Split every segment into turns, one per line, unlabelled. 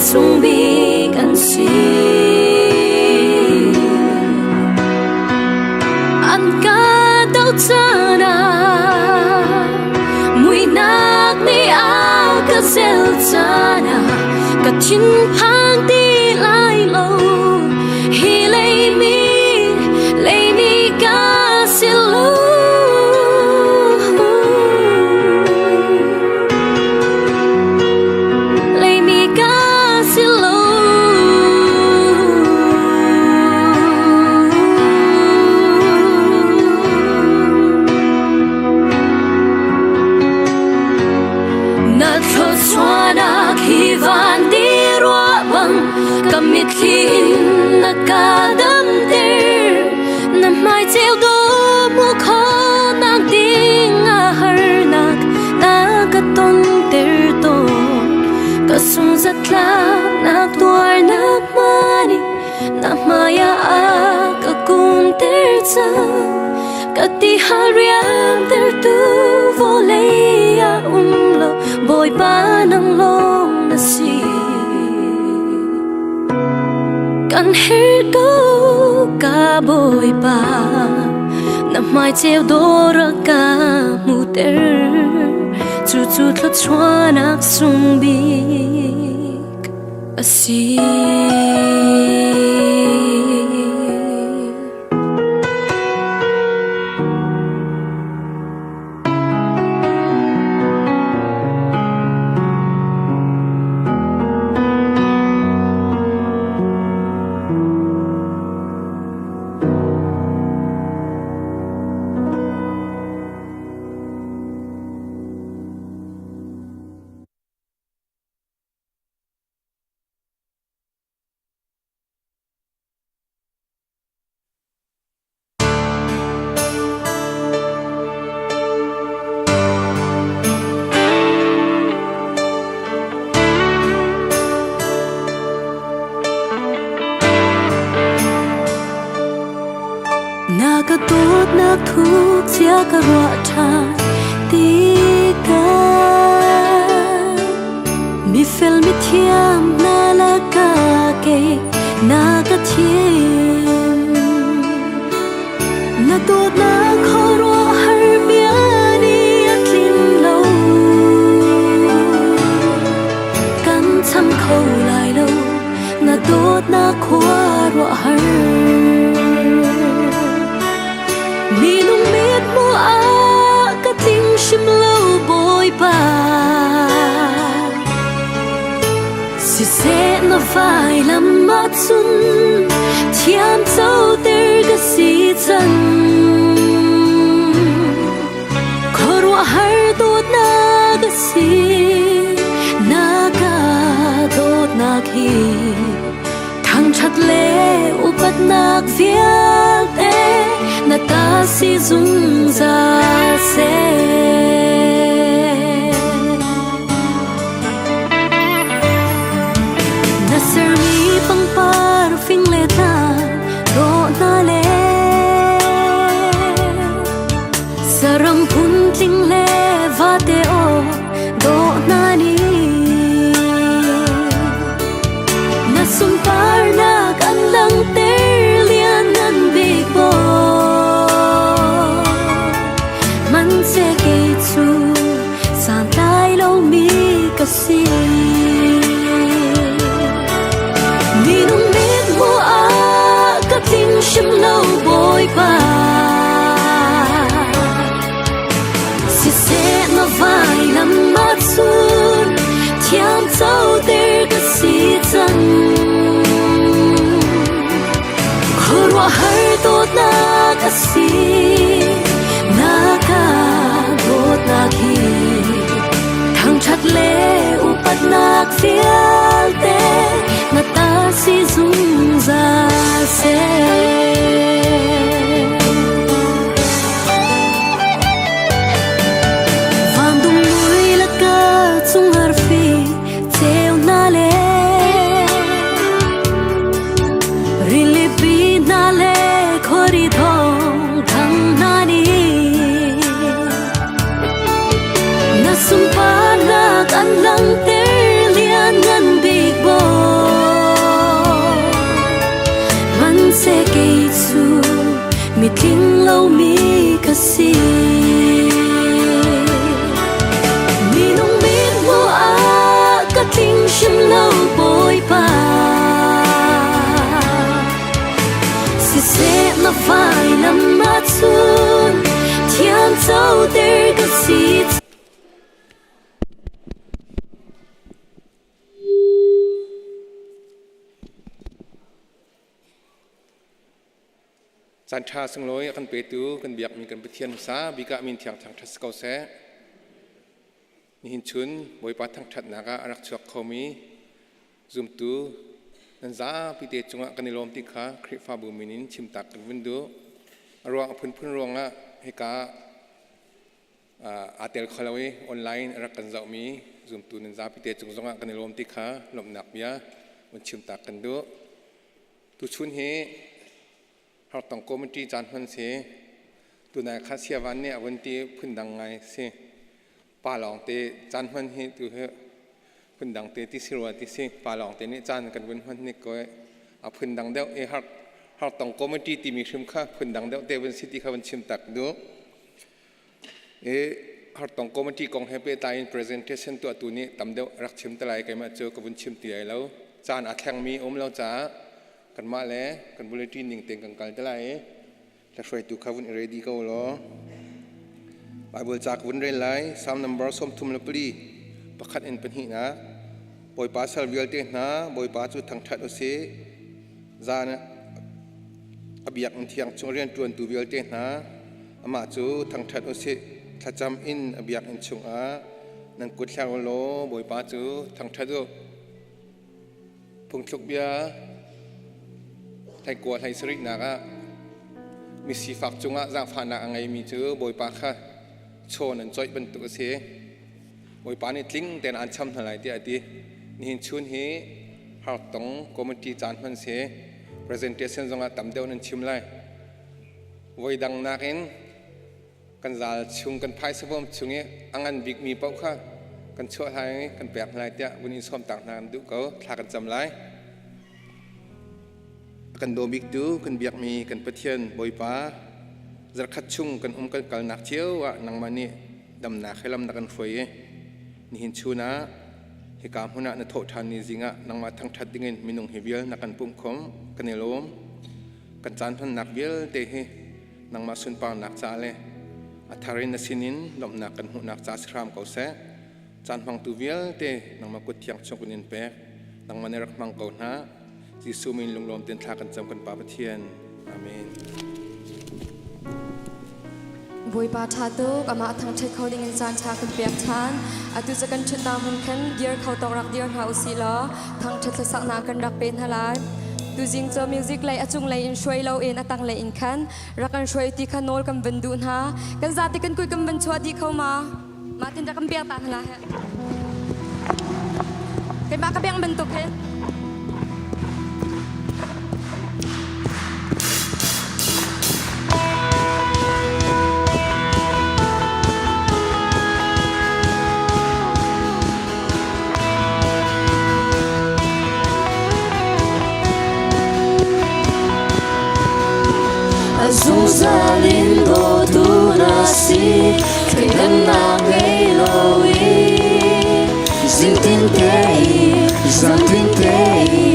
sung bik an si. An ka doh caan ah muihnak nih a ka zel caan ah ka thinphang ti lai lo. Hi leimi, leimi ka si lo. Leimi ka si lo. Na thluachuahnak hi van ti ruah bang ka mitthli in na ka damter. Na hmai ceu dawh hmuh khawhnak ding ah harnak na ka tonter tawn. Ka sung zatlaknak tuarnak hmanh in na hmai ah a ka kunter cang. Ka ti hal riamtertu vawlei ah um lo, Bawipa nang lawng na si. Kan herh ko ka Bawipa, na hmai ceu dawr a ka hmuhter. Cucu thluachuahnak sung bik a si. Na ka dawtnak thuk cia ka ruah ṭhan tikah mifel mithiam hna lakah kei na ka thim. Na dawtnak khuaruahhar bia nih a tlin lo. Kan cham kho lai lo na dawtnak khuaruahhar. Minung mit hmuh ah ka tling hrim lo Bawipa. Siseh na vailam ahcun thiam coter ka si cang. Khuaruahhar dawtnak a si, na ka dawtnak hi. Thangṭhat le upatnak vialte na ta si zungzal seh. Na sermi pangpar fing le tlang dawh hna le saram phuntling le vate aw dawh hna nih na sunparnak an langhter lianngan bik Bawi. Hmanhseh kei cu santlai lomi ka si. Minung mit hmuh ah ka tling hrim lo Bawipa. Siseh na vailam ahcun thiam coter ka si cang. Khuaruahhar dawtnak a si, na ka dawtnak hi. Thangṭhat le upatnak vialte na ta si zungzal seh. Vandum mui laka cung arfi ceu hna le rilipi hna le khuari thawng thang hna nih na sunparnak an langhter lianngan bik Bawi. si.
Caan ṭha sunglawi a kan petu kan biakmi kan Pathian hmasa bik ah min thiang thangṭhat si ko seh. Nihin chun Bawipa thangṭhatnak ah a rak chuak khomi zumtu nan zapi te cungah kan i lawm ti kha Khrihfabu min in chimtak kan vun duh. A ruang a phunphun ruangah hika aa tel kho lo i online a rak kan zohmi zumtu nan zapi te cung zongah kan i lawm ti kha lawmhnak bia vun chimtak kan duh. Tuchun hi Hartong committee caan hman si. Tunai kha Siavan nih a vun ti phundang ngai si. Pa lawng te caan hman hi tu hi phundang te ti si rua ti si. Pa lawng te nih caan kan vun hman ni ko a phundang deuh i Hartong committee timi hrim kha phundang deuh te vun si ti kha vun chim tak duh. I Hartong committee kong he pehtlai in presentation tuahtu nih tam deuh rak chim te lai keimah cu ka vun chim ti lai lo. Caan aa thlengmi um lo caah kanmah le kan bulletin ning tein kan kal te lai i hlahruaitu kha vun i ready ko law. Bible ca ka vun rel lai. Psalm number 34 pakhat in pahnihnak. Bawipa sal vialte hna Bawipa cu thangṭhat u sih. Zan a biakinn thiang chung rianṭuantu vialte hna amah cu thangṭhat u sih. Thlacam in a biakinn chungah nan kut hler u law Bawipa cu thangṭhat u. Phungthluk bia hlei kua hlei sarihnak ah misifak cungah zaangfahnak a ngeimi cu Bawipa kha chaw nan coih bantuk a si. Bawipa nih tling tein aan cham hna lai tiah a ti. Nihin chun hi hartong committee caan hman si. Presentation zongah tam deuh nan chim lai. Voi dang nakin kan zal chung kan phaisa bawm chung i a ngan bikmi paoh kha kan chuah lai i kan pek hna lai tiah vun in sawm tak hna kan duh ko. Thla kan cam lai. A kan daw biktu kan biakmi kan Pathian Bawipa zarkhat chung kan um kan kalnak cio ah nangmah nih damnak he lam na kan hruai i nihin chun ah hika hmun ah na thawh ṭhan ni zing ah nangmah thangṭhat dingin minung hi vial na kan pumhkhawm kan i lawm. Kan caan hmannak vialte hi nangmah sunparnak ca le a thar in na sinin lawmhnak kan hmuhnak ca si hram ko seh. Caan hmangtu vialte nangmah kut thiang chung kan in pek. Nangmah nih rak hmang ko hna. Jesuh min lunglawm tein thla kan cam kan Pa Pathian. Amen.
Bawipa ṭha tuk, amah thangṭhat kho dingin caan ṭha kan pek ṭhan. Atu cu kan ṭhutnak hmun khan dir kho tawk rak dir hna usih law thangṭhat hlasaknak kan rak pe hna lai. Tuzing cu music lei a cunglei in hruai loin a tanglei in khan rak kan hruai ti kha nawl kan van duh hna. Kan zate kan kui kan van chuah dih kho ma? Mah tin rak kan pek ta hna he. Keimah ka beng bantuk he.
A zungzal in dawtu na si thleidannak ngei lo i zingtin te i zantin te i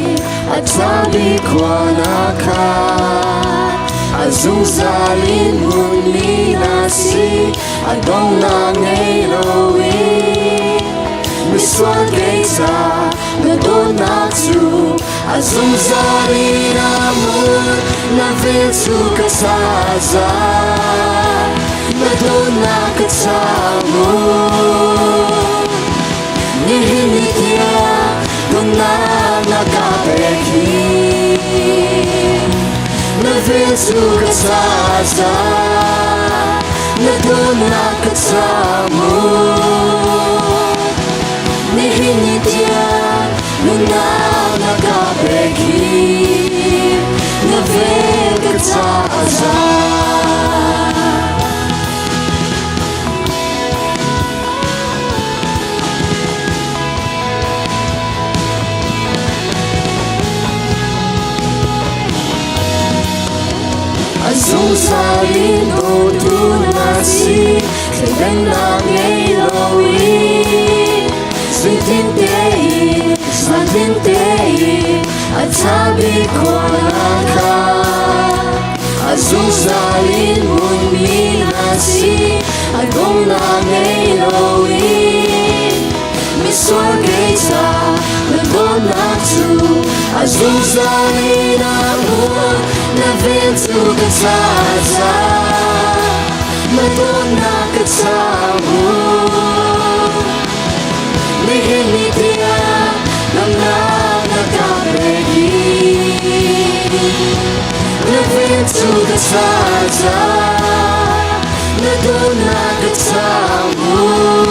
a ṭha bik khua na khat a zungzal in hmunmi na si a donghnak ngei lo i misual kei ca na dawtnak cu a zungzal in a mun na vel cu ka sa za na dawtnak ka ca mu nihin ni tiang dawtnak na ka pek hi na vel cu ka sa za na dawtnak ka ca mu nihin ni tiang nunnak na ka pek hi na vel ka ca za. A zungzal in dawtu na si thleidannak ngei lo i Zeitin tein, zantin tein, a ṭha bik khua na kha. A zungzal in hmunmi na si a dongnak ngei lo in misual kei ca na dawtnak cu a zungzal in a hmun na vel cu ka ca za na dawtnak ka ca hmun nihin ni tiang damnak na ka pek i na vel cu ka ca za na dawtnak ka ca hmun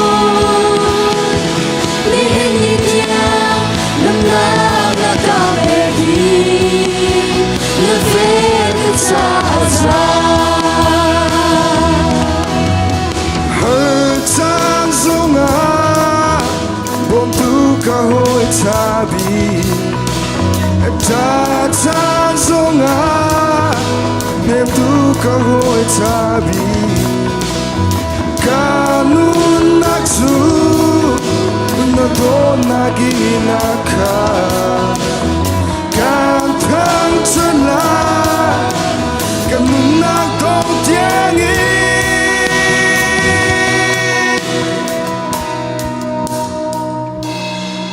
nihin ni tiang damnak na ka pek i na vel ka ca za.
Hal caan zongah bawmtu ka hawi ṭha bik. Ṭha caan zongah hnemtu ka hawi ṭha bik. Ka nunnak cu na dawtnak in a khat. Kan thangṭhat lai, kan nunnak dong tiangin.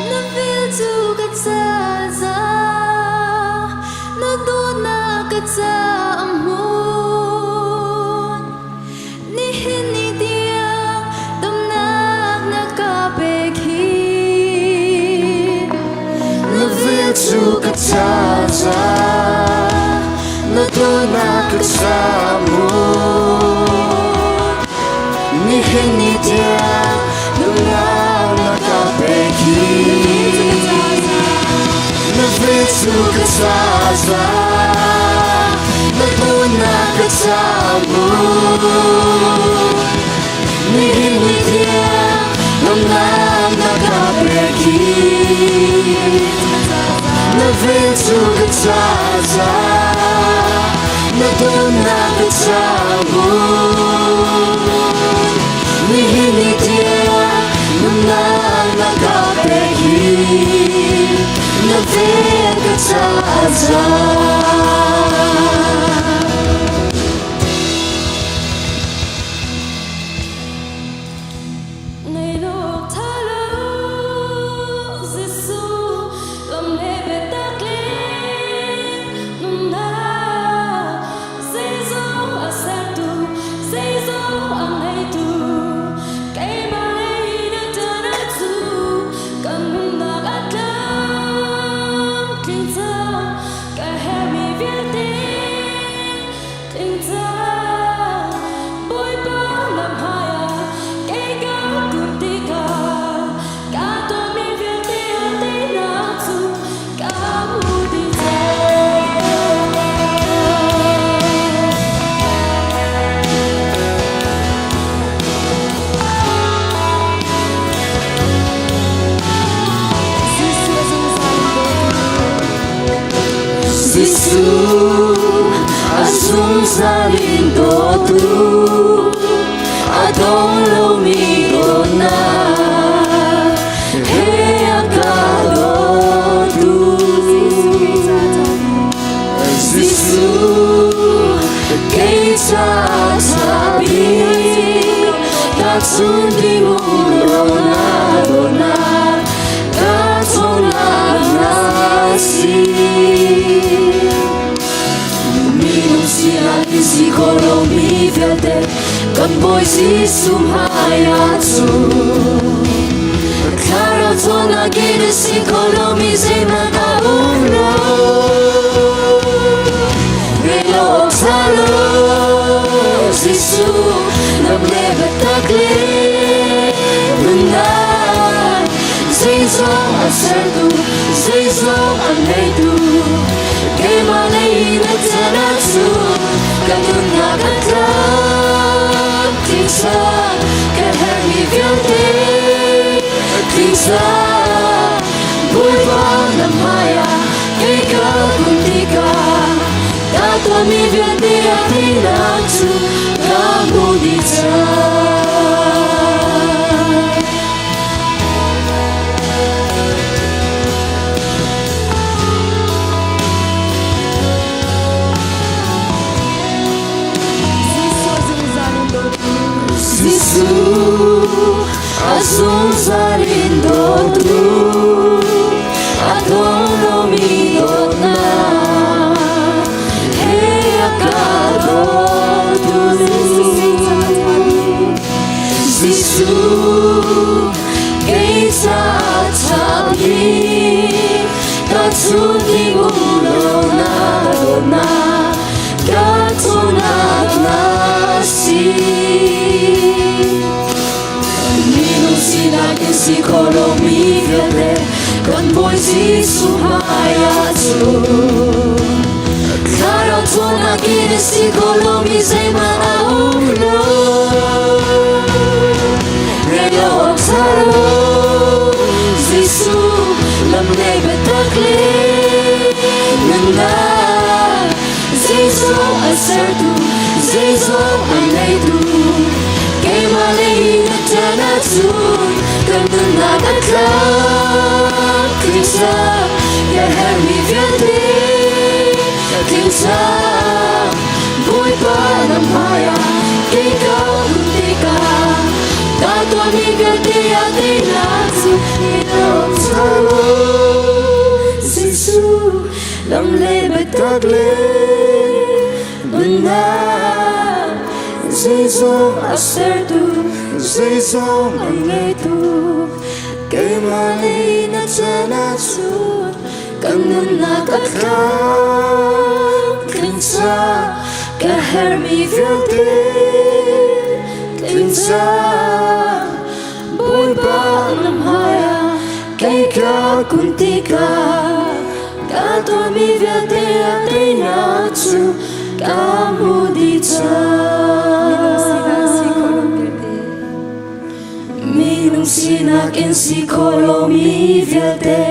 Na vel cu ka ca za, na dawtnak ka ca a hmun. Nihin ni tiang damnak na ka pek hi.
Na vel cu ka ca za, na dawtnak ka ca hmun. Nihin ni tiang nunnak na ka pek hi. Na vel cu ka ca za, na dawtnak ka ca hmun. Nihin ni tiang nunnak na ka pek hi. Na vel cu ka ca za, na dawtnak ka ca hmun.
Nihin ni tiang nunnak na ka pek hi. Na vel ka ca za. Nei luk tha lo Jesuh lam le biatak le nunnak zeizong a sertu zeizong a ngeitu keimah lei na ṭan cu kan nunnak a tlamtling cang ka herhmi vialte tling cang Bawipa na hmaiah kei ka kun tikah ka tuahmi vialte a teinak cu ka hmu dih cang.
Jesuh a zungzal in dawtu.
Jesuh a zungzal in dawtu a dong lomi dawtnak he a ka dawtu.
Jesuh kei ca ṭha bik.
Jesuh kei ca ṭha bik tahchun ding um lo na dawtnak ka ṭhawnnak na si. Minung sinah in si kho lomi vialte kan Bawi Jesuh hmaiah cun thlarau ṭhawnnak in a si kho lomi zeihmanh a um lo. Rel lo awk ṭha lo Jesuh lam le biatak le nunnak zeizong a sertu zeizong a ngeitu keimah lei na chan cu ka nunnak a tlamtling cang ka herhmi vialte tling cang Bawipa na hmaiah kei ka kun tikah ka tuahmi vialte a teinak cu ka hmu dih cang.
Jesuh a zungzal in dawtu.
Kei ca tha bik tahchunh ding um lo na dawtnak ka ṭhawnnak na si. Minung sinak in si kho lomi vialte kan Bawi Jesuh hmai ah cun Thlarau ṭhawnnak in si kho lomi zeihmanh a um lo. Ngei lo awk ṭha lo Jesuh lam le biatak le nunnak zeizong a sertu zeizong a ngeitu keimah lei na ṭan ahcun kan nunnak a tlak tling cang ka herhmi vialte tling cang Bawipa na hmaiah kei ka um tikah ka tuahmi vialte ah teinak cu Jesuh lam le biatak le nunnak zeizong a sertu zeizong a ngeitu keimah lei na chan ahcun kan nunnak a tlam tling cang ka herhmi vialte tling cang Bawipa na hmaiah kei ka kun tikah ka tuahmi vialte a teinak cu ka hmu dih cang. Minung sinak in si khawh lomi vialte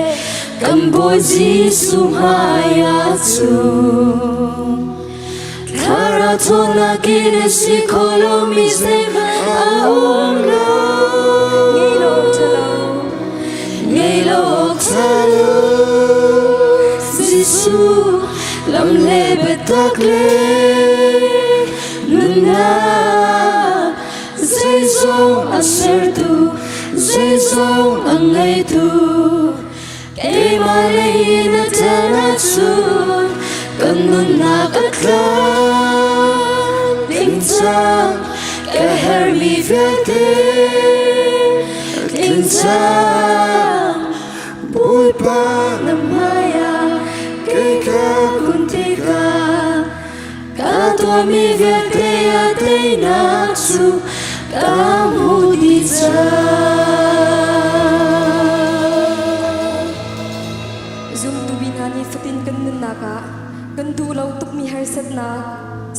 kan Bawi Jesuh hmaiah cun Thlarau ṭhawnnak in si khawh lomi zeihmanh a um lo.
Ngei lo awk ṭha lo.
Ngei lo awk ṭha lo. Jesuh lam le biatak le nunnak zeizong a sertu zeizong a ngeitu Keimah lei na ṭan ahcun kan nunnak a tlam ding cang ka herhmi vialte tling cang Bawipa na hmaiah kei ka kun tikah ka tuahmi vialte a teinak cu ka hmu dih cang.
Zumtu bi hna nih fatin kan nunnak ah kan duh lo tukmi harsatnak,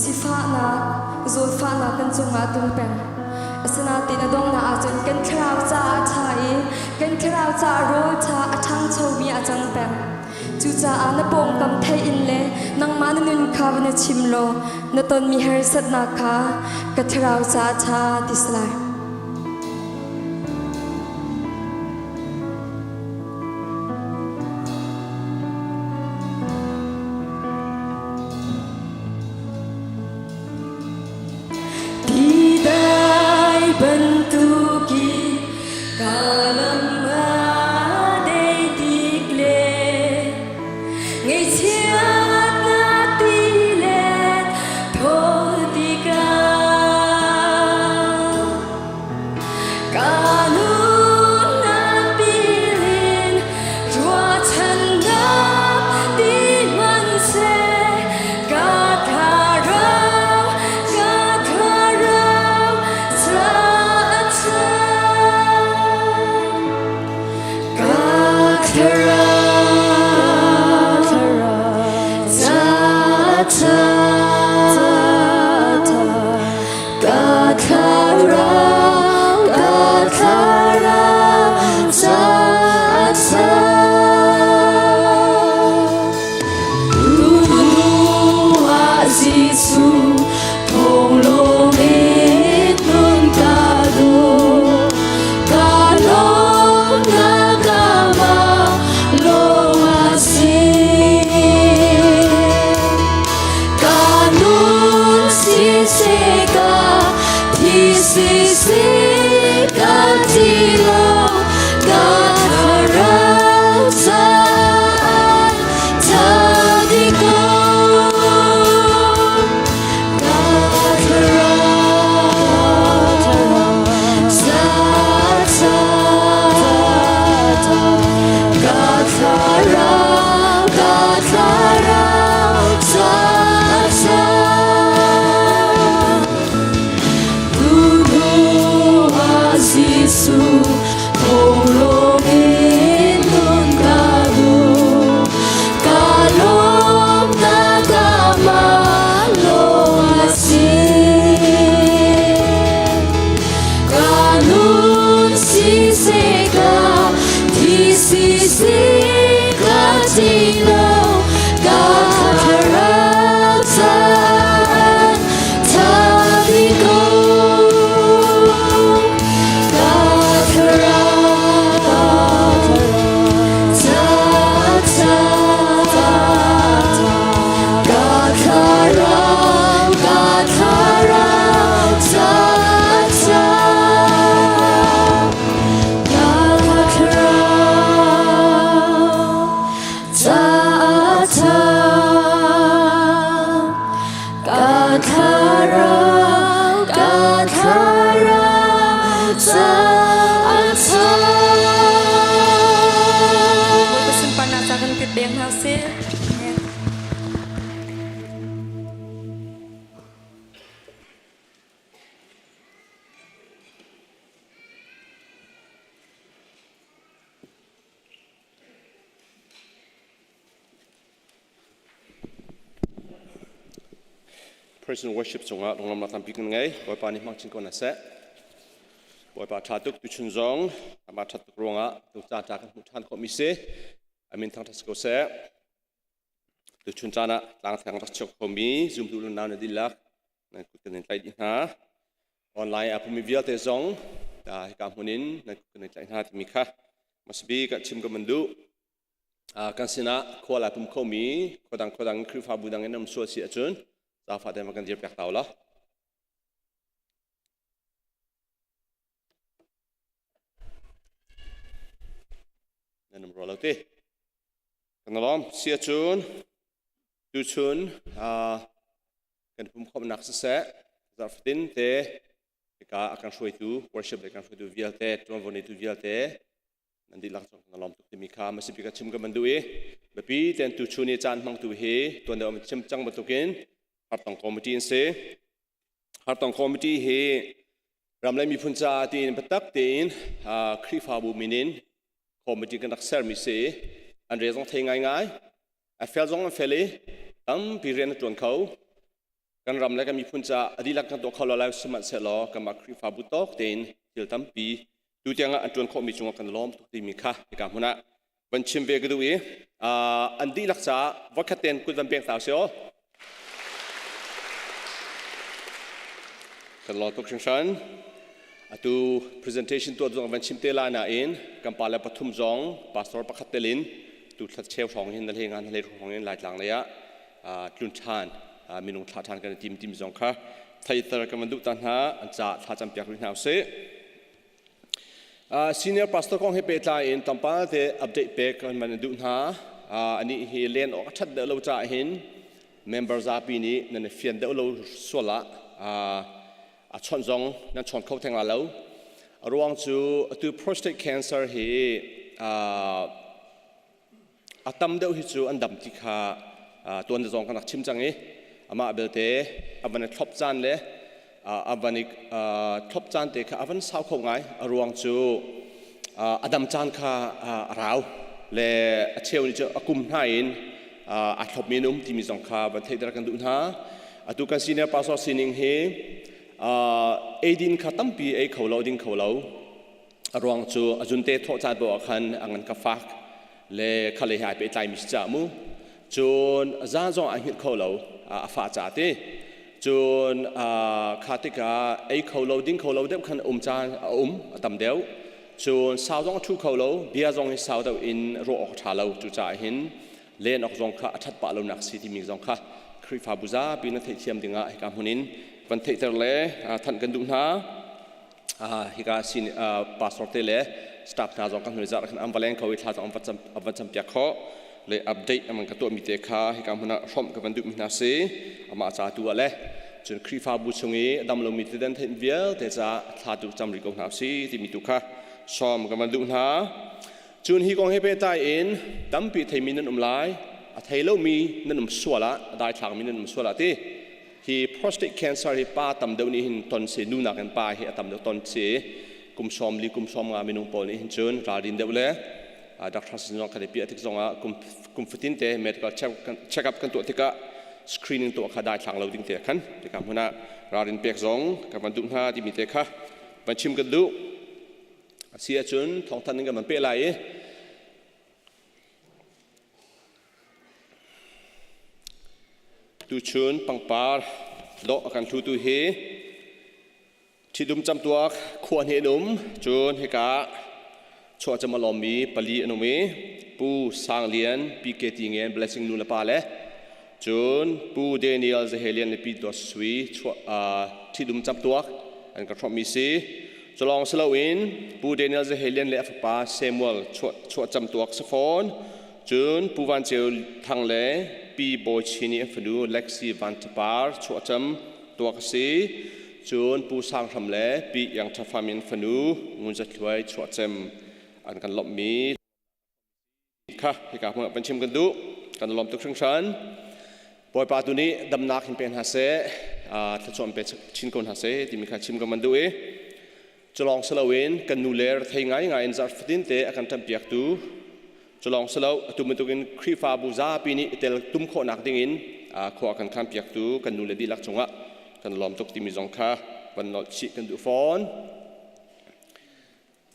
sifahnak, zawtfahnak kan cungah a tlung peng. Asinain a donghnak ahcun kan thlarau caah a ṭha i kan thlarau caah rawl ṭha a ṭhangchomi a cang peng. Cucaah na pawngkam theih in le nangmah na nun kha va na chim law na tonmi harsatnak kha ka thlarau caah ṭha ti si lai.
Tidai bantukin ka lam ah dei tik le ngaihchiatnak ti le thaw tikah.
ti lo ka thlarau caan tha bik ko ka thlarau ca ca ka thlarau ka thlarau ca ca ka thlarau ca ca ka thlarau ka thlarau ca ca
Bawipa sunparnak ca kan kut beng hna sih. Amen.
Praise and worship cungah lunglawmnak tampi kan ngei. Bawipa nih hmang chin ko hna seh. Bawipa ṭha tuk tuchun zong amah ṭhat tuk ruangah tu ca ṭha kan hmuh ṭhan khawhmi si. Amin thangṭhat si ko seh. Tuchun caan ah tlangtheng rak chuak khomi zumtu lunau na dihlak nan kut kan in tlaih dih hna. Online a pumi vialte zong hika hmun in nan kut kan in tlaih hna timi kha masbi kan chim ka man duh. Kan sinah khual ai pum khomi khuadang khuadang Khrihfabu dang in um sual si ahcun zaangfah tein va kan dir piak ta u law. Nan um rua lo ti. Kan lawm. Si ahcun tuchun kan pumkhawmhnak siseh zarhfatin te hika a kan hruaitu worship le kan hruaitu vialte ṭuanvo neitu vialte nan dihlak cung kan lawm tuk timi kha masipi ka chim ka van duh i biapi ten tuchun i caan hmangtu hi tuan deuh chim cang bantukin hartong committee an si. Hartong committee hi ram le miphun caah tiin biatak tein Khrihfabu min in committee kan rak sermi si. An re zong thei ngaingai. A fel zong an fel i tampi rian a ṭuan kho. Kan ram le kan miphun caah a dihlak kan tuah kho lo lai sihmanhsehlaw kanmah Khrihfabu tawk tein thil tampi tu tiangah an ṭuan khawhmi cungah kan lawm tuk timi kha hika hmun ah van chim ve ka duh i an dihlak caah voikhat ten kut van pek ta usih aw. Kan lawm tuk hringhran. Atu presentation tuah zong van chim te lai nain kan pa le pathum zong pastor pakhat telin tu thlat cheu hrawng hin na hle nga na hle hrawng in Laitlang lei ah tlun ṭhan minung thlah ṭhan kan i tim tim zong kha theiter kan van duh ta hna an ca thla cam piak rih hna usih. Senior pastor kong he pehtlai in tlawmpal te update pek kan van duh hna. Anih hi len awk a ṭhat deuh lo caah hin member zapi nih nan i fian deuh lo sual ah a chawnh zong nan chawn kho theng la lo. A ruang cu atu prostate cancer hi A tam deuh hi cu an dam ti kha tuan zong kan rak chim cang i amah belte a van i thlop caan le a van i thlop caan te kha a van sau kho ngai. A ruang cu a dam caan kha a rau le a cheu nih cu a kum hna in aa thlopmi an um timi zong kha van theihter kan duh hna. Atu kan senior pastor sining hi eidin kha tampi ei kho lo ding kho lo. A ruang cu a zunte thawh caan paoh ah khan a ngan ka fak le khale he ai pehtlaimi si caah mu. Cun zan zong ai hngilh kho lo a fah ca ti. Cun kha tikah ei kho lo ding kho lo deuh khan um caan a um a tam deuh. Cun sau zong a ṭhu kho lo bia zong hi sau deuh in ruah awk a ṭha lo. Cucaah hin len awk zong kha a ṭhat pah lonak si timi zong kha Khrihfabu zapi na theihthiam dingah hika hmun in van theihter le thanh kan duh hna. Hika sin pastor te le staff hna zong kan hnulei zarh khan an va leng kho i thla zong an van campiak khawh le update an ka tuahmi te kha hika hmun ah hrawmh ka van duhmi hna si. Amah ca tu ah le cun Khrihfabu chung i a dam lomi te den theih vialte caah thla tu cam rih ko hna si timi tu kha sawm ka van duh hna. Cun hi kong he pehtlai in tampi theimi nan um lai, a thei lomi nan um sual ah, a daithlangmi nan um sual ah ti hi prostate cancer hi pa tam deuh nih hin ton si, nu nakin pa hi a tam deuh ton si. Kum 40 kum 50 minung pawl nih hin cun ralrin deuh le doctor sin zong kan i piah tik zongah kum fatin te medical check up kan tuah tikah screening tuah kha daithlang lo ding te khan tika hmun ah ralrin pek zong kan van duh hna timi te kha van chim kan duh. A si ahcun thawngthanh in kan van peh lai i. Tuchun pangpar dawh a kan hlutu hi Ṭhidum camtuak khua hnih an um. Cun hika chuahcam a lawmmi pali an um i Pu Sang Lian, PKT Ngen Blessing nu le pa le cun Pu Daniel Zahelian le Pi Dawt Sui chuah ṭhidum camtuak an ka hrawmhmi si. Culawng si loin Pu Daniel Zahelian le a fapa Samuel chuah chuahcam tuak si fawn. Cun Pu Van Ceu Thang le Pi Bawi Chin i an fanu Lexi Van Ṭhapar chuahcam tuak a si. Cun Pu Sang Hram le Pi Iang Ṭha Fam in fanu Ngun Za Thluai chuahcem an kan lawmhmi kha hika hmun ah van chim kan duh. Kan lawm tuk hringhran. Bawipa tu nih damnak in pe hna seh, thluachuah in pe chin ko hna seh timi kha chim kan van duh i culawng si loin kan nu le rethei ngaingai in zarh fatin te a kan ṭanpiaktu culawng si lo atu bantukin Khrihfabu zapi nih i tel tum khawhnak dingin khua kan khanpiaktu kan nu le dihlak cungah kan lawm tuk timi zong kha van nolh chih kan duh fawn.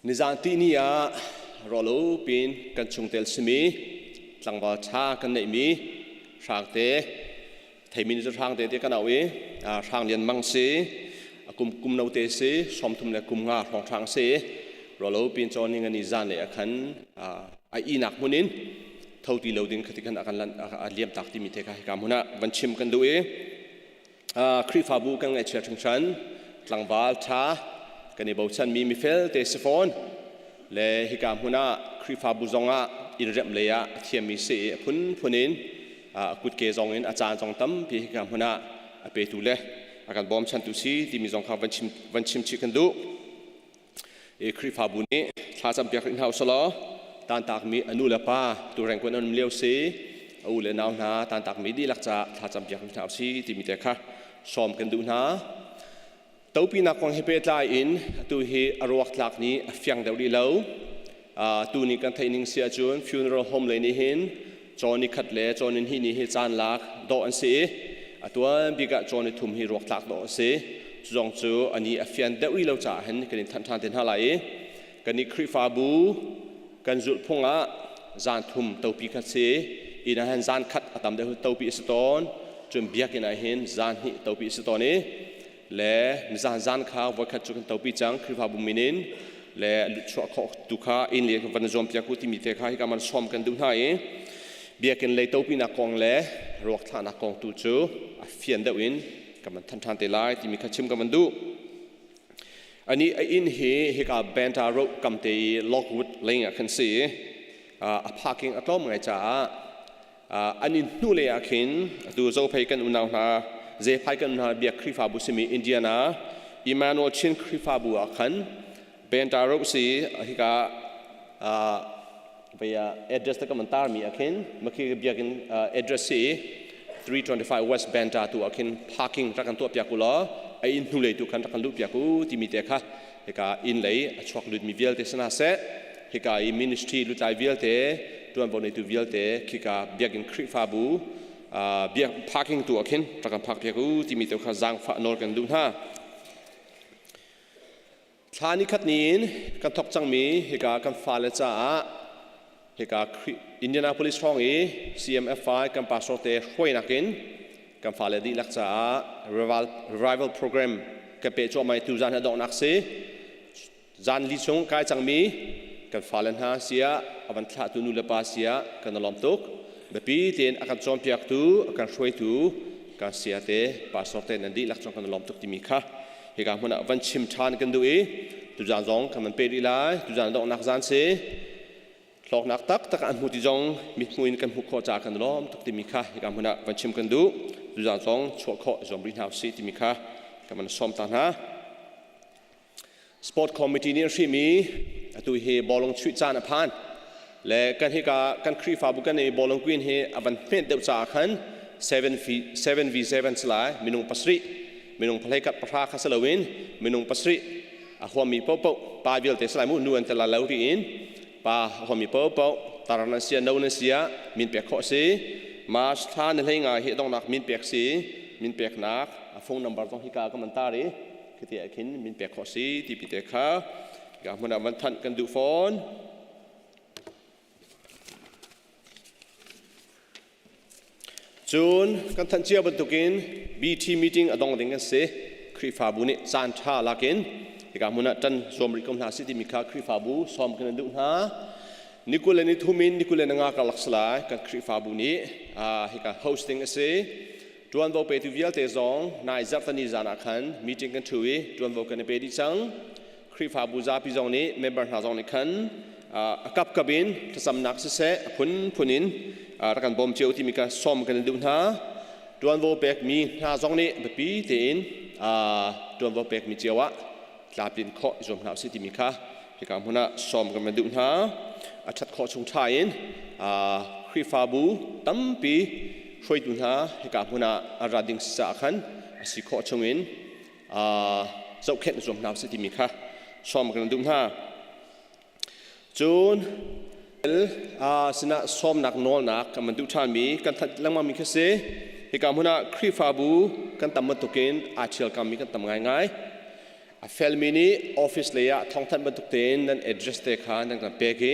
Nizan tihni ah rawlo pin kan chungtel simi tlangval ṭha kan neihmi Hrangte theimi cu Hrangte ti kan auh i Hrang Lian Mang si a kum kum note si 30 le kum nga hrawnghrang si rawlo pin cawn ni ngani zan le a khan a ihnak hmun in tho ti lo ding khati khan a kan a liam tak timi te kha hika hmun ah van chim kan duh i Khrihfabu kan ngaihchia hringhran tlangval ṭha kan i bochanmi mifel te si fawn le hika hmun ah Khrihfabu zongah inn remh lei ah a thiammi si i a phunphun in a kutke zong in a caan zong tampi hika hmun ah a petu le a kan bawmchantu si timi zong kha van chim van chim chih kan duh. I Khrihfabu nih thlacam piak rih hna usalaw tantakmi a nu le pa tu rengkuan an um lio si a u le nau hna tantakmi dihlak caah thlacam piak rih hna usi timi te kha sawm kan duh hna. Topinak kong he pehtlai in atu hi a ruak tlak nih a fiang deuh rih lo. Tu nih kan theih ning si ahcun funeral home lei nih hin cawn ni khat le cawn ni hnih ni hi caan lak dawh an si i a tuan bik ah cawn ni thum hi ruak tlak dawh a si. Cu zong cu ani a fian deuh rih lo caah hin kan in thanh ṭhan te hna lai i kan i Khrihfabu kan zulh phung ah zan thum topi khat si inn ah hin zan khat a tam deuh topi a si tawn cun biakinn ah hin zan hnih topi a si tawn i le nizan zan kha voikhat cu kan topi cang Khrihfabu min in le chuah khawh tu kha inn le van zuam piak u timi te kha hika man sawm kan duh hna i biakinn lei topinak kong le ruak thlahnak kong tu cu a fian deuh in kan van than ṭhan te lai timi kha chim kan van duh. Ani a inn hi hika Banta Road kamte i Lockwood lane ah khan si a parking a tlawm ngai caah an inn hnu lei ah khin atu Zophei kan unau hna Zephai kan unau biak Khrihfabu simi Indiana Emmanuel Chin Khrihfabu ah khan Banta Road si hika vei address te kan man tar mi ah khin makhi biakinn address si 325 West Banta tu ah khin parking rak kan tuah piak u law a inn hnu lei tu khan rak kan luh piak u timi te kha hika inn lei a chuak lut mi vialte sana seh hika i ministry lutlai vialte tuanvo neitu vialte khika biakinn Khrihfabu biak parking tu ah khin rak kan phak piak u timi te kha zaangfah nawl kan duh hna. Thla nikhat ni in kan thawk cangmi hika kan fale caah hika Indianapolis hrawng i CMFI kan pastor te hruainak in kan fale dihlak caah revival program kan peh cuahmah i tuzan hi a donghnak si. Zan li chung kai cangmi kan fale hna siah a van thlahtu nu le pa siah kan i lawm tuk. Biapi tein a kan cawnpiaktu, a kan hruaitu kan saya te, pastor te nan dihlak cung kan i lawm tuk timi kha hika hmun ah van chim ṭhan kan duh i tuzan zong kan van peh rih lai tuzan donghnak zan si hlawknak taktak an hmu ti zong mithmu in kan hmuh khawh caah kan lawm tuk timi kha hika hmun ah van chim kan duh tuzan zong chuah khawh zuam rih hna usih timi kha kan van sawm ta hna sport committee nih an hrihmi atu hi bawlung chuih caan a phan le kan hika kan Khrihfabu kan i bawlung queen hi a van hmet deuh caah khan 7 v 7 si lai minung pasarih minung phalei kat pahra kha si loin minung pasarih a huammi paohpaoh pa vialte si lai mu nu an tel lai lo tiin pa a huammi paohpaoh tar nan sia no nan sia min pek khawh si March thla ni hlei nga hi donghnak min pek si min peknak a phone number zong hika ka man tar i khiti ah khin min pek khawh si ti pi te kha ka hmun ah van thanh kan duh fawn. Cun kan thanh cia bantukin BT meeting a dong ding kan si. Khrihfabu nih caan ṭha lakin hika hmun ah ṭan zuam rih ko hna sih timi kha Khrihfabu sawm kan in duh hna. Ni 23 in ni 25 karlak si lai kan Khrihfabu nih hika hosting a si. Ṭuanvo petu vialte zong nai zarhtani zan ah khan meeting kan ṭhu i ṭuanvo kan i pe dih cang. Khrihfabu zapi zong nih member hna zong nih khan a kapkap in thlacamnak siseh a phunphun in rak kan bawm cio timi kha sawm kan in duh hna. Ṭuanvo pekmi hna zong nih biapi tein ṭuanvo pekmi cio ah tlamtlin khawh i zuam hna usih timi kha hika hmun ah sawm kan van duh hna. A ṭhat khawh chung ṭha in Khrihfabu tampi hruaitu hna hika hmun ah an ra ding si caah khan a si khawh chung in zohkhenh zuam hna usih timi kha sawm kan duh hna. Cun sinah sawmnak nawlnak kan van duh ṭhanmi kan thanh lengmangmi khi si. Hika hmun ah Khrihfabu kan tam bantukin aa ṭhialkammi kan tam ngaingai. A felmi nih office lei ah thawngthanh bantuk tein nan address te kha nan kan pek i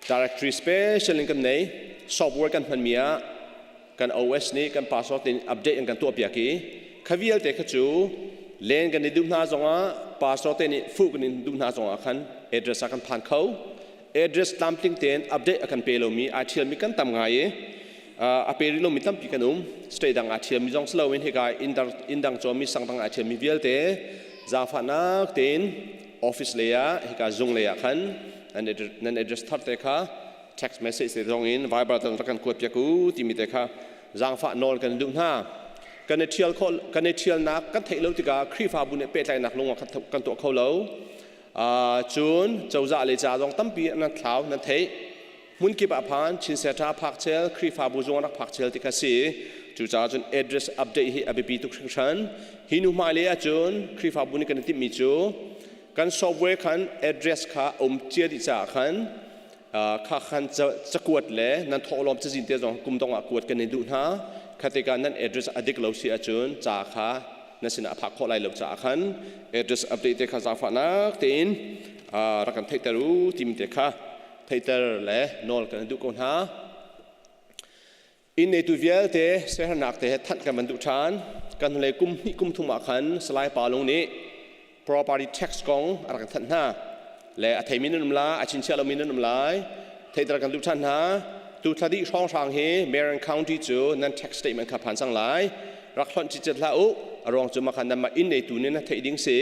directory special in kan nei. Software kan hmanmi ah kan OS nih kan password in update an kan tuahpiak i kha vialte kha cu len kan i duh hna zongah pastor te nih fuh kan in duh hna zongah khan address ah kan phan kho. Address tlamtling tein update a kan pe lomi ai ṭhialmi kan tam ngai i a pe rih lomi tampi kan um. State dang aa ṭhialmi zong si loin hika inn dang cawmi sang dang aa ṭhialmi vialte zaangfahnak tein office lei ah hika zung lei ah khan nan address thar te kha text message te zong in Viber tan rak kan kuat piak u timi te kha zaangfah nawl kan duh hna. Kan i ṭhial khawh kan i ṭhialnak kan theih lo tikah Khrihfabu nih pehtlaihnak lung ah kan tuah kho lo. Cun cozah le ca zong tampi nan thlau nan theih. Hmun kip ah phan Chinseṭha phak chel Khrihfabu zung rak phak chel ti kha si. Cucaah cun address update hi a biapi tuk hringhran. Hi nu hmailei ahcun Khrihfabu nih kan i timhmi cu kan software khan address kha um cia dih caah khan kha khan cakuat le nan thawhlawm cazin te zong kum dong ah kuat kan in duh hna. Kha tikah nan address a dik lo si ahcun ca kha nan sinah a phak khawh lai lo caah khan address update te kha zaangfahnak tein rak kan theihter u timi te kha theihter le nawl kan in duh ko hna. Inn neitu vialte siaherhnak te he thanh kan van duh ṭhan. Kan hnulei kum hnih kum thum ah khan Salai Pa Lung nih property tax kong a rak kan thanh hna. Le a theimi nan um lai, a chinchiah lomi nan um lai. Theihter kan duh ṭhan hna. Tu thla dih hrawnghrang hi Marion County cu nan tax statement kha phan cang lai. Rak hlonh cicet hlah u. A ruang cu makhan nanmah inn neitu nih na theih ding si.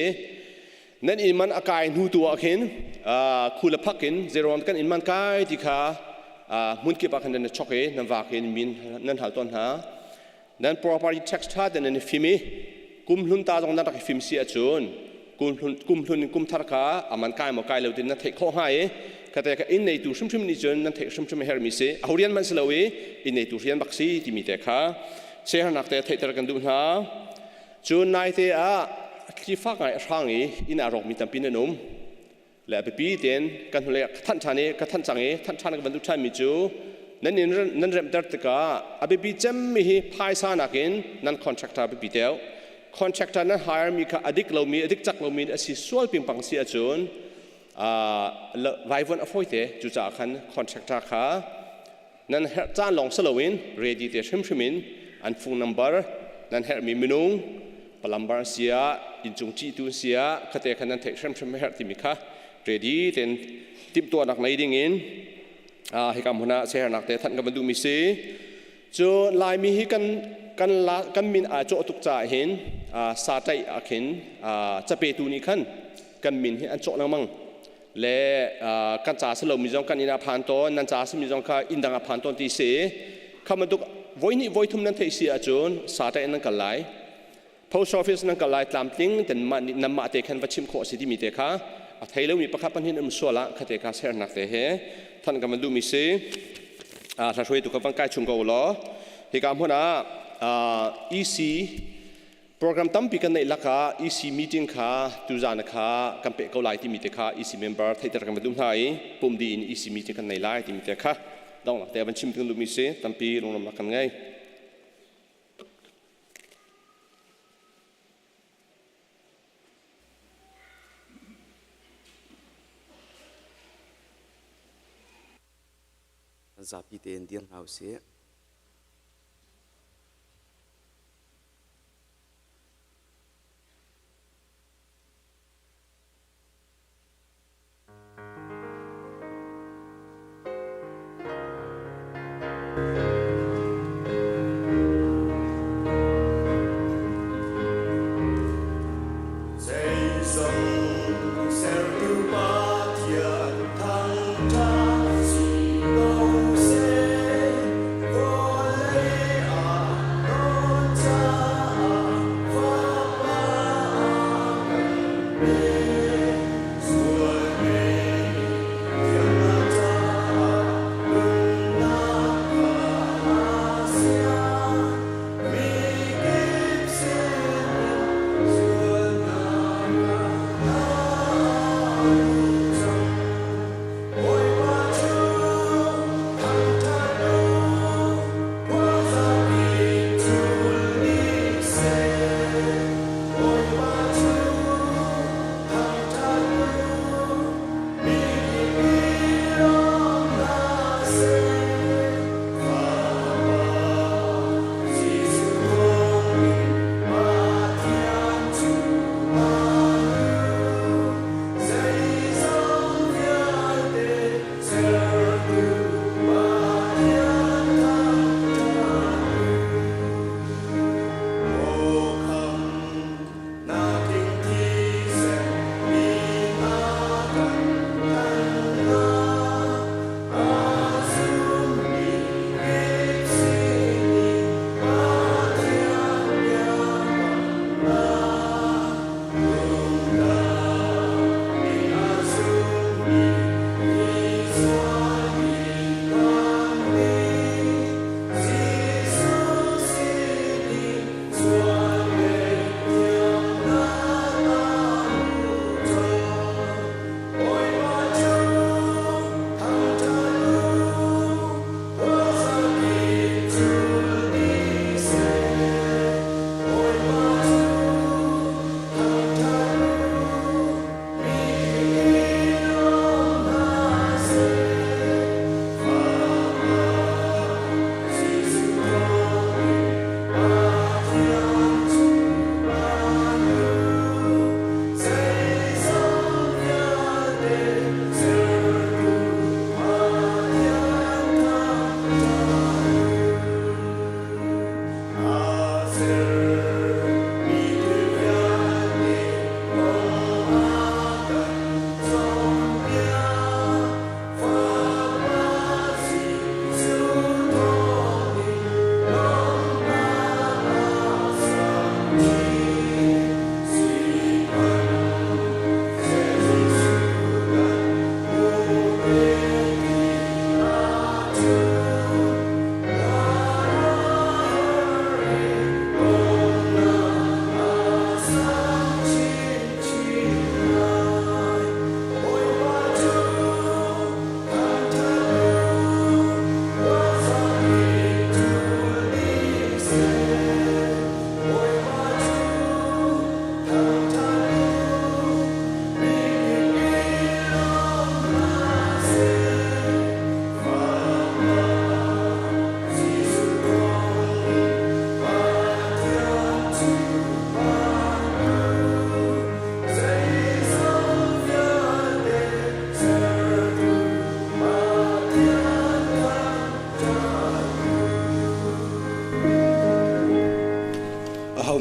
Nan inn man a kai hnu tu ah khin khu le phak in zeiruang kan inn man kai ti kha hmun kip ah khan nan i chok i nan vak in min nan hal tawn hna. Nan property tax tha te nan i fim i kum hlun ta zong nan rak i fim si ahcun kum hlun in kum thar kha a man kai maw kai lo tin nan theih khawh hnga i khate kha inn neitu hrimhrim nih cun nan theih hrimhrim a herhmi si. Aho rian hmanh si lo i inn neitu rian bak si timi te kha siaherhnak te theihter kan duh hna. Cun naite ah thli fak ngai a hrang i inn aa rawkmi tampi nan um. Le a biapi tein kan hnulei ah ka thanh ṭhan i ka thanh cang i thanh ṭhan ka van duh ṭhanmi cu nan inn nan remhter tikah a biapi cemmi hi phaisa nakin nan contractor biapi deuh. Contractor nan hire mi kha a dik lomi, a dik cak lomi a si sual pingpang si ahcun vaivuan a fawi te. Cucaah khan contractor kha Nan herh caan lawng si loin ready te hrimhrim in an phone number, nan herhmi minung, plumber an si ah, inncung cihtu an si ah, khate khan nan theih hrimhrim a herh timi kha ready tein timhtuahnak ngei ding in hika hmun ah siaherhnak te thanh ka van duhmi si. Cu Laimi hi kan kan la, kan min aa cawh tuk caah hin sa tlaih ah khin capetu nih khan kan min hi an cawh lengmang. Le kan ca si lomi zong kan inn ah phan tawn, nan ca simi zong kha inn dang ah phan tawn ti si. Kha bantuk voi hnih voi thum nan theih si ahcun sata in nan kal lai, post office nan kal lai, tlamtling ten mah nih nanmah te khan va chim khawh si timi te kha a thei lomi pakhat pahnih um sual ah khate kha sernak te he than kan van duhmi si. Hla hruaitu kha van kai chung ko law hika hmun ah EC Program tampi kan neih lakah EC meeting kha tuzan kha kan peh ko lai timi te kha EC member theihter kan va duh hna i pum dih in EC meeting kan nei lai timi te kha donglak te van chim kan duhmi si. Tampi lunglawmnak kan ngei.
Zapi tein dir hna usih.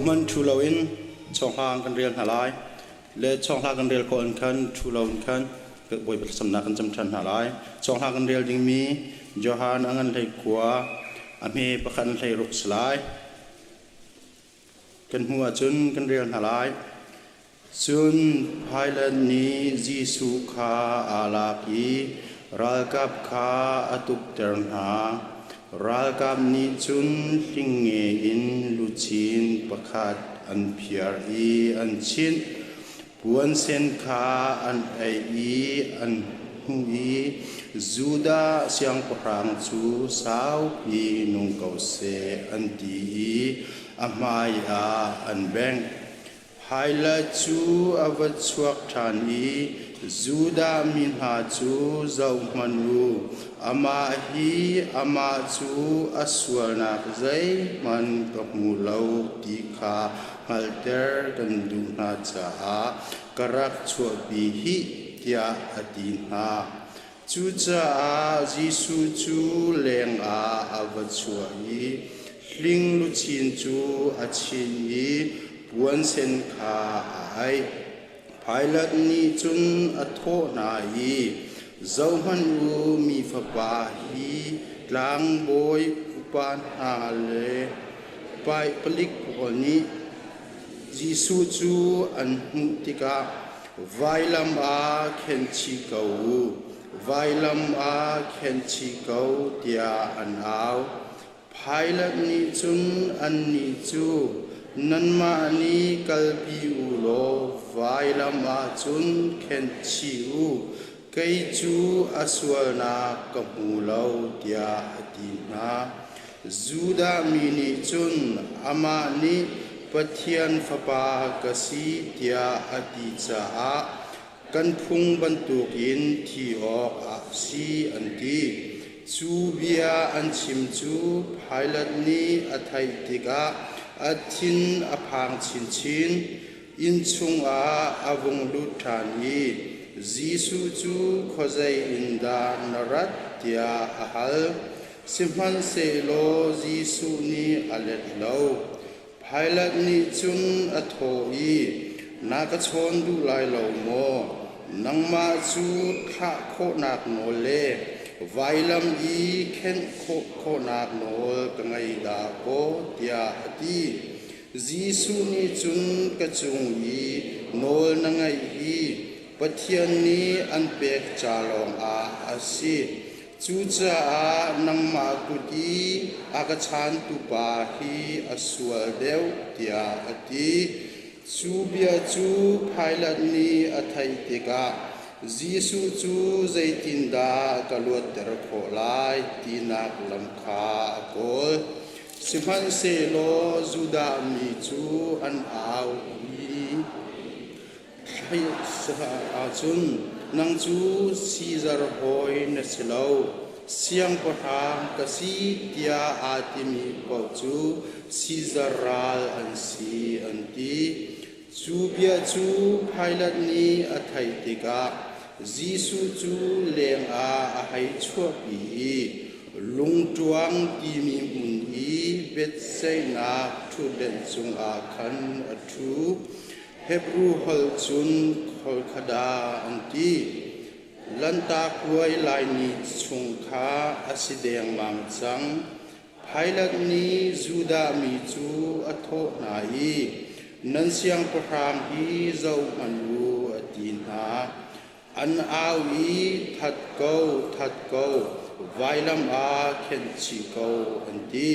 Ahohmanh ṭhu loin chawnghlang kan rel hna lai. Le chawnghla kan rel khawh in khan ṭhu loin khan Bawipa thlacamnak kan cam ṭhan hna lai. Chawnghla kan rel dingmi Johan a ngan 19 a hme pakhat in 16 si lai. Kan hmuh ahcun kan rel hna lai. Cun Pilat nih Jesuh kha aa lak i ralkap kha a tukter hna. Ralkap nih cun hlingnge in luchin pakhat an phiar i an chinh. Puan sen kha an aih i an hnuh i Judah siangpahrang cu saupi nung ko seh an ti i a hmaiah an bengh. Pilat cu a va chuak ṭhan i Judah mi hna cu zohhmanh u, amah hi amah cu a sualnak zeihmanh ka hmu lo ti kha hngalhter kan duh hna caah ka rak chuahpi hih, tiah a ti hna. Cucaah Jesuh cu lengah a va chuah i hling luchin cu a chinh i puan sen kha a aih. Pilat nih cun a thawh hna i, Zohhmanh u, mi fapa hi tlangbawi upa hna le palik pawl nih Jesuh cu an hmuh tikah vailam ah khenchih ko u, vailam ah khenchih ko tiah an au. Pilat nih cun annih cu nanmah nih kalpi u law vailam ah cun khenhchih u, kei cu a sualnak ka hmu lo tiah a ti hna. Judah mi nih cun amah nih Pathian Fapa ka si tiah a ti caah kan phung bantukin thi awk ah si an ti. Cu bia an chim cu Pilat nih a theih tikah a thin a phang chinchin. Inn chungah a vung lut ṭhan i Jesuh cu khuazei in dah na rat tiah a hal. Sihmanhsehlaw Jesuh nih a let lo. Pilat nih cun a thawh i, Na ka chawn duh lai lo maw? Nangmah cu thlah khawhnak nawl le vailam i khenh khawh khawhnak nawl ka ngei dah kaw, tiah a ti. Jesuh nih cun ka cung i nawl na ngeih hi Pathian nih an pek ca lawngah a si. Cucaah nangmah kut i a ka chaantu pa hi a sual deuh, tiah a ti. Cu bia cu Pilat nih a theih tikah Jesuh cu zeitindah ka luatter khawh lai tinak lam kha a kawl. Sihmanhsehlaw Judah mi cu an au i Ahcun nang cu Sizar hawi na si lo, siangpahrang ka si tiah aa timi paoh cu Sizar ral an si, an ti. Cu bia cu Pilat nih a theih tikah Jesuh cu lengah a hei chuahpi i lungṭuang timi hmun i biaceihnak ṭhutdenh cungah khan a ṭhu. Hebru holh cun Kholkhada an ti. Lanhtak puai lai ni chung kha a si dengmang cang. Pilat nih Judah mi cu a thawh hna i, Nan siangpahrang hi zohhmanh u, a ti hna. An au i, That ko, that ko, vailam ah khenhchih ko, an ti.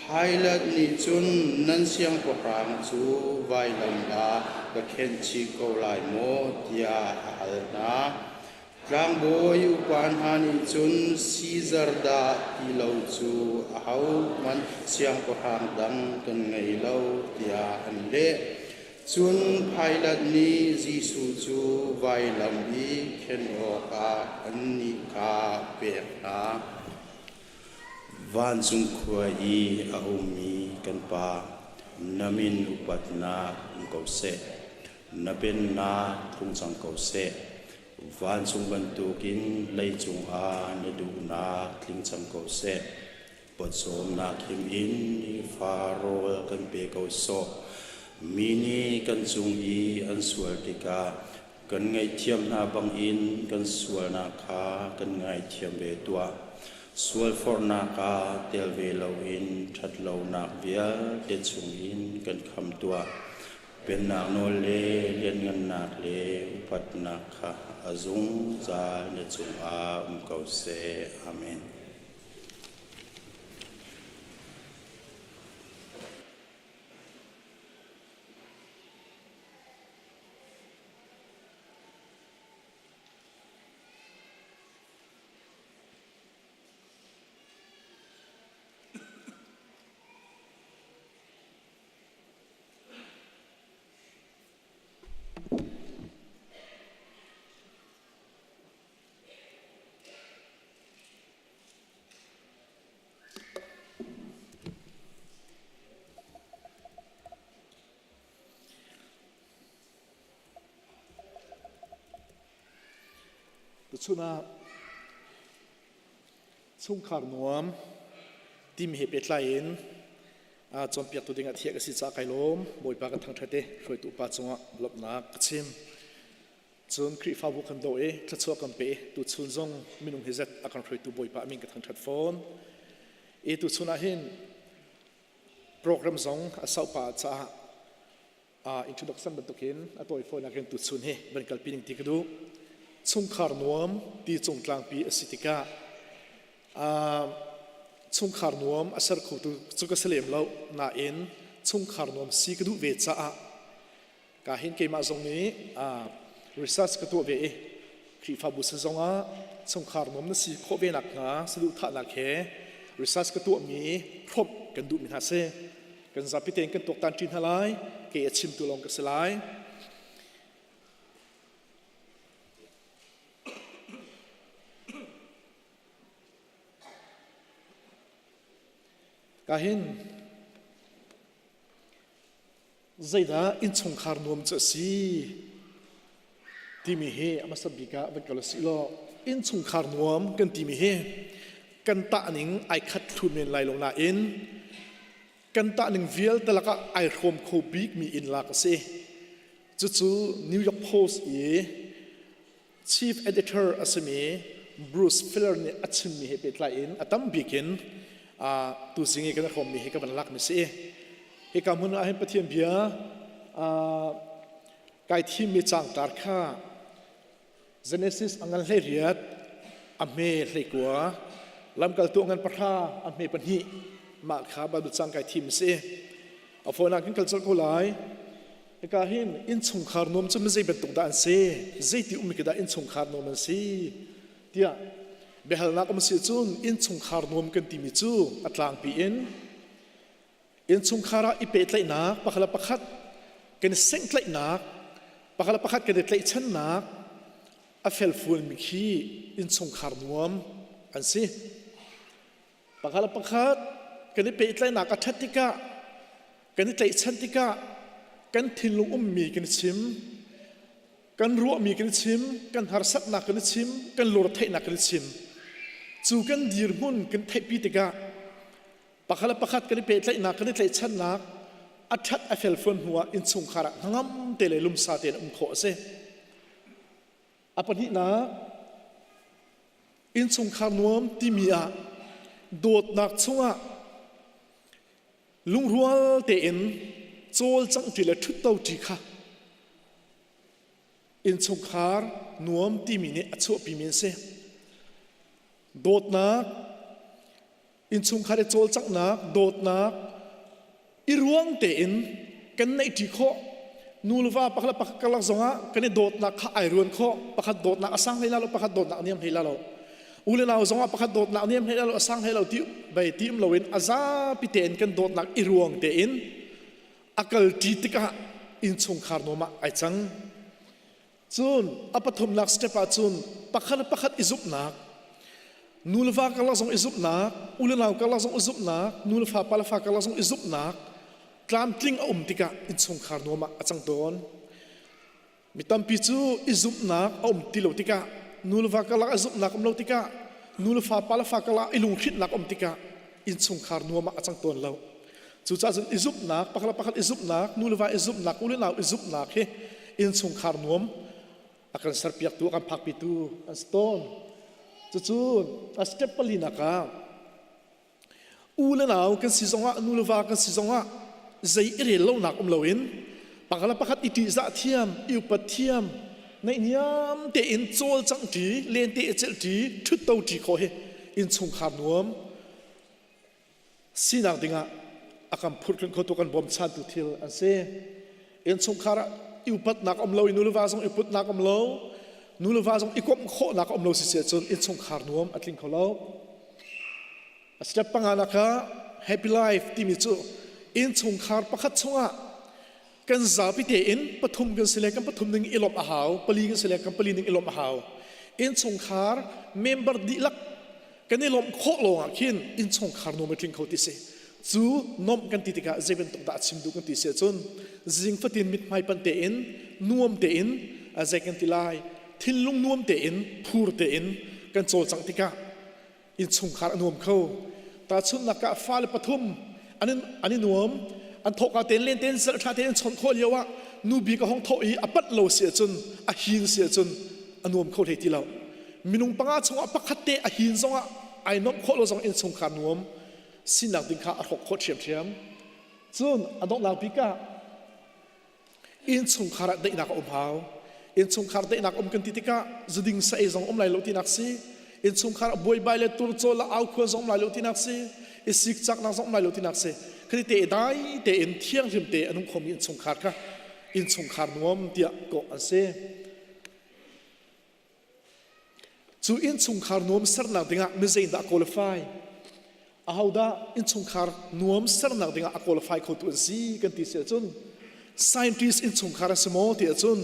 Pilat nih cun nan siangpahrang cu vailam ah ka khenhchih ko lai maw tiah a hal hna. Tlangbawi upa hna nih cun Sizar dah ti lo cu ahohmanh siangpahrang dang kan ngei lo tiah an leh. Cun Pilat nih Jesuh cu vailam i khen awkah annih kha a pek hna. Vancung khua i a ummi kan Pa, na min upatnak um ko seh. Na pennak tlung cang ko seh. Vancung bantukin leicung ah na duhnak tling cang ko seh. Pawcawmnak him in nifa rawl kan pe ko sawh. Mi nih kan cung i an sual tikah kan ngaihthiam hna bangin kan sualnak kha kan ngaithiam ve tuah. Sualforhnak ah tel ve loin ṭhatlonak vialte chungin kan kham tuah. Pennak nawl le lianngannak le upatnak kha a zungzal na cungah um ko seh. Amen.
Tuchun ah chungkhar nuam timi he pehtlai in cawnpiaktu dingah thiah ka si caah kai lawm. Bawipa ka thangṭhat i hruaitu upa cungah lawmhnak ka chim. Cun Khrihfabu kan daw i thluachuah kan pe i tuchun zong minung hi zet a kan hruaitu Bawipa a min ka thangṭhat fawn. I tuchun ah hin program zong a sauh pah caah introduction bantukin a tawi fawinak in tuchun hi van kalpi ning ti ka duh. Chungkhar nuam ti cungtlangpi a si tikah chungkhar nuam a ser khotu cu ka si lem lo nain chungkhar nuam si ka duh ve caah ka hin keimah zong nih research ka tuah ve i Khrihfabu sin zongah chungkhar nuam na si khawh ve nak hnga saduhthahnak he research ka tuahmi hrawmh kan duhmi hna si. Kan zapi tein kan tuaktan ṭi hna lai. Kei a chimtu lawng ka si lai. Ka hin zeidah innchungkhar nuam cu a si timi hi a hmasa bik ah van kal usih law innchungkhar nuam kan timi hi kan tah ning ai khat thlu men lai lo nain kan tah ning vialte lakah ai hrawm kho bik mi inn lak a si. Cucu New York Post i chief editor a simi Bruce Filler nih a chimmi he pehtlai in a tam bik in tuzing i kan i hrawmmi hi ka van lakmi si. Hika hmun ah hin Pathian bia kai thimmi cangtar kha Genesis a ngan 18 a hme 19 lamkaltu a ngan 10 a hme 2 mah kha Bible cang kai thim si. A fawinak in kal colh ko lai. Hika hin innchungkhar nuam cu zei bantuk dah an si? Zeiti ummi khi dah innchungkhar nuam an si? Tiah biahalnak um si cun innchungkhar nuam kan timi cu a tlangpi in innchungkhar ah i pehtlaihnak pakhat le pakhat kan i senghtlaihnak pakhat le pakhat kan i tlaihchannak a felfualmi khi innchungkhar nuam an si. Pakhat le pakhat kan i pehtlaihnak a ṭhat tikah kan i tlaihchan tikah kan thinlung ummi kan i chim kan ruahmi kan i chim kan harsatnak kan i chim kan lungretheihnak kan i chim cu kan dirhmun kan theihpi tikah pakhat le pakhat kan i pehtlaihnak kan i tlaihchannak a ṭhat a felfuan hnuah innchungkhar ah hnangam te le lumsa tein um khawh a si. A pahnihnak, innchungkhar nuam timi ah dawtnak chungah lungrual tein cawlcangh ṭi le ṭhutto ṭi kha innchungkhar nuam timi nih a chuahpimi an si. Dawtnak, innchungkhar i cawlcanghnak, dawtnak i ruang tein kan neihṭi khawh. Nu le va pakhat le pakhat karlak zongah kan i dawtnak kha ai ruan khawh. Pakhat dawtnak a sang hlei la lo, pakhat dawtnak a niam hlei la lo. U le nau zongah pakhat dawtnak a niam hlei la lo, a sang hlei lo ti bei ti um loin a zapi tein kan dawtnak i ruang tein a kalṭi tikah innchungkhar nuam ah ai cang. Cun a pathumnak step ah cun pakhat le pakhat i zumhnak, nu le va karlak zong i zumhnak, u le nau karlak zong i zumhnak, nu le fa pa le fa karlak zong i zumhnak tlamtling a um tikah innchungkhar nuam ah a cang tawn. Mi tampi cu i zumhnak a um ti lo tikah, nu le va karlak i zumhnak um lo tikah, nu le fa pa le fa karlak i lunghrinhnak um tikah. innchungkhar nuam ah a cang tawn lo. Cucaah cun i zumhnak, pakhat le pakhat i zumhnak, nu le va i zumhnak, u le nau i zumhnak hi innchungkhar nuam a kan serpiaktu, a kan phakpitu an si tawn. Cucu a step palinak ah U le nau kan si zongah nu le va kan si zongah zei i rel lonak um loin pakhat le pakhat i ṭihzah thiam, i upat thiam, naihniam tein cawlcangh ṭi, lente i celh ṭi, ṭhutto ṭi khawh hi innchungkhar nuam sinak dingah a kan phurhtlunh khotu kan bawmchantu thil an si. Innchungkhar ah i upatnak um lo i nu le va zong i upatnak um lo, nu le va zong i komh khawhnak um lo si si ahcun innchungkhar nuam a tling kho lo. Step panganak ah happy life timi cu innchungkhar pakhat chungah kan zapi tein pathum kan si le kan pathum ning i lawmh a hau, pali kan si le kan pali ning i lawmh a hau. Innchungkhar member dihlak kan i lawmh khawh lawngah khin innchungkhar nuam a tling kho ti si. Cu nuamh kan ti tikah zei bantuk dah chim duh kan ti si ahcun zing fatin mithmai pan tein nuam tein zei kan ti lai thinlung nuam tein phur tein kan cawlcangh tikah innchungkhar a nuam kho. Tahchunhnak ah fale pathum an in, an i nuam an thawhka tein len tein zelh ṭha tein chawnh khawh lio ah nu bik a hong thawh i a panh lo si ahcun a hin si ahcun a nuam kho hlei ti lo. Minung panga chungah pakhat te a hin zongah ai nuamh khawh lo zong innchungkhar nuam sinak ding kha a hrawk khawh ṭhiamṭhiam. Cun a donghnak bik ah Innchungkhar ah daihnak a um hau. Innchungkhar daihnak um kan ti tikah zuding sa ei zong um lai lo tinak si. Innchungkhar ah buaibai le turcawl le aukhuan zong um lai lo tinak si. I sikcaknak zong um lai lo tinak si. Khati te dai tein thianghlim te a nung khomi innchungkhar kha innchungkhar nuam tiah kawh an si. Cu innchungkhar nuam sernak dingah mi zeidah qualify? Ahodah innchungkhar nuam sernak dingah a qualify khotu an si kan ti si ahcun scientist innchungkhar a si maw ti ahcun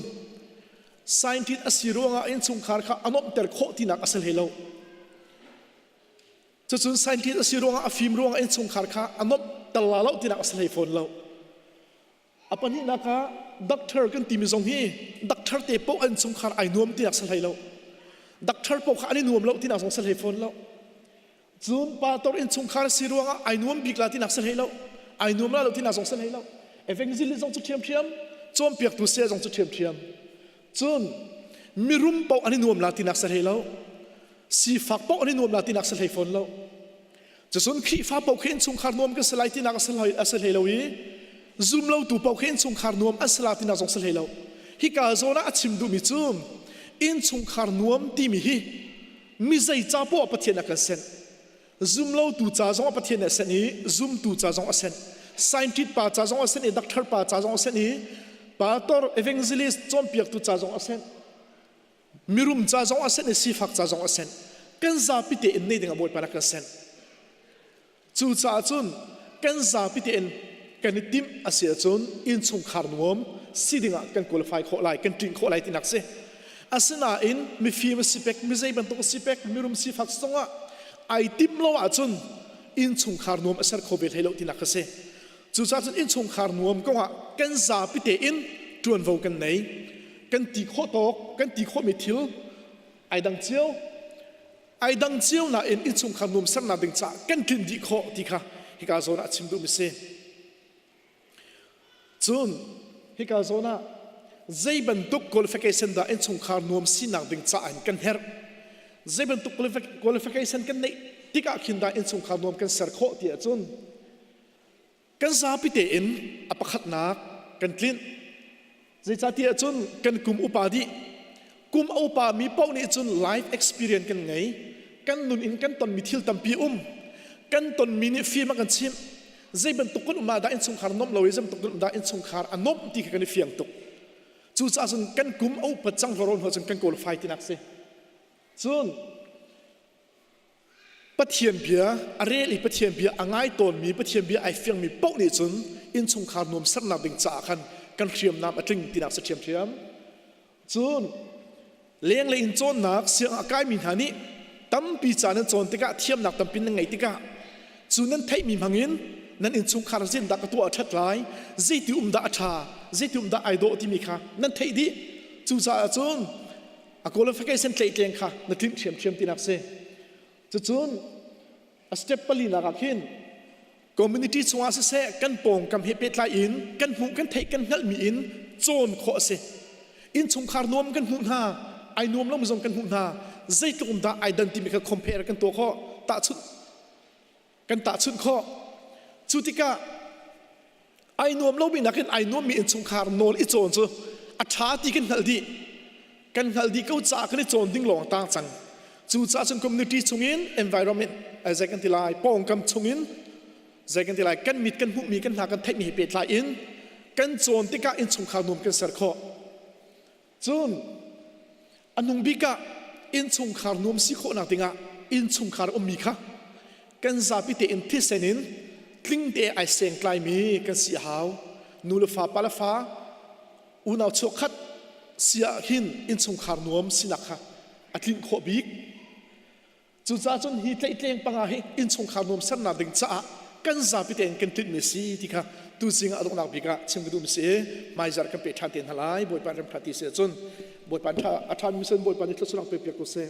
scientist a si ruangah innchungkhar kha a nuamhter khawh tinak a si hlei lo. Cucun scientist a si ruangah a fim ruangah innchungkhar kha a nuamhter la lo tinak a si hlei fawn lo. A pahnihnak ah doctor kan timi zong hi doctor te paoh an chungkhar ai nuam tinak si hlei lo. Doctor paoh kha an i nuam lo tinak zong si hlei fawn lo. Cun pastor innchungkhar si ruangah ai nuam bik la tinak si hlei lo. Ai nuam la lo tinak zong si hlei lo. Evangelist zong cu ṭhiamṭhiam, cawnpiaktu saya zong cu ṭhiamṭhiam. Cun mirum paoh an i nuam la tinak si hlei lo. Sifak paoh an i nuam la tinak si hlei fawn lo. Cucun Khrihfa paoh khi innchungkhar nuam kan si lai tinak a si hlei lo i zumlotu paoh khi innchungkhar nuam an si la tinak zong si hlei lo. Hika zawn ah a chim duhmi cu innchungkhar nuam timi hi mi zei ca poah Pathian a kan senh. Zumlotu ca zong ah Pathian a senh i zumtu ca zong a senh. Scientist pa ca zong a senh i doctor pa ca zong a senh i pastor evangelist cawnpiaktu ca zong a senh. Mirum ca zong a senh i sifak ca zong a senh. Kan zapi tein nei ding ah Bawipa rak kan senh. Cucaah cun kan zapi tein kan i timh a si ahcun innchungkhar nuam si ding ah kan qualify khawh lai, kan tlinh khawh lai tinak si. Asinain mifim a si pek, mi zei bantuk a si pek, mirum sifak zongah ai timh lo ahcun innchungkhar nuam a ser kho ve hlei lo tinak a si. Cucaah cun innchungkhar nuam kongah kan zapi tein ṭuanvo kan nei. Kan ti khawh tawk, kan ti khawhmi thil ai dang cio. Ai dang cio nain innchungkhar nuam sernak ding caah kan tlinh dih khawh ti kha hika zawn ah chim duhmi si. Cun hika zawn ah zei bantuk qualification dah innchungkhar nuam sinak ding caah in kan herh? Zei bantuk qualification kan neih tikah khin dah innchungkhar nuam kan ser khawh ti ahcun Kan zapi tein a pakhatnak kan tlinh. Zeicahtiah cun kan kum upa dih. Kum a upa mi paoh nih cun life experience kan ngei. Kan nun in kan tonmi thil tampi um. Kan tonmi nih fim a kan chimh. Zei bantuk kan um ah dah innchungkhar nuamh lo i zei bantuk kan um dah innchungkhar a nuamh ti kha kan i fiang tuk. Cucaah cun kan kum a upat cang hrawrawl hnu cun kan qualify tinak si. Cun Pathian bia a rel i Pathian bia a ngai tawnmi Pathian bia ai fiangmi paoh nih cun innchungkhar nuam sernak ding caah khan kan hriamnam a tling tinak si ṭhiamṭhiam. Cun lenglei in cawnnak siang a kaimi hna nih tampi ca nan cawn tikah thiamnak tampi nan ngeih tikah cu nan theihmi hmangin nan innchungkhar zindah ka tuah a ṭhat lai zeiti um dah a ṭha zeiti um dah ai dawh timi kha nan theih dih cucaah cun a qualification tleihtleng kha na tlinh ṭhiamṭhiam tinak si. Cucun. A step palinak ah khin community chungah siseh kan pawngkam he pehtlai in kan hmuh kan theih kan hngalhmi in cawn khawh a si. Innchungkhar nuam kan hmuh hna, ai nuam lo zong kan hmuh hna. Zeitluk in dah ai dan timi kha compare kan tuah khawh, tahchunh kan tahchunh khawh. Cu tikah ai nuam lomi nakin ai nuammi innchungkhar nawl i cawn cu a ṭha ti kan hngalh dih. Kan hngalh dih ko caah kan i cawn ding lawng tang cang. Cucaah cun community chungin environment zei kan ti lai pawngkam chungin zei kan ti lai kan mit kan hmuhmi kan hna kan theihmi he pehtlai in kan cawn tikah innchungkhar nuam kan ser khawh. Cun a nung bik ah innchungkhar nuam si khawhnak dingah innchungkhar ummi kha kan zapi tein thisen in tling te ai sengtlaimi kan si a hau. Nu le fa, pa le fa, unau chuakkhat si ah hin innchungkhar nuam sinak kha a tlinh khawh bik. Cucaah cun hi tlaihtleng panga hi innchungkhar nuam sernak ding caah kan zapi tein kan tlinhmi si ti kha tuzing ah a donghnak bik ah chim ka duhmi si. Hmaizarh kan peh ṭhan te hna lai. Bawipa ram ṭha ti si ahcun Bawipa ṭha a ṭhami sin Bawipa nih thluachuah pe piak ko seh.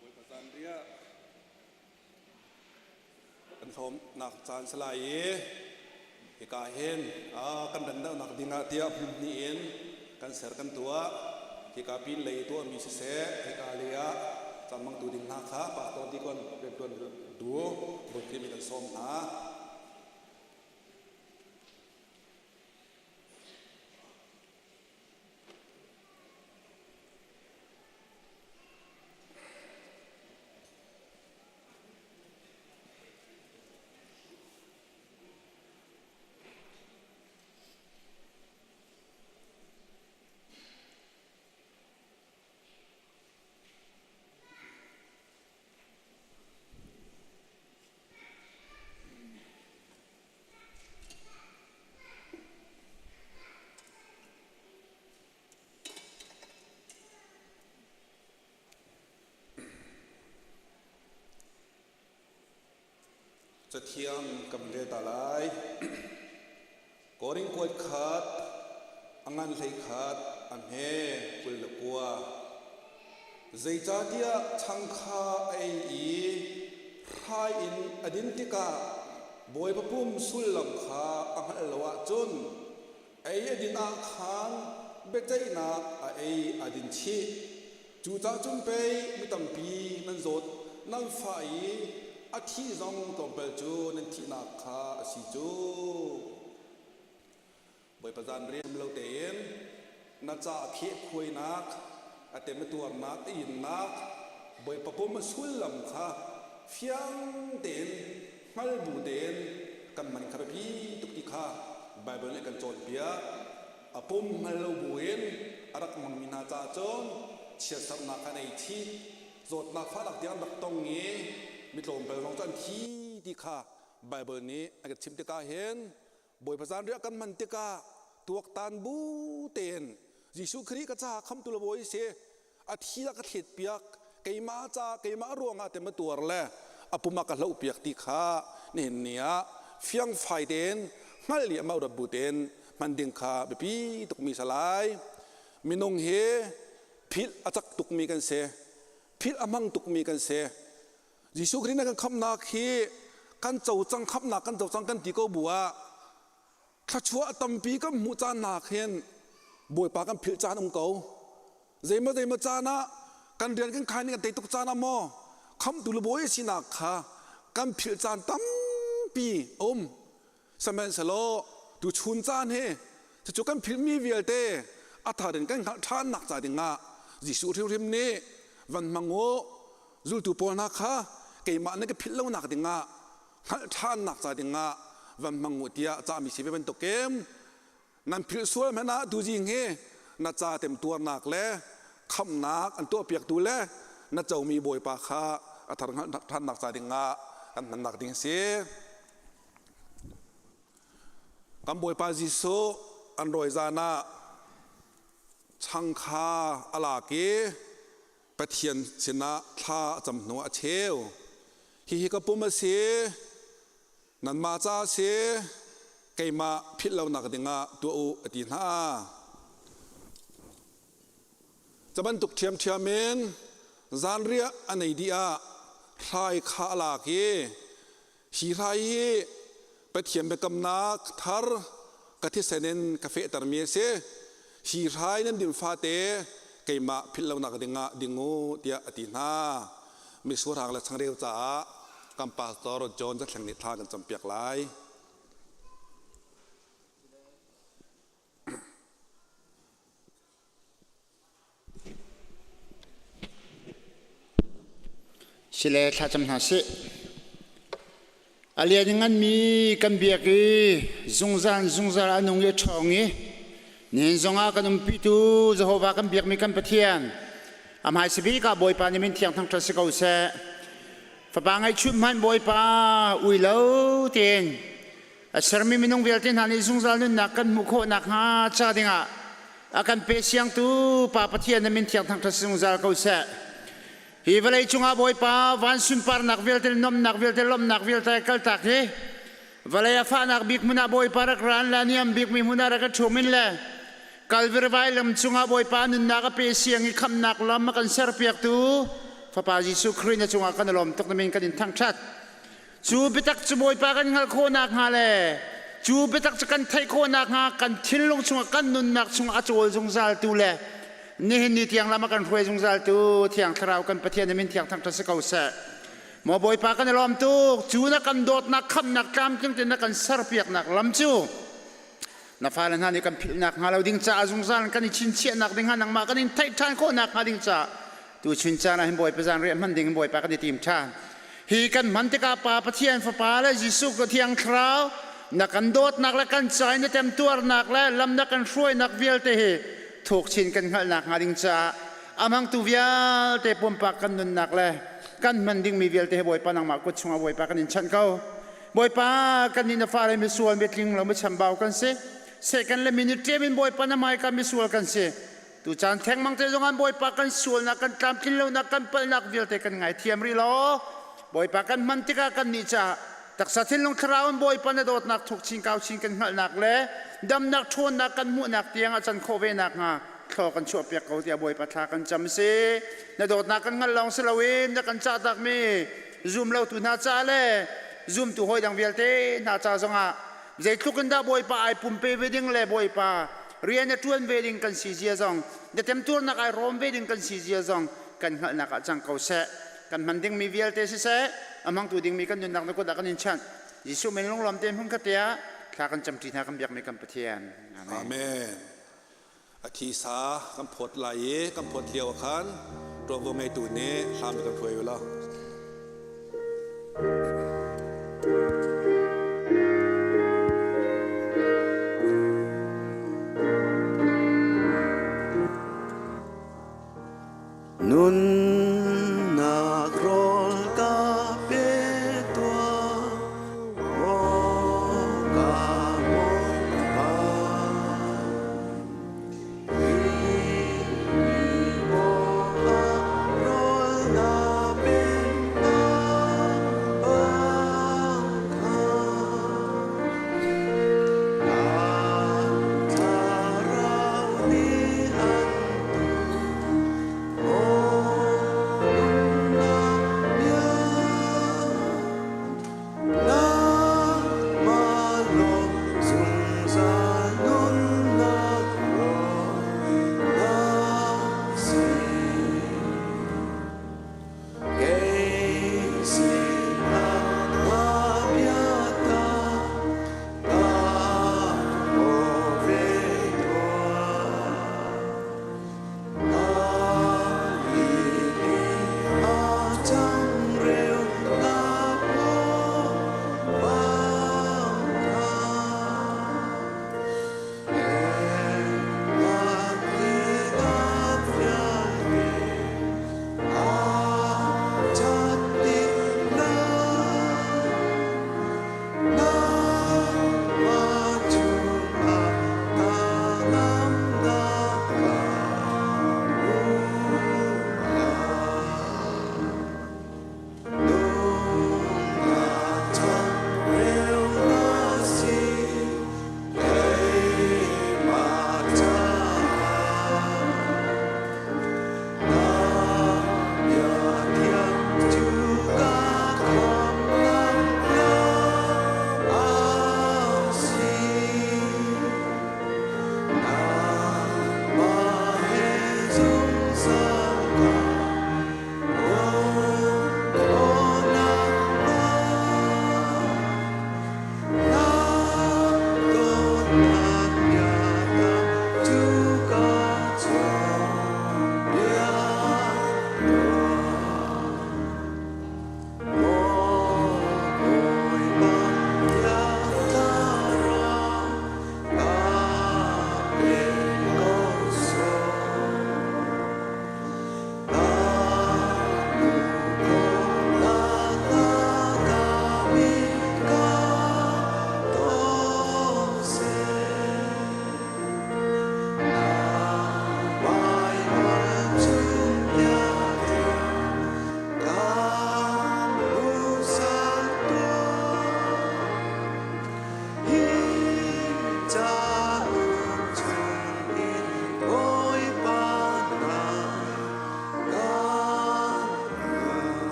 Bawipa zanriah kan hlawmnak caan si lai i hika hin kan randauhnak dingah tiah hmun hnih in kan ser kan tuah. Hika pin lei tuahmi siseh, hika lei ah cangmangtu ding hna kha pastor dikon riantuan du Bawi mi kan sawm hna. Cathiang kan rel ta lai. Korin kuat khat, a ngan hlei khat, a hme 29. Zeicahtiah chang kha a ei i hrai in a din tikah Bawipa pum sullam kha a hngalh lo ahcun ei a din ah khan biaceihnak a ei a din chih. Cucaah cun pei mi tampi nan zawt nan fah i a thih zong tlawmpal cu nan thihnak kha a si cu. Bawipa zanriah lo tein na ca a khehkhuainak, a temtuarnak, a innak, Bawipa pum a sullam kha fiang tein hngal bu tein kan man kha biapi tuk ti kha Baibal nih kan cawnpiak. A pum hngal lo buin a rak hmangmi hna caah cun chiatserhnak kha an ei chih, zawtnak fahnak tiang an rak tong i mi tlawmpal zong cu an thi ti kha Baibal nih a kan chimh tikah hin Bawipa zanriah kan hman tikah tuaktan bu tein Jesuh Khrih ka caah khamtu le bawi si a thi a ka thlet piak keimah ca keimah ruangah te ma tuar le a pum a ka hloh piak ti kha nihin ni ah fiangfai tein hngalh i amah rat bu tein hman ding kha biapi tukmi salai minung hi philh a cak tukmi kan si philh a hmang tukmi kan si Jesuh Khrih na kan khamhnak hi kan co cang khamhnak kan co cang kan ti ko bu ah thluachuah tampi kan hmuh caan nak hin Bawipa kan philh caan um ko. Zeimaw zeimaw caan ah kan rian kan khai ning kan tei tuk caan ah maw khamtu le bawi sinak kha kan philh caan tampi a um. Sihmanhsehlaw tuchun caan hi cucu kan philhmi vialte a thar in kan hngalh ṭhannak ca dingah Jesuh hrimhrim nih van hmang u zultu pawl hna kha keimah nan ka philh lonak dingah hngalh ṭhannak ca dingah van hmang u tiah cahmi si ve bantukin nan philh sual hmanh ah tuzing hi na ca temtuarnak le khamhnak an tuahpiaktu le na comi Bawipa kha a thar hngalh ṭhannak ca dingah kan hmannak ding a si. Kan Bawipa Jesuh an rawi zan ah Chang kha a lak i Pathian sinah thla a cam hnuah a cheu. Hihi ka pum a si, nanmah ca a si, keimah philh lonak dingah tuah u, a ti hna. Cu bantuk ṭhiamṭhiam in zanriah an ei dih ah hrai kha a lak i hi hrai hi Pathian biakamnak thar ka thisen in ka fehtermi a si. Hi hrai nan din fate keimah philh lonak dingah ding u tiah a ti hna. Misurhang le changreu caah kan pastor John Zathleng nih thla kan campiak lai.
Sile thlacam hna sih. A lian nganmi kan biak i zungzal zungzal a nung i a ṭhawng i nihin zongah kan umpitu Jehovah kan biakmi kan Pathian a hmaisa bik ah Bawipa nih min thiang thangṭhat si ko seh. Fapa ngaihchun hmanh Bawipa ui lo tein A sermi minung vialte hna nih zungzal nunnak kan hmuh khawh nakhnga ca dingah a kan pe siangtu Pa Pathian na min thiang thangṭhat zungzal ko seh. Hi vawlei cungah Bawipa van sunparnak vialte nuamhnak vialte lawmhnak vialte kaltak hi vawlei a fahnak bik hmun ah Bawipa rak ran le a niam bikmi hmun ah rak i ṭhum in le Kalvary vailam cungah Bawipa nunnak a pe siang i khamhnak lam a kan serpiaktu Fapa Jesuh Khrih na cungah kan i lawm tuk na min kan in thangṭhat. Cu biatak cu Bawipa kan hngalh khawh nakhnga le cu biatak cu kan theih khawh nakhnga kan thinlung chungah kan nunnak chungah a cawl zungzaltu le nihin ni tiang lam a kan hruai zungzaltu Thiang Thlarau kan Pathian na min thiang thangṭhat si ko seh. Maw Bawipa kan i lawm tuk cu na kan dawtnak khamhnak tlamtling tein na kan serpiaknak lam cu na fale hna nih kan philhnak hnga lo ding caah zungzal kan i chinchiahnak ding hnga nangmah kan in theih ṭhan khawhnak hnga ding caah Tuchun caan ah hin Bawipa zanriah hman ding in Bawipa kan i tim ṭhan. Hi kan hman tikah Pa Pathian Fapa le Jesuh Thiang Thlarau na kan dawtnak le kan ca in na temtuarnak le lam na kan hruainak vialte hi thuk chin kan hngalhnak hnga ding caah a hmangtu vialte pumpak kan nunnak le kan hman dingmi vialte hi Bawipa nangmah kut chungah Bawipa kan in chanh ko. Bawipa kan nih na fale misual mitling lo michambau kan si. Second le minute ṭem in Bawipa na hmaika misual kan si. Tucaan thengmang te zong ah Bawipa kan sualnak, kan tlamtlin lonak, kan palhnak vialte kan ngaithiam rih law Bawipa kan hman tikah kan nih caah taksa thinlung thlarau in Bawipa na dawtnak thuk chin kau chin kan hngalhnak le damnak ṭhawnnak kan hmuhnak tiang a can khawh ve nakhnga thlaw kan chuahpiak ko tiah Bawipa thla kan cam si. Na dawtnak kan hngalh lawng si loin na kan cahtakmi zum lotu hna ca le zumtu hawi dang vialte hna ca zongah zeitluk in dah Bawipa ai pumpe ve ding le Bawipa rian a ṭuan ve ding kan si zia zong na temtuarnak ai rawm ve ding kan si zia zong kan hngalhnak ah cang ko seh. Kan hman dingmi vialte siseh, a hmangtu dingmi kan nunnak na kut ah kan in chanh. Jesuh min lunglawm te hmun khat ah thla kan camṭi hna kan biakmi kan Pathian. Amen.
Amen. A thisa kan phawt lai i kan phawt lio ah khan ṭuanvo ngeitu nih hlam kan hruai u law.
Nunnak rawl ka pe tuah, maw ka Bawipa. Zungzal nunnak rawl na si.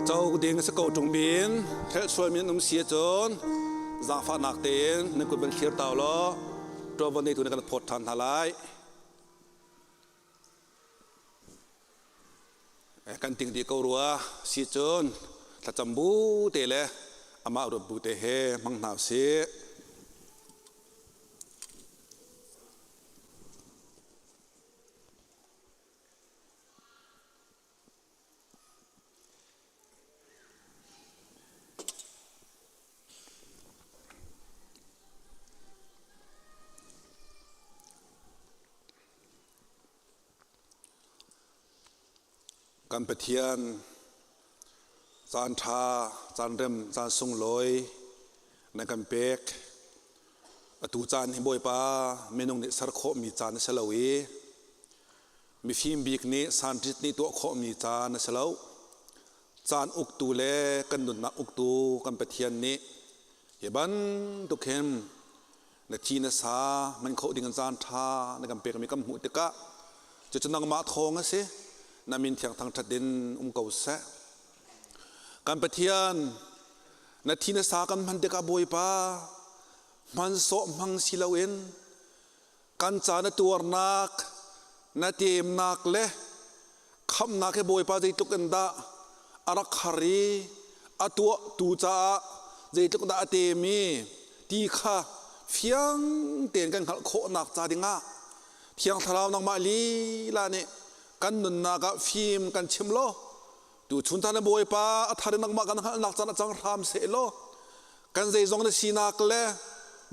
Co ding si ko ṭung bin hrelh sualmi an um si ahcun zaangfahnak tein nan kut van thlir tau law ṭuanvo neitu nih kan phawt ṭhan hna lai. Kan ting dih ko rua si cun thlacam bu te le amah ruat bu te he hmang hna usih. Kan Pathian caan ṭha, caan rem, caan sunglawi na kan pek. Atu caan hi Bawipa minung nih ser khawhmi caan a si lo i Mifim bik nih santrit nih tuah khawhmi caan a si lo. Caan uktu le kan nunnak uktu kan Pathian nih hi bantuk hin na thi na sa man kho ding caan ṭha na kan pekmi kan hmuh tikah cucu nangmah thawng a si. Na min thiang thangṭhat in um ko seh. Kan Pathian na thi na sa kan hman tikah Bawipa hman sawh hmang si loin Kan ca na tuarnak, na temnak le khamnak hi Bawipa zeitluk in dah a rak har i a tuahtu caah zeitluk dah a tem i ti kha fiang tein kan hngalh khawhnak ca dingah Thiang Thlarau nangmah lila nih kan nunnak ah fim kan chim law tuchun tan Bawipa a thar in nangmah kan hngalhnak caan a cang hram seh law kan zeizong na sinak le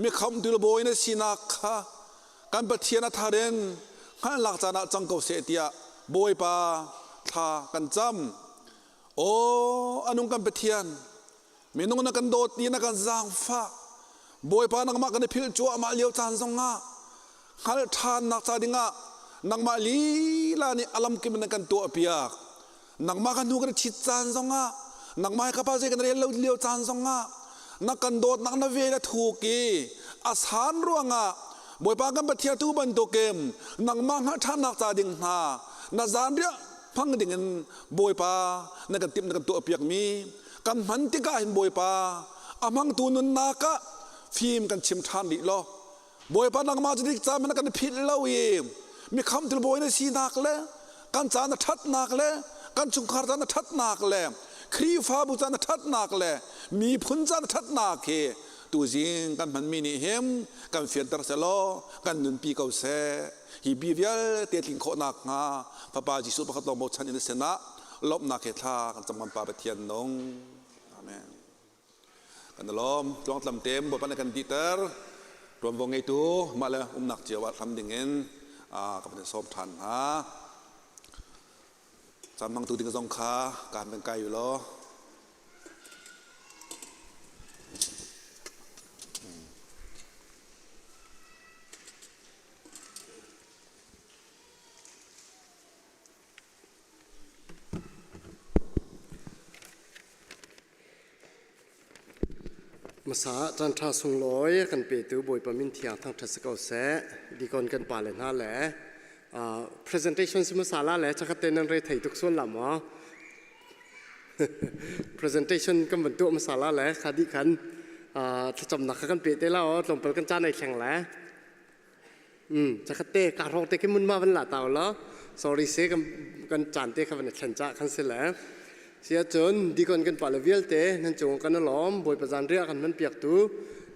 mikhamtu le bawi na sinak kha kan Pathian a thar in hngalhnak caan ah cang ko seh tiah Bawipa thla kan cam. Aw anung kan Pathian, minung na kan dawt ni na kan zaangfah. Bawipa nangmah kan i philh cuahmah lio caan zongah hngalh ṭhannak ca dingah nangmah lila nih alam kim na kan tuahpiak. Nangmah kan hnu kan i ṭhit caan zongah nangmah hi kapa zei kan rel lo lio caan zongah na kan dawtnak na vel a thuk i a san ruangah Bawipa kan Pathian tu bantukin nangmah hngalh ṭhannak ca ding hna na zanriah hmang dingin Bawipa na kan timh na kan tuahpiakmi kan hman tikah hin Bawipa a hmangtu nunnak ah fim kan chim ṭhan rih law Bawipa nangmah cu dik caan na kan philh lo i mikham til bawi na sinak le kan ca na ṭhatnak le kan chungkhar ca na ṭhatnak le Khrihfabu ca na ṭhatnak le miphun ca na ṭhatnak hi tuzing kan hmanmi nih hin kan fianter selaw kan nunpi ko seh. Hi bi vialte tlin khawh nakhnga Fapa Jesuh pakhat lawng bochan in sinah lawmhnak he thla kan cam kan Pa Pathian nung. Amen. Kan i lawm. Tluangtlam tein Bawipa nih kan dihter. Tuanvo ngeitu mah le umnak cio ah hlam dingin ka van in sawm ṭhan hna. Caan hmangtu ding zong kha kaan van kai u law.
Hmasa ah caanṭha sunglawi a kan petu Bawipa min thiang thangṭhat si ko seh. Dikon kan pale hna le presentation si hmasa la le chakhat te nan re thei tuk sual la maw? Presentation kan van tuah hmasa la le kha dih khan thlacamnak kha kan pe te la aw tlawmpal kan caan ai thleng le. Chakhat te ka hrawk te khi mun ma van la tau la. Sorry se kan kan caan te kha van thlen cha khan si le. Sia cun dikon kan pale vialte nan cung kan lawm Bawipa zan riah kan man piak tu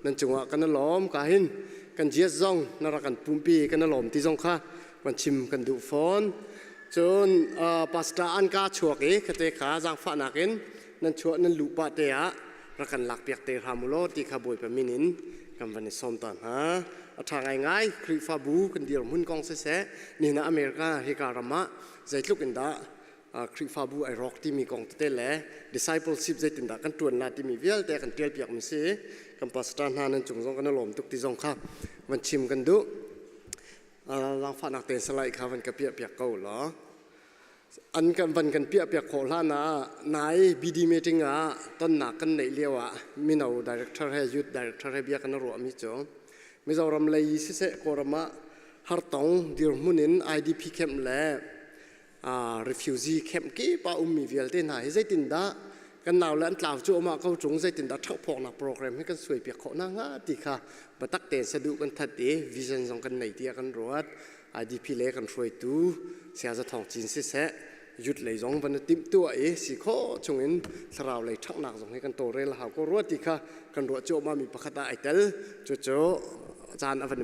nan cungah kan lawm ka hin kan jiat zong na rak kan pumpi kan lawm ti zong kha van chim kan duh fawn. Cun pastor an ka chuak i khate kha zaangfahnak in nan chuah nan luh pah te ah rak kan lak piak te hram u law ti kha Bawipa min in kan van i sawm ta hna. A ṭha ngaingai Khrihfabu kan dirhmun kong siseh nihin ah America hika ram ah zeitluk in dah Khrihfabu ai rawk timi kong tete le discipleship zeitindah kan ṭuan la timi vialte kan ṭial piak mi si. Kan pastor hna nan cung zong kan i lawm tuk ti zong kha van chim kan duh. Zaangfahnak tein salai kha van ka piah piak ko law. An kan van kan piah piak khawh hlan ah nai BD meeting ah tonnak kan neih lio ah mino director he youth director he bia kan ruahmi cu Mizoram lei siseh Kawlram ah hartong dirhmun in IDP camp le refugee camp kip ah ummi vialte hna hi zeitindah Kan nau le an tlau cu amah ko cung zeitindah ṭhanghphawknak program hi kan suai piak khawh na hnga ti kha biatak tein saduh kan that i vision zong kan nei tiah kan ruat. IDP le kan hruaitu Saya Za Thawng Cin siseh youth lei zong van timh tuah i si khawh chungin thlarau lei ṭhanghnak zong hi kan tawlrel a hau ko rua ti kha kan ruah cuahmah mi pakhat ah ai tel. Cucu caan a van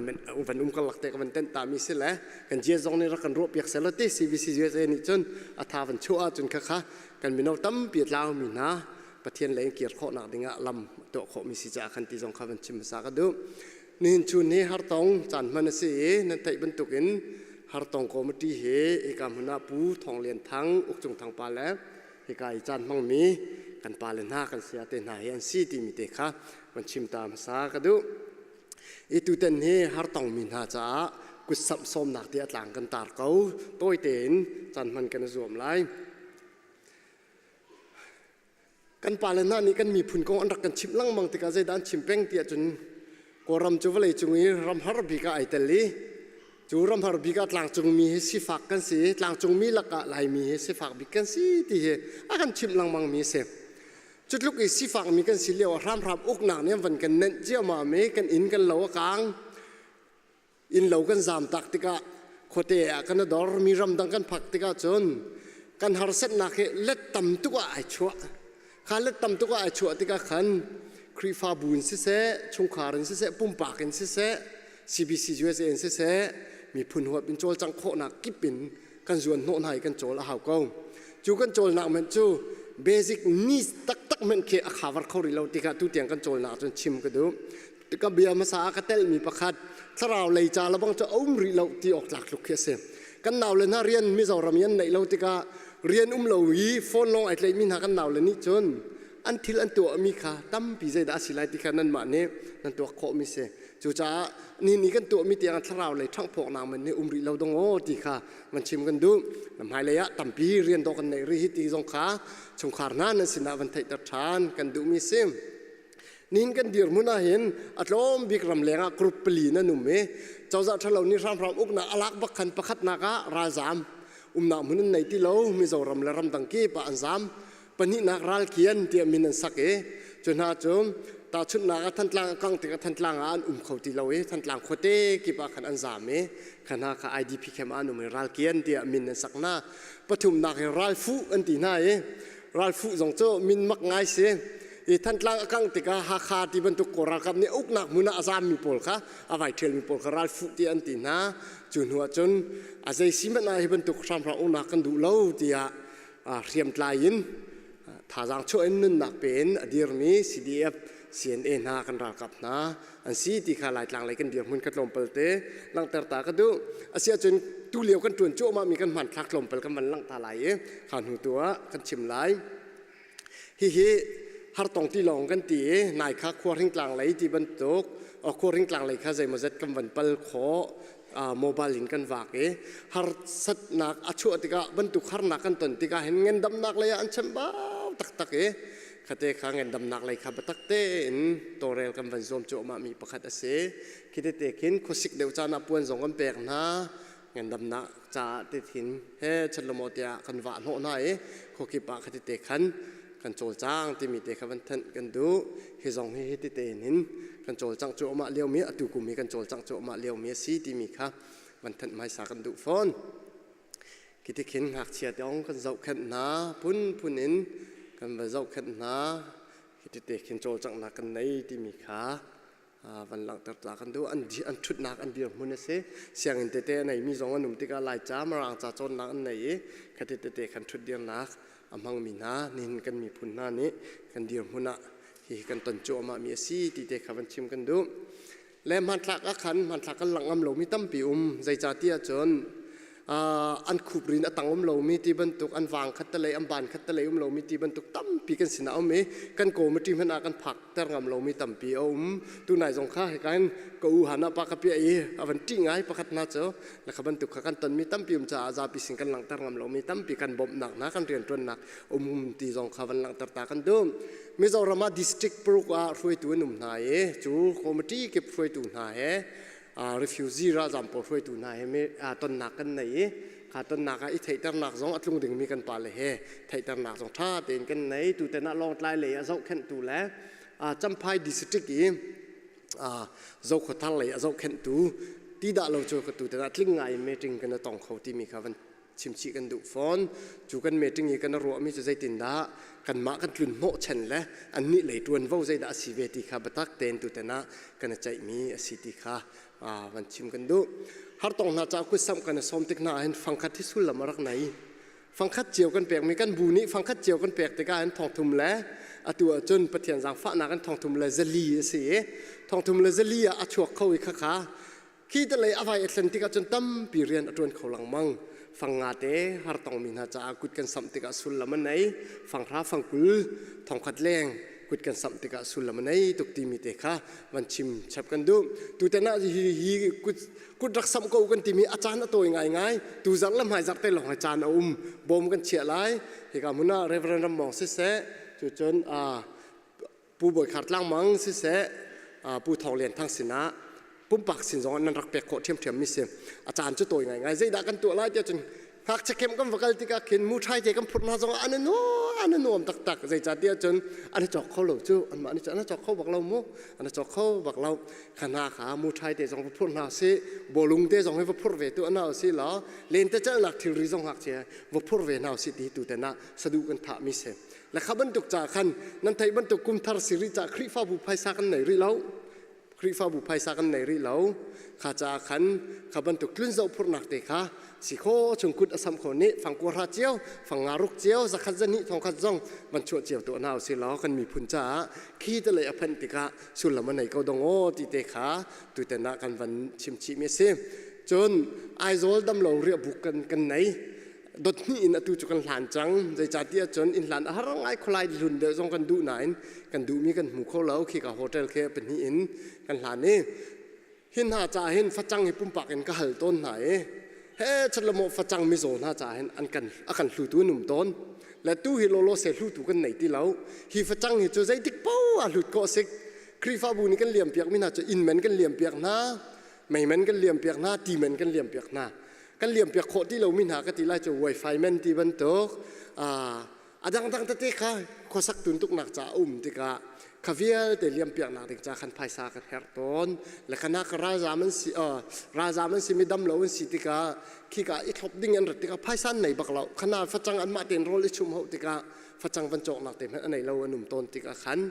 van um karlak te ka van tenh ta mi si le kan jia zong nih rak kan ruah piak selaw ti CBC USA nih cun a tha van chuah ahcun kha kha kan mino tampi a tlau mi hna Pathian lei in kir khawhnak dingah lam tuah khawh mi si caah khan ti zong kha van chim hmasa ka duh. Nihin chun hi hartong caan hman a si i nan theih bantukin hartong committee hi hika hmun ah Pu Thawng Lian Thang, Ukcung Thang pa le hika i caan hmangmi kan pa le hna kan saya te hna hi an si timi te kha van chim ta hmasa ka duh. I tutan hi hartong mi hna caah kutsamh sawmnak ti a tlang kan tar ko. Tawi tein caan hman kan i zuam lai. Kan pale hna nih kan miphun kong an rak kan chimh lengmang tikah zeidah an chim peng ti ahcun Kawlram cu vawlei cung i ram har bik ah ai tel i cu ram har bik ah tlangcungmi hi sifak kan si i tlangcungmi lakah Laimi hi sifak bik kan si ti hi a kan chimh lengmang mi a si. Cu tluk i sifakmi kan si lio ah hramhram uknak nih an van kan nenh ciammam i kan inn kan lo a kaang. Innlo kan zaam tak tikah khuate ah kan dor mi ramdang kan phak tikah cun kan harsatnak hi let tam tuk ah ai chuah. Kha let tam tuk ah ai chuah tikah khan Khrihfabu in siseh, chungkhar in siseh, pumpak in siseh, CBC USA in siseh, miphun huap in cawlcangh khawhnak kip in kan zuan hnawh hna i kan cawl a hau ko. Cu kan cawlnak hmanh cu basic needs taktak hmanh khi a cover kho rih lo tikah tu tiang kan cawlnak cun chim ka duh. Ka bia hmasa ah ka telmi pakhat thlarau lei ca lebang cu a um rih lo ti awk tlak tluk khi a si. Kan naule hna rian Mizoram i an neih lo tikah rian um lo i phone lawng ai tlaihmi hna kan naule nih cun an thil an tuahmi kha tampi zeidah a si lai ti kha nanmah nih nan tuak khawhmi si. Cucaah ni ni kan tuahmi tiang thlarau lei ṭhanghphawknak man nih um rih lo dong aw ti kha van chim kan duh. Hmailei ah tampi rian dawh kan neih rih hi ti zong kha chungkhar hna nan sinah van theihter ṭhan kan duhmi si. Nihin kan dirhmun ahhin a tlawm bik ramleng ah group pali nan um i cozah ṭhalo nih hramhram uknak a lak bak khan pakhatnak ah ralzaam umnak hmun an nei ti lo Mizoram le ramdang kip ah an zaam pahnihnak ralkian tiah min an sak i cu hna cu tahchunhnak ah Thantlang a kang tikah Thantlang ah an um kho ti lo i Thantlang khuate kip ah khan an zaam i kha hna kha IDP camp ah an um i ralkian tiah min an sak hna pathumnak hi ralfuh an ti hna i ralfuh zong cu min mak ngai si i Thantlang a kangh tikah Hakha ti bantuk Kawl ralkap nih uknak hmun ah a zaammi pawl kha a vai ṭhialmi pawl kha ralfuh tiah an ti hna. Cu hnu ah cun a zei si hmanh ah hi bantuk hramhram uknak kan duh lo tiah hriamtlai in thazaang chuah in nunnak pe in a dirmi CDF CNA hna kan ralkap hna an si ti kha Laitlang lei kan dirhmun kha tlawmpal te langhter ta ka duh. Asiahcun tu lio kan ṭuan cuahmah mi kan hmanthlak tlawmpal kan van langh ta lai i kha hnu tu ah kan chim lai. Hihi hartong tilawng kan ti i nai kha khuahringtlang lei ti bantuk khuahringtlang lei kha zeimawzat kan van pal khawh mobile in kan vak i harsatnak a chuah tikah bantuk harnak kan ton tikah hin ngandamnak lei ah an chambau taktak i khate kha ngandamnak lei kha biatak tein tawlrel kan van zuam cuahmah mi pakhat a si. Khi tete khin khuasik deuh caan ah puan zong kan pek hna. Ngandamnak caah tithin he chatlomaw tiah kan vah hnawh hna i khuakip ah khati te khan kan cawlcang timi te kha van thanh kan duh. Hi zong hi hiti te in hin kan cawlcangh cuahmah liomi atu kum hi kan cawlcangh cuahmah liomi a si timi kha van thanh hmaisa kan duh fawn. Khiti khin ngakchia te ong kan zohkhenh hna phunphun in kan va zohkhenh hna hiti te khin cawlcanghnak kan nei timi kha van langhter ta kan duh. An an ṭhutnak an dirhmun a si. Sianginn tete a neimi zong an um tikah Laica Mirang ca cawnnak an nei i khati tete khan ṭhutdirnak a hmangmi hna nihin kan miphun hna nih kan dirhmun ah hihi kan ton cuahmah mi a si ti te kha van chim kan duh. Le hmanthlak ah khan hmanthlak kan langh ngam lomi tampi um. Zeicahtiah cun an khuprin a tang um lomi ti bantuk an vang khat te lei an ban khat te lei um lomi ti bantuk tampi kan sinah um i kan committee hmanh ah kan phak ter ngam lomi tampi a um. Tunai zong kha hika in ka u hana pa ka piah i a van ṭih ngai pakhat hna cu na kha bantuk kha kan tonmi tampi um caah zapi sin kan langhter ngam lomi tampi kan bawmhnak hna kan rianṭuannak um ti zong kha van langhter ta kan duh. Mizoram ah district paruk ah hruaitu an um hna i cu committee kip hruaitu hna he refugee ralzam pawl hruaitu hna he tonnak kan nei i Kha tonnak ah i theihternak zong a tlung dingmi kan pale he theihternak zong ṭha tein kan nei. Tutan ah Lawngtlai lei a zohkhenhtu le Champhai district i Zokhawthar lei a zohkhenhtu ti dah lo cu ka tutan ah tling ngai in meeting kan i tong kho timi kha van chimchih kan duh fawn. Cu kan meeting i kan ruahmi cu zeitindah kanmah kan tlun hnawh chen le annih lei ṭuanvo zeidah a si ve ti kha biatak tein tutan ah kan i ceihmi a si ti kha van chim kan duh. Hartong hna ca kutsamh kan i sawm tik hna ahhin fangkhat hi sullam a rak nei. Fangkhat cio kan pekmi kan bu nih fangkhat cio kan pek tikah hin thongthum le atu ahcun Pathian zaangfahnak in thongthum le zali a si i thongthum le zali ah a chuak kho i khakha khi te lei a vai a thlen tikah cun tampi rian a ṭuan kho lengmang. Fang nga te hartongmi hna caah kut kan samh tikah sullam a nei. Fanghra fangkul thongkhat leng kut kan samh tikah sullam a nei tuk timi te kha van chim chap kan duh. Tutan ah hi hi kut kut rak samh ko kan timi a caan a tawi ngaingai. Tu zarh le hmai zarh te lawng hi caan a um. Bawm kan chiah lai. Hika hmun ah Reverend Rammawng siseh, cucun Pu Bawi Khar Tlang Mang siseh, Pu Thawng Lian Thang sinah pumpak sin zong nan rak pek khawh ṭhiamṭhiam mi si. A caan cu tawi ngaingai. Zeidah kan tuah lai tiah cun ngakchia kem kan va kal tikah khin mu ṭhai te kan phurh hna zong ah an an nuam taktak. Zeicahtiah cun an i cawk kho lo cu. Anmah nih cun an i cawk kho bak lo mu. An i cawk kho bak lo. Kha hna kha mu ṭhai te zong va phurh hna sih. Bawlung te zong hi va phurh ve tu hna usih law lentecelhnak thilri zong ngakchia va phurh ve hna usih ti tu ten ah saduh kan thah mi si. Le kha bantuk ca khan nan theih bantuk kum thar si rih ca Khrihfabu phaisa kan nei rih lo. Khrihfabu phaisa kan nei rih lo. Kha caah khan kha bantuk tlun zoh phurhnak te kha si kho chung kut a sam kho nih fangkua hra cio, fangnga ruk cio, zakhat zahnih thongkhat zong van chuah cio tuah hna usih law kan miphun caah khi te lei a phanh tikah sullam a nei ko dong aw ti te kha tutan ah kan van chim chih mi a si. Cun Aizawl damlo riahbuk kan kan nei. Dot hnih in atu cu kan hlan cang. Zeicahtiah cun inn hlan a har ngai khualai hlun deuh zong kan duh nain kan duhmi kan hmu kho lo. Khika hotel khi pahnih in kan hlan i hin hna ca hin facang hi pumpak in ka hal tawn hna i he chatlaw facang mizaw hna ca hin an kan a kan hlutu an um tawn. Le tu hi lawlaw se hlutu kan nei ti lo. Hi facang hi cu zeitik poah hlut khawh sik. Khrihfabu nih kan liam piak mi hna cu inn man kan liam piak hna, mei man kan liam piak hna, ti man kan liam piak hna. Kan liampiak khawh ti lomi hna ka ti lai cu wifi men ti bantuk a dangdang tete kha khuasak tuntuknak ca a um tikah kha vialte liampiaknak ding ca khan phaisa kan herh tawn. Le khana ka ralzam an si ralzam an si mi dam lo an si tikah khika i thlop ding an rat tikah phaisa an nei bak lo. Khana facang anmah tein rawl i chum hauh tikah facang van cawknak te hmanh a nei lo an um tawn tikah khan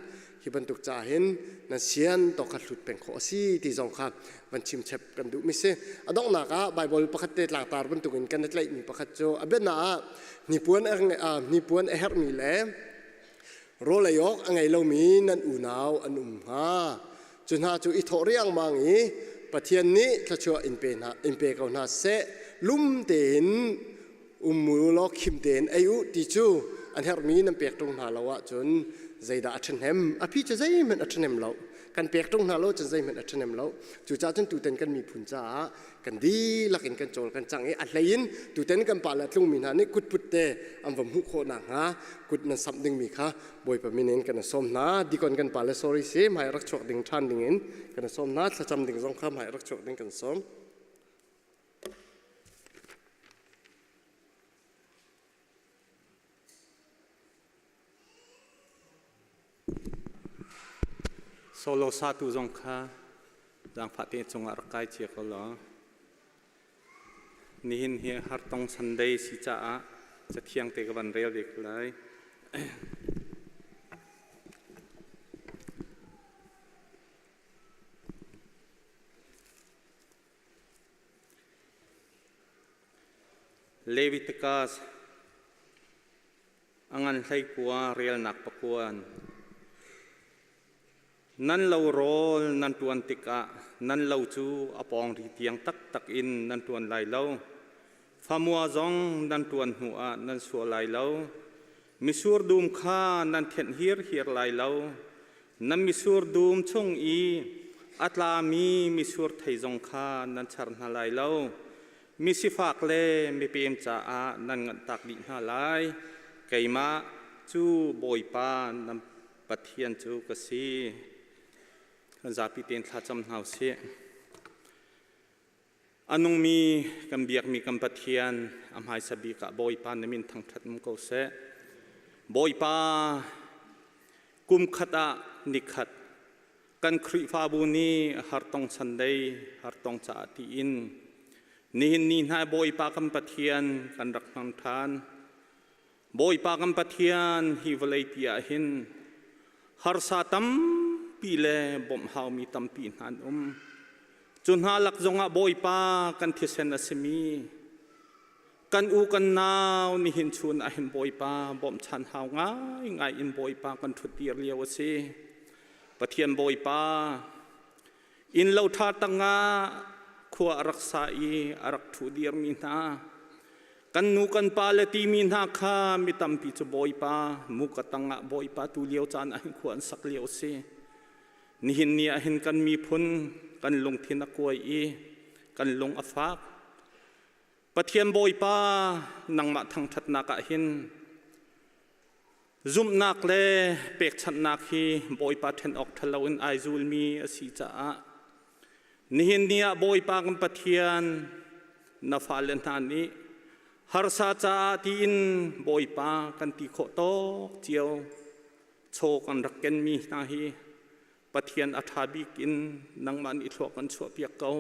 hi bantuk ca hin nan sian to kha hlut peng khawh a si ti zong kha van chim chep kan duh mi si. A donghnak ah Bible pakhat te tlangtar bantuk in kan i tlaih mi pakhat cu a biana ah hnipuan hnipuan a herh mi le rawl ei awk a ngei lomi nan unau an um hnga. Cu hna cu i thawh riangmang i Pathian nih thluachuah in pe hna in pe ko hna seh. Lum tein um u law khim tein ei u ti cu an herhmi nan pek ṭung hna lo ahcun zeidah a ṭhahnem? A phi cu zeihmanh a ṭhahnem lo. Kan pek ṭung hna lo cun zeihmanh a ṭhahnem lo. Cucaah cun tutan kan miphun caah kan dihlak in kan cawl kan cang i a hlei in tutan kan pale a tlungmi hna nih kutput te an va hmuh khawh nakhnga kut nan samh dingmi kha Bawipa min in kan sawm hna. Dikon kan pale sorry si hmai rak chuak ding ṭhan ding in kan sawm hna. Thlacam ding zong kha hmai rak chuak ding kan sawm.
Solo satu zong kha zaangfah te cungah rak kai cia ko law. Nihin hi hartong Sunday si caah cathiang te ka van rel ve ko lai. Leviticus a ngan hleikua relnak pakuan. Nan lo rawl nan ṭuan tikah nan lo cu a pawngri tiang taktak in nan ṭuan lai lo. Famua zong nan ṭuan hnuah nan suah lai lo. Misur dum kha nan thenh hirhiar lai lo. Nan misur dum chung i a tlami misur thei zong kha nan char hna lai lo. Misifak le mipem caah nan nganhtak dih hna lai. Keimah cu Bawipa nan Pathian cu ka si. Kan zapi tein thlacam hna u sih. A nungmi kan biakmi kan Pathian a hmaisa bik ah Bawipa na min thangṭhat um ko seh. Bawipa, kum khat ah nikhat kan Khrihfabu nih hartong Sunday hartong caah tiin nihin ni hna Bawipa kan Pathian kan rak hmang ṭhan. Bawipa kan Pathian hi vawlei pi ah hin harsa tampi le bawmh haumi tampi hna an um. Cu hna lak zongah Bawipa kan thisen a simi kan u kan nau nihin chun ah hin Bawipa bawmhchan hau ngaingai in Bawipa kan ṭhutdir lio a si. Pathian Bawipa inn lo ṭha tangah khua a rak sa i a rak ṭhu dirmi hna Kan nu kan pa le timi hna kha mi tampi cu Bawipa muka tangah Bawipa tu lio caan ah hin khua an sak lio a si. Nihin ni ah hin kan miphun kan lungthin a kuai i kan lung a fak. Pathian Bawipa nangmah thangṭhatnak ah hin zumhnak le pekchanhnak hi Bawipa ṭhen awk ṭhalo in ai zulmi a si caah Nihin ni ah Bawipa kan Pathian na fale hna nih harsa caah tiin Bawipa kan ti khawh tawk cio chaw kan rak kenmi hna hi Pathian a ṭha bik in nangmah nih thluak kan chuahpiak ko.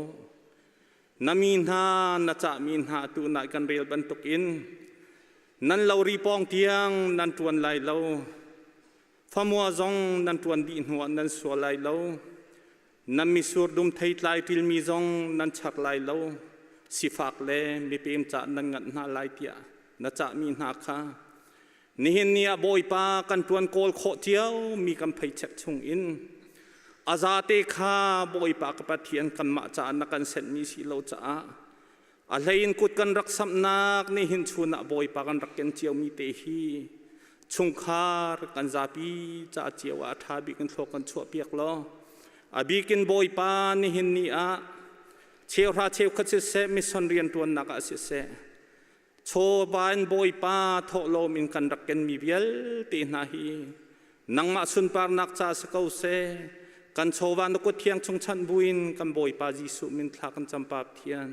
Na mi hna na cahmi hna tu nai kan rel bantukin nan lori pawng tiang nan ṭuan lai lo. Famua zong nan ṭuan dih hnuah nan sual lai lo. Nan misur dum theitlai ṭilmi zong nan char lai lo. Sifak le mipem cah nan nganh hna lai tiah na cahmi hna kha nihin ni ah Bawipa kan ṭuan kawl khawh cio mi kan pheichek chungin a zate kha Bawipa ka Pathian kanmah caah na kan senhmi si lo caah a hleiin kut kan rak samhnak nihin chun ah Bawipa kan rak ken ciomi te hi chungkhar kan zapi ca cio ah a ṭha bik in thlawk kan chuahpiak law a bikin Bawipa nihin ni ah cheuhra cheukhat siseh mission rianṭuannak ah siseh chawva in Bawipa thawhlawm in kan rak kenmi vialte hna hi nangmah sunparnak ca si ko seh kan chawva na kut thiang chung chanh buin kan Bawipa Jesuh min thla kan cam pa Pathian.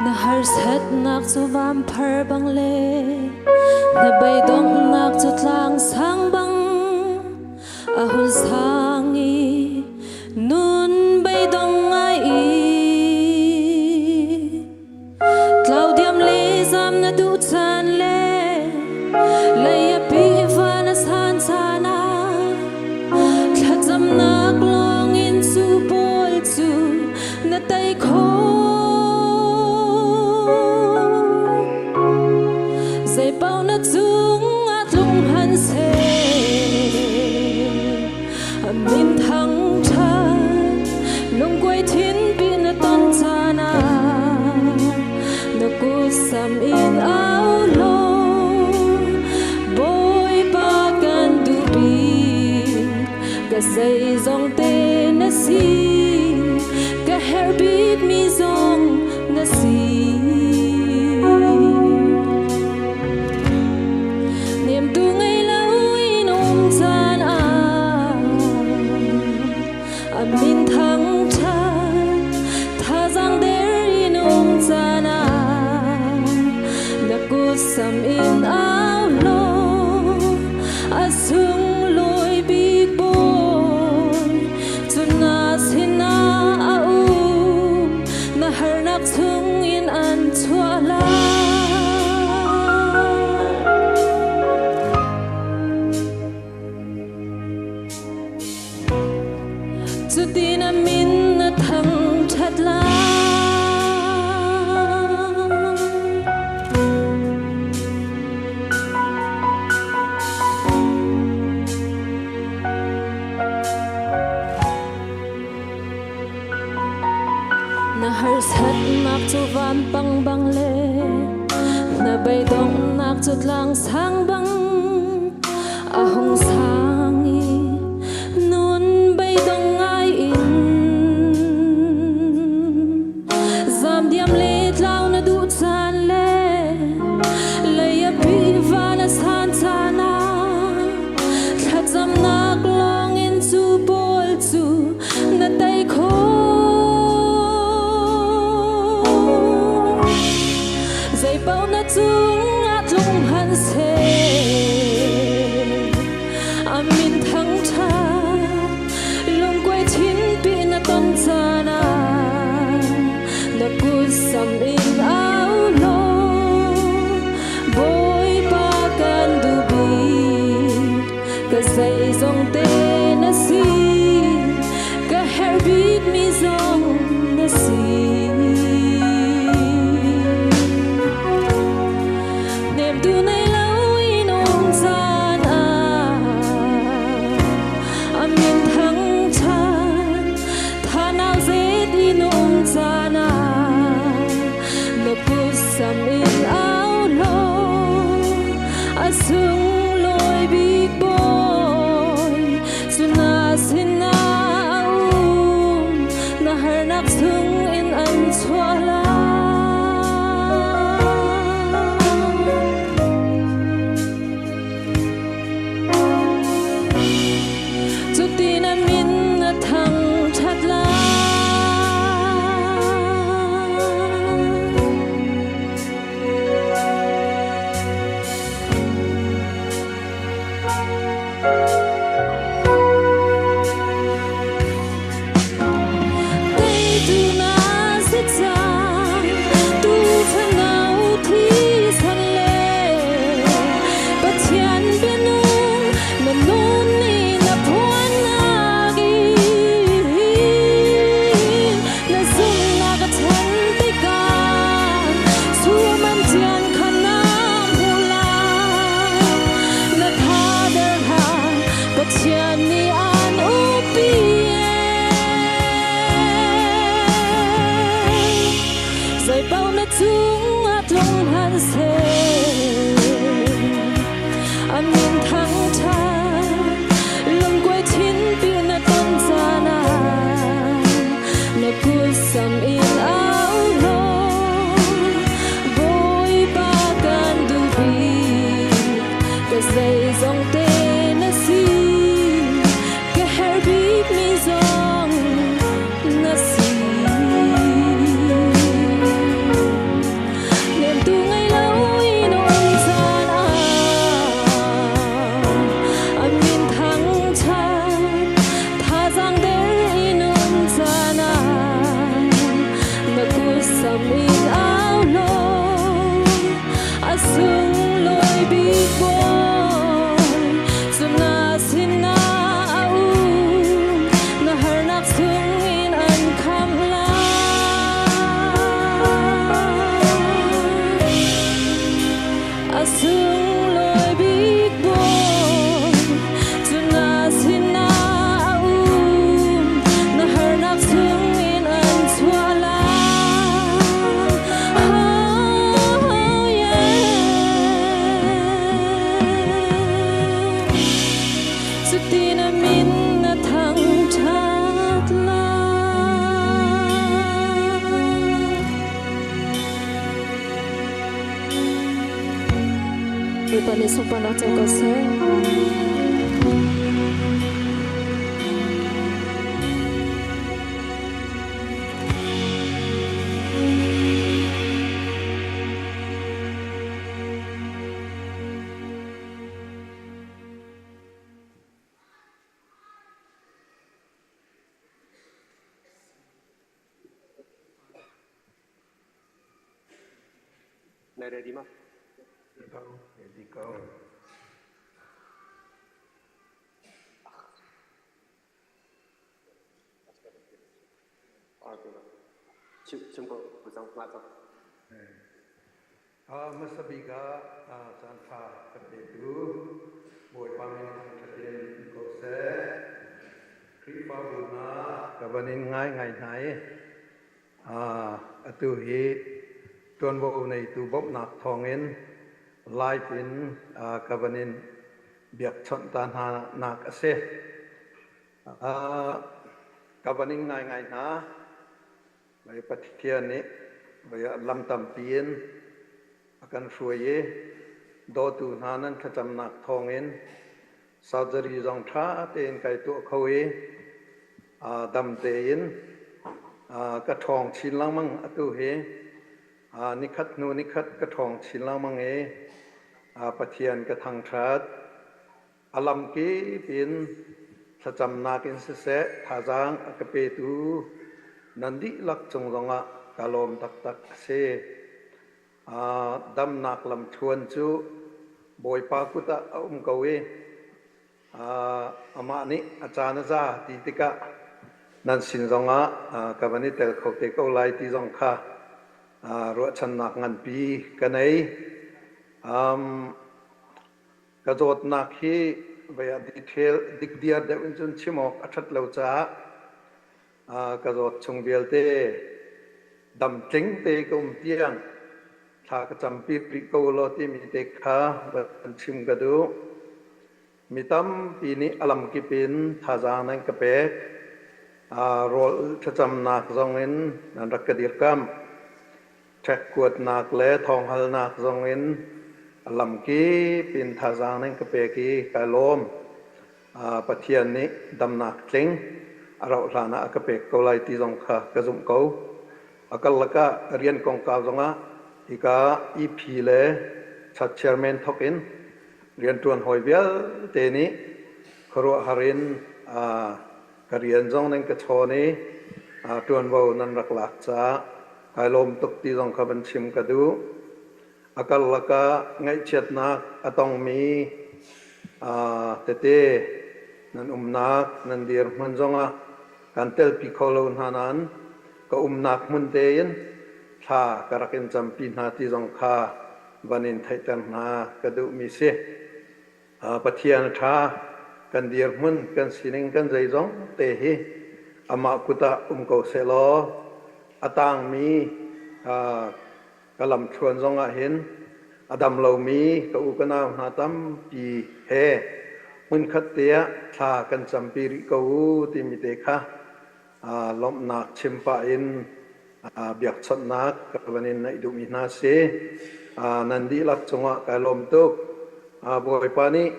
Na harsatnak cu vampar bang le na beidonghnak cu tlang sang bang a hun sang i nun beidong ngai i tlau diam le zam na duh caan le lei a pi van a san caan ah thlacamnak lawng in cu pawl cu na tei khawh zei paoh na cung ah tlung han seh a min thang ṭhan lungkuai thin pi na ton caan ah na kut sam in au law Bawipa kan duh bik ka zeizong te na si ka herh bik mi zong na si Niamtu ngei lo in um caan ah a min thang ṭhan thazaang der in um caan ah na kut sam in au law a sunglawi bik bawi cu na sinah a um na harnak chung in an chuah lai. Donghnak cu tlang sang bang a hung sang i nun beidong ngai in zam diam le tlau na duh caan le lei a pi van a san caan ah thlacamnak lawng in cu pawl cu na tei khawh. Zei paoh na cung ah tlung hmanh seh, a min thangṭhat lungkuai thinpi na ton caan ah na kut sam in au law, Bawipa kan duh bik, ka zeizong te na si, ka herh bikmi zong na si. Nemtu nei lo in um caan ah a min thangṭhat thanau zet in um caan ah na kut sam in au law, a sunglawi bik Bawi cu na sinah a um, na harnak chung in an chuah lai. Cutin a min na thangṭhat lai. Teitu na si cang, tuufanau thisen le Pathian bianung na nun nih na phuannak in na zumhnak a ṭhan tikah suaman tian kha na hmuh lai. Na thader hlah, Pathian nih aan umpi. Zei paoh na cung ah tlung hmanh seh, a min thangṭhat lungkuai thinpi na ton caan ah na kut sam in au law, Bawipa kan duh bik, ka zeizong te na si, ka herh bikmi zong na si. Nemtu ngei lo in um caan ah a min thangṭhat thazaang der in um caan ah na kut sam in au law, a sunglawi bik Bawi cu na sinah a um, na harnak chung in an khamh lai. A sunglawi bik Bawi cu na sinah a um, na harnak chung in an chuah lai. Oh, yeah. Cutin a min na thangṭhat lai. Bawipa nih sunparnak co ko seh.
Na ready ma?
Ready ko.
Chim ko cang ngah cang.
Hmasa bik ah caan ṭha kan petu Bawipa min thangṭhat in um ko seh. Khrihfabu hna ka van in ngai ngai hna i atu hi ṭuanvo neitu bawmhnak thawngin Live in ka van in biakchawnh ta hna nak a si. Ka van in ngaingai hna. Mei Pathian nih lam tampi in a kan hruai i dawtu hna nan thlacamnak thawngin surgery zong ṭha tein kai tuah kho i dam tein ka ṭhawng chin lengmang atu hi. Nikhat hnu nikhat ka ṭhawng chin lengmang i Pathian ka thangṭhat. A lamkip in thlacamnak in siseh thazaang a ka petu nan dihlak cung zongah ka lawm taktak a si. Damnak lamthluan cu Bawipa kut ah a um ko i amah nih a caan a za ti tikah nan sin zongah ka van i tel kho te ko lai ti zong kha ruahchannak nganpi ka nei. Ka zawtnak hi vei ah detail dikdiar deuh in cun chim awk a ṭhat lo caah ka zawt chung vialte damtling te ka um tiang thla ka campi rih ko law timi te kha van chim ka duh. Mi tampi nih a lamkip in thazaang nan ka pek. Rawl thlacamnak zong in nan rak ka dirkamh. Ṭhekkuatnak le thawnghalnak zongin a lamkip in thazaang nan ka pek i kai lawm. Pathian nih damnak tling a rauh hlan ah a ka pek ko lai ti zong kha ka zumh ko. A karlak ah rian kongkau zongah hika EP le church chairman thawk in rianṭuan hawi vialte nih khuaruahhar in ka rian zong nan ka chawn i ṭuanvo nan rak lak caah kai lawm tuk ti zong kha van chim ka duh. A karlak ah ngaihchiatnak a tongmi tete nan umnak nan dirhmun zongah kan telpi kho lo hna nain ka umnak hmun tein thla ka rak in campi hna ti zong kha van in theihter hna ka duhmi si. Pathian a ṭha, kan dirhmun, kan sining, kan zeizong te hi amah kut ah um ko sehlaw a tangmi ka lamthluan zongah hin a dam lomi ka u ka nau hna tampi he hmunkhat te ah thla kan campi rih ko u timi te kha lawmhnak chim pah in biakchawnhnak ka van in naih duhmi hna si. Nan dihlak cungah kai lawm tuk. Bawipa nih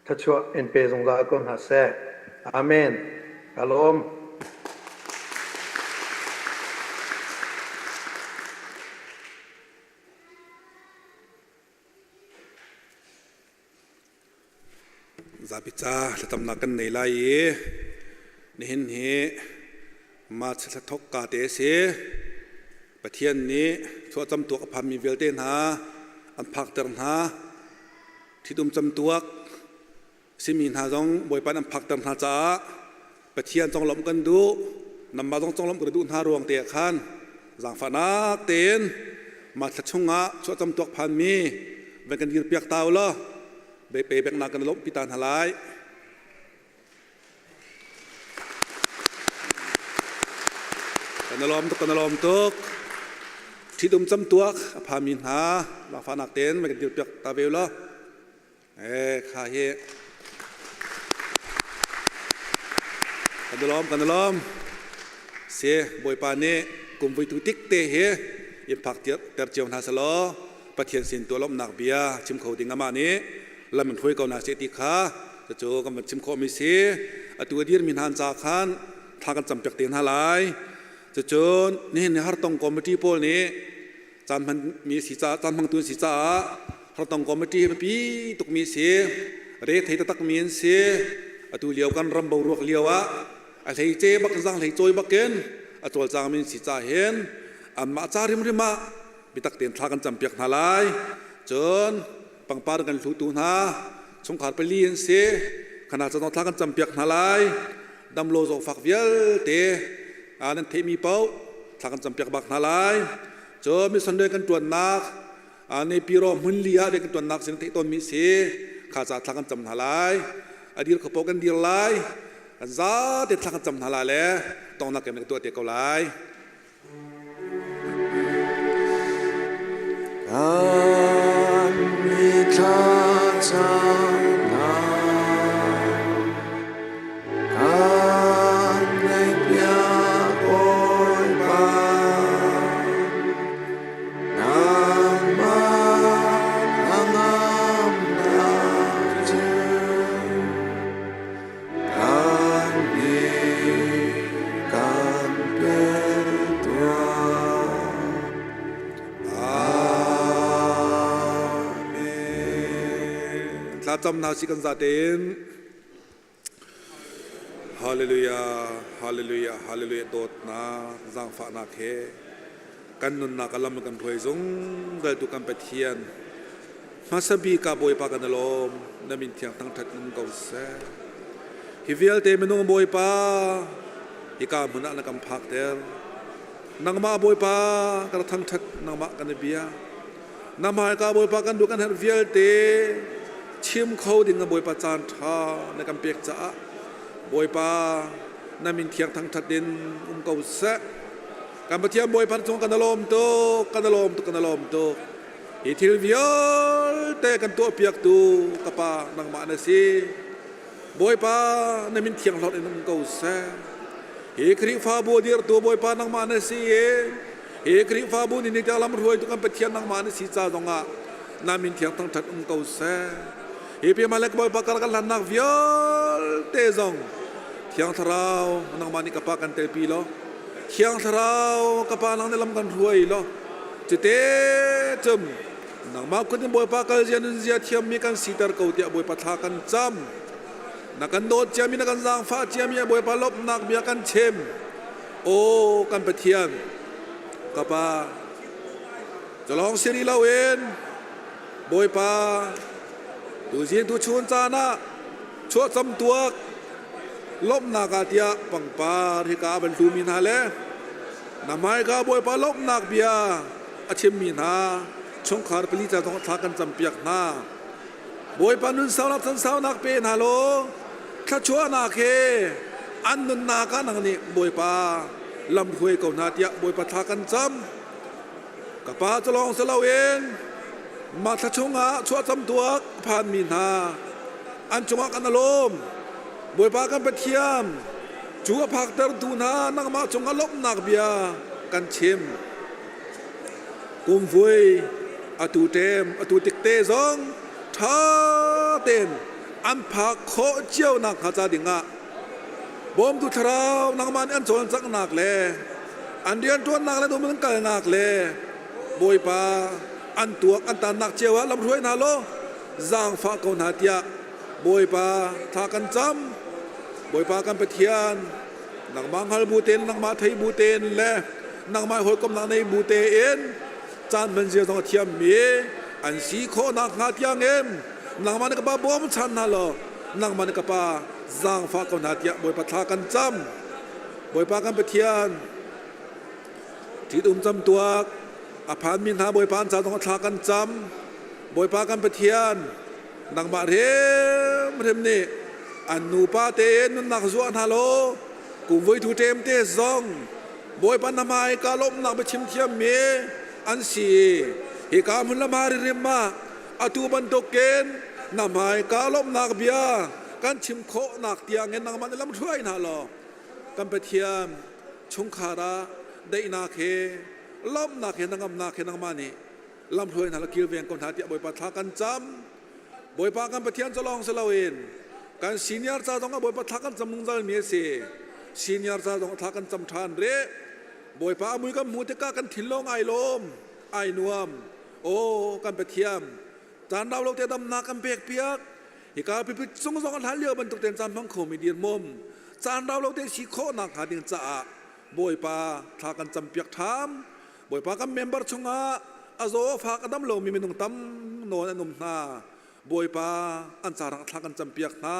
thluachuah in pe zungzal ko hna seh. Amen. Ka lawm.
Zapi ca thlacamnak kan nei lai i nihin hi March thla thok ka te a si. Pathian nih chuahcam tuak a phanmi vialte hna an phakter hna. Ṭhitum camtuak simi hna zong Bawipa an phakter hna caah Pathian conglawmh kan duh. Nangmah zong conglawmh kan duh hna ruang te ah khan zaangfahnak tein mah thla chungah chuahcam tuak phanmi van kan dirpiak ta u law pe peknak kan lawmhpi ta hna lai. Kan i lawm tuk, kan i lawm tuk. Ṭhitum camtuak a phami hna zaangfahnak tein van kan dirpiak ta ve u law Kha hi kan i lawm kan i lawm. Si Bawipa nih kum vui tu tik te hi in phak ter cio hna selaw Pathian sin tuah lawmhnak bia chim kho ding amah nih lam in hruai ko hna seh ti kha cucu kan van chim khawhmi si. Atu a dirmi hna ca khan thla kan campiak te hna lai. Cucun nihin ni hartong committee pawl nih caan hmanmi si caah caan hmangtu an si caah hartong committee hi biapi tukmi si re thei taktakmi an si. Atu lio kan ram boruak lio ah a hleice bak zang hlei cawi bakin a cawlcangmi an si caah hin anmah ca rimrim ah biatak tein thla kan campiak hna lai. Cun pangpar kan hlutu hna chungkhar pali an si khana ca thla kan campiak hna lai. Damlo zawfak vialte nan theihmi paoh thla kan campiak bak hna lai. Cun mission rian kan ṭuannak Nepiro hmunli ah rian kan ṭuannak sin theih tawnmi si kha ca thla kan cam hna lai. A dir kho paoh kan dir lai. Kan zate thla kan cam hna lai le tongnak kem kan tuah te ko lai. Thla cam hna si kan zatein. Hallelujah, hallelujah, hallelujah. Dawtnak, zaangfahnak he kan nunnak a lam kan hruai zungzal tu kan Pathian. Hmasa bik ah Bawipa kan i lawm, na min thiang thangṭhat in ko seh. Hi vialte minung Bawipa, hika hmun ah na kan phakter. Nangmah Bawipa kan thangṭhat, nangmah kan i bia. Na hmaika Bawipa kan duh kan herh vialte chim kho ding na Bawipa caan ṭha na kan pek caah Bawipa na min thiang thangṭhat in um ko seh. Kan Pathian Bawipa cung kan lawm tuk, kan lawm tuk, kan lawm tuk. Hi thil vialte kan tuahpiaktu ka Pa nangmah na si. Bawipa na min thiang hlorh in um ko seh. Hi Khrihfabu dirtu Bawipa nangmah na si i hi Khrihfabu nih nitiang lam hruaitu kan Pathian nangmah na si ca zongah na min thiang thangṭhat um ko seh. Hi pi malek Bawipa kar kan hlannak vialte zong Thiang Thlarau nangmah nih ka Pa kan telpi law Thiang Thlarau ka Pa nang nih lam kan hruai law cite cum nangmah kut in Bawipa kal zia nun zia thiammi kan siter ko tiah Bawipa thla kan cam. Na kan dawt ciami na kan zaangfah ciami Bawipa lawmhnak bia kan chim. Aw kan Pathian, ka Pa, culawng si rih loin Bawipa, tuzing tuchun caan ah chuahcam tuak lawmhnak ah tiah pangpar hika a van hlumi hna le na hmaika Bawipa lawmhnak bia a chimmi hna chungkhar pali ca zong thla kan campiak hna. Bawipa nun saunak chan saunak pe hna law thluachuahnak he an nunnak ah nang nih Bawipa lam hruai ko hna tiah Bawipa thla kan cam. Ka pa cu lawng si loin mah thla chungah chuahcam tuak a phanmi hna an cungah kan alawm. Bawipa kan Pathian cu a phaktertu hna nangmah cungah lawmhnak bia kan chim. Kumvui atu ṭem atu tikte zong ṭha tein an phak khawh cio nakhnga ca dingah bawmtu thlarau nangmah nih an cawlcanghnak le an rianṭuannak le an kalnak le Bawipa an tuak an tannak cio ah lamhruai hna law zaangfah ko hna tiah Bawipa thla kan cam. Bawipa kan Pathian nangmah hngal bu tein nangmah thei bu tein le nangmah hawikomnak nei bu tein caan hman zia zong a thiammi an si khawh nakhnga tiangin nangmah nih ka pa bawmchan hna law nangmah nih ka pa zaangfah ko hna tiah Bawipa thla kan cam. Bawipa kan Pathian ṭhitum camtuak a phanmi hna Bawipa an ca zong thla kan cam. Bawipa kan Pathian nangmah hrimhrim nih an nupa tein nunnak zuah hna law kum voi thu ṭem te zong Bawipa na hmai ka lawmhnak biachim thiammi an si. Hika hmun le hma ririm ah atu bantukin na hmai ka lawmhnak bia kan chim khawhnak tiangin nangmah nih lam hruai hna law kan Pathian chungkhar ah daihnak he lawmhnak he hnangamnak he nangmah nih lamhruai hna le kilveng ko hna tiah Bawipa thla kan cam. Bawipa kan Pathian cu lawng si loin kan senior ca zong ah Bawipa thla kan cam zungzal mi a si. Senior ca zong thla kan cam ṭhan rih. Bawipa a mui kan hmuh tikah kan thinlung ai lawm, ai nuam. Aw kan Pathian, caan rau lo te damnak kan pek piak. Hika pipit cung zong a hlan lio bantuk tein caan hmang khomi dirhmun, caan rau lo te si khawhnak hnga ding caah Bawipa thla kan cam piak ṭham. Bawipa kan member chungah a zaw a fak a dam lomi minung tam nawn an um hna. Bawipa an carang thla kan campiak hna.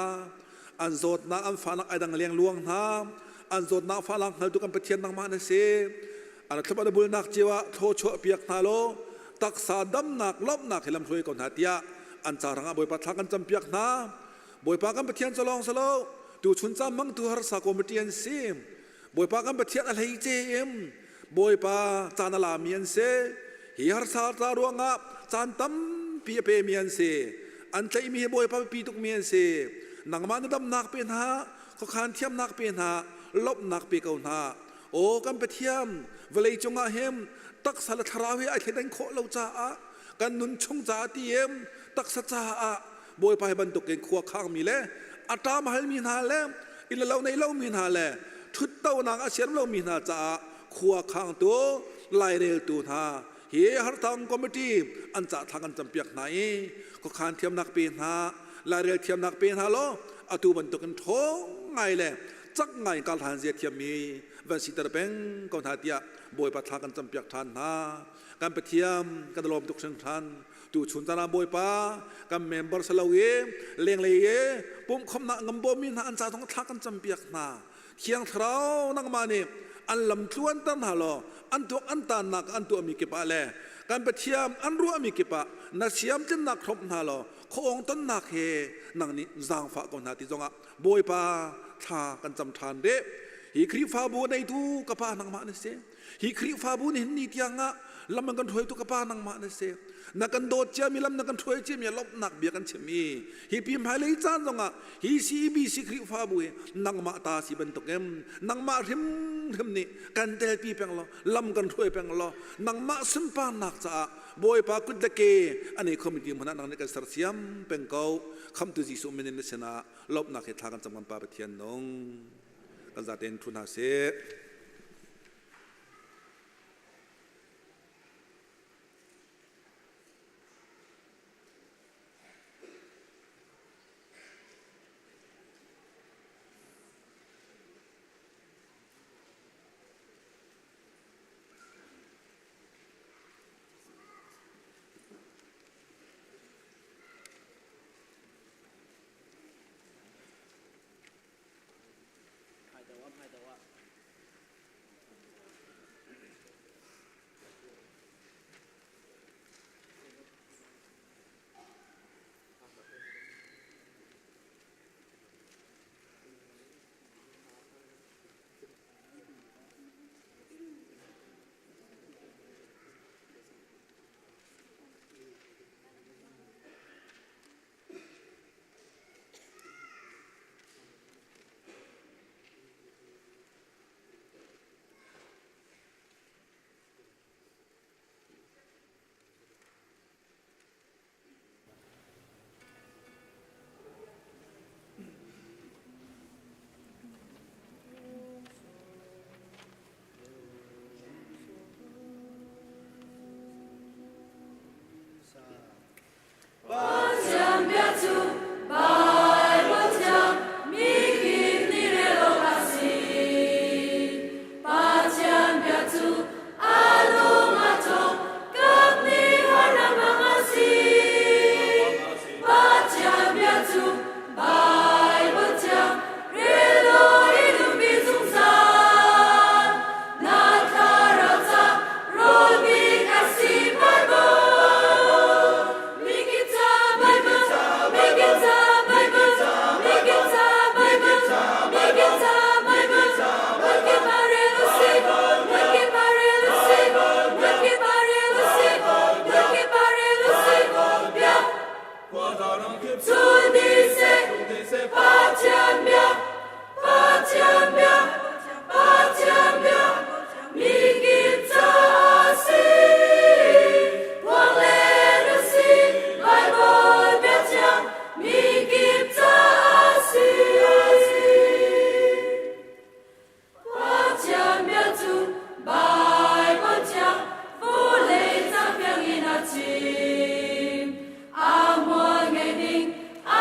An zawtnak an fahnak ai dang lengluang hna. An zawtnak fahnak hngaltu kan Pathian nangmah na si. An thlop an bulnak cio ah thaw chuah piak hna law taksa damnak lawmhnak he lamhruai ko hna tiah an carang ah Bawipa thla kan campiak hna. Bawipa kan Pathian cu lawng silo tu chun cam mangtu harsa committee an si. Bawipa kan Pathian a hleice in Bawipa caan a lami an si. Hi harsa ta ruangah caan tampi a pemi an si. An tlaihmi hi Bawipa biapi tukmi an si. Nangmah na damnak pe hna, khuakhan thiamnak pe hna, lawmhnak pe ko hna. Aw kan Pathian, vawlei cungah hin taksa le thlarau hi ai thleidan khawh lo caah kan nun chung caah ti em taksa caah Bawipa hi bantukin khua khangmi le a ṭam halmi hna le inn le lo nei lomi hna le ṭhuttonak a siam lomi hna caah khua khangtu laireltu hna hi hartang committee an cah thla kan campiak hna i khuakhan thiamnak pe hna. Lairel thiamnak pe hna law atu bantukin ṭhawng ngai le cak ngai in karhlan zia thiammi van siter peng ko hna tiah Bawipa thla kan campiak ṭhan hna. Kan Pathian kan lawm tuk hringhran. Tu chun caan ah Bawipa kan member salo i lenglei i pumhkhawmnak ngam bawmmi hna an ca zong thla kan campiak hna. Thiang Thlarau nangmah nih an lam tluanter hna law an tuak an tannak an tuahmi kip ah le kan Pathian an ruahmi kip ah na siamtlinnak hrawmh hna law khuaawng tonnak he nang nih zaangfah ko hna ti zongah Bawipa thla kan cam ṭhan deh. Hi Khrihfabu neitu ka pa nangmah na si. Hi Khrihfabu nihin ni tiang ah lam an kan hruaitu ka pa nangmah na si. Na kan dawt ciami lam na kan hruai ciami lawmhnak bia kan chim i hi pi hmailei caan zongah hi CBC Khrihfabu hi nangmah ta si bantukin nangmah hrimhrim nih kan telpi peng law lam kan hruai peng law nangmah sunparnak caah Bawipa kut le ke an ei khomi ti hmun ah nang nih kan sersiam peng ko. Khamtu Jesuh min in na sinah lawmhnak he thla kan cam kan Pa Pathian nung. Kan zaten thu hna sih.
Pathian bia cu Baibal thiang mikip nih rel awk a si. Pathian bia cu a lung a cawk, kap nih harnak bang a si. Pathian bia cu Baibal thiang rel law i duhmi zungzal. Na thlarau ca rawl bik a si Baibal. Mikip ca Baibal, mikip ca Baibal, mikip ca Baibal, mikip ca Baibal. Hmunkip ah rel u sih, hmunkip ah rel u sih, hmunkip ah rel u sih, hmunkip ah rel u sih. Bia Cun ni seh, Pathian bia, Pathian bia, Pathian bia, mikip ca a si. Phuang len u si, Baibal bia thiang, mikip ca a si. Pathian bia cu Baibal thiang vawlei cafiang in a chim. A hmual ngei ding a.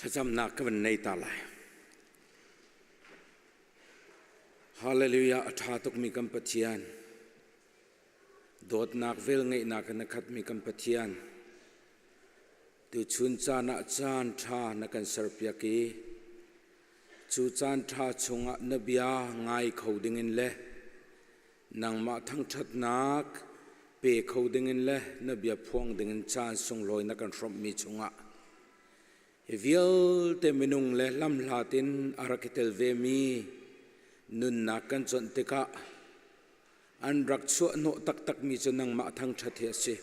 Thlacamnak ka van nei ta lai. Hallelujah a ṭha tukmi kan Pathian. Dawtnak velngeihnak in a khatmi kan Pathian. Tuchun caan ah caan ṭha na kan serpiak i cu caan ṭha chungah na bia ngai kho dingin le nangmah thangṭhatnak pe kho dingin le na bia phuang dingin caan sunglawi na kan hrawmhmi chungah hi vialte minung le lamhlat in a rak i tel vemi nunnak kan conh tikah an rak chuahhnawh taktakmi cu nangmah thangṭhat hi a si.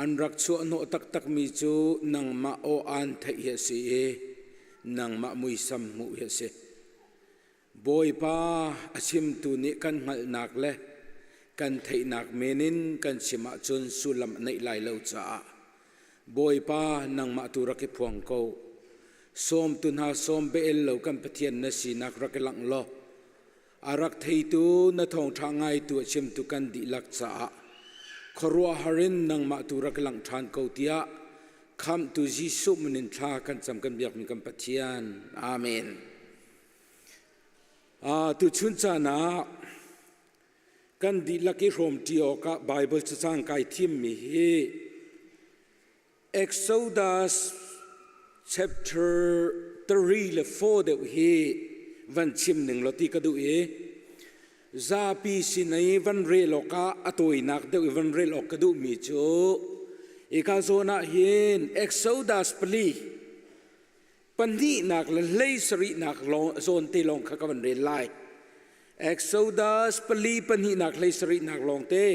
An rak chuahhnawh taktakmi cu nangmah aw aan theih hi a si i nangmah muisam hmuh hi a si. Bawipa a chimtu nih kan hngalhnak le kan theihnak men in kan chim ahcun sullam a neih lai lo caah Bawipa nangmah tu rak i phuang ko. Sawmtu hna sawm bel lo kan Pathian na sinak rak i langh law a rak theitu na thawngṭha ngaitu a chimtu kan dihlak caah khuaruahhar in nangmah tu rak i langh ṭhan ko tiah khamhtu Jesuh min in thla kan cam kan biakmi kan Pathian. Amen. Tuchun caan ah kan dihlak i hrawmṭi awkah Baibal cacang kai thimmi hi Exodus chapter 3 le 4 deuh hi van chim ning law ti ka duh i zapi sin i van rel awkah a tawinak deuh i van rel awk ka duhmi cu hika zawn ah hin Exodus pali pahnihnak le hlei sarihnak zawn te lawng kha ka van rel lai. Exodus pali pahnihnak hlei sarihnak lawng te.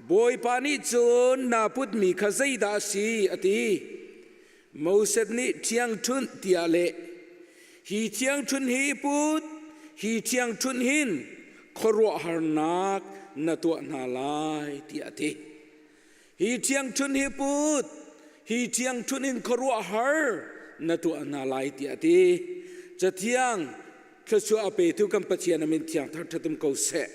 Bawipa nih cun naa putmi kha zeidah a si a ti. Moses nih ṭhiangṭhunh tiah leh. Hi ṭhiangṭhunh hi put, hi ṭhiangṭhunh hin khuaruahharnak na tuah hna lai tiah a ti. Hi ṭhiangṭhunh hi put, hi ṭhiangṭhunh in khuaruahhar na tuah hna lai tiah a ti. Cathiang thluachuah a petu kan Pathian a min thiang thar ṭhatum ko seh.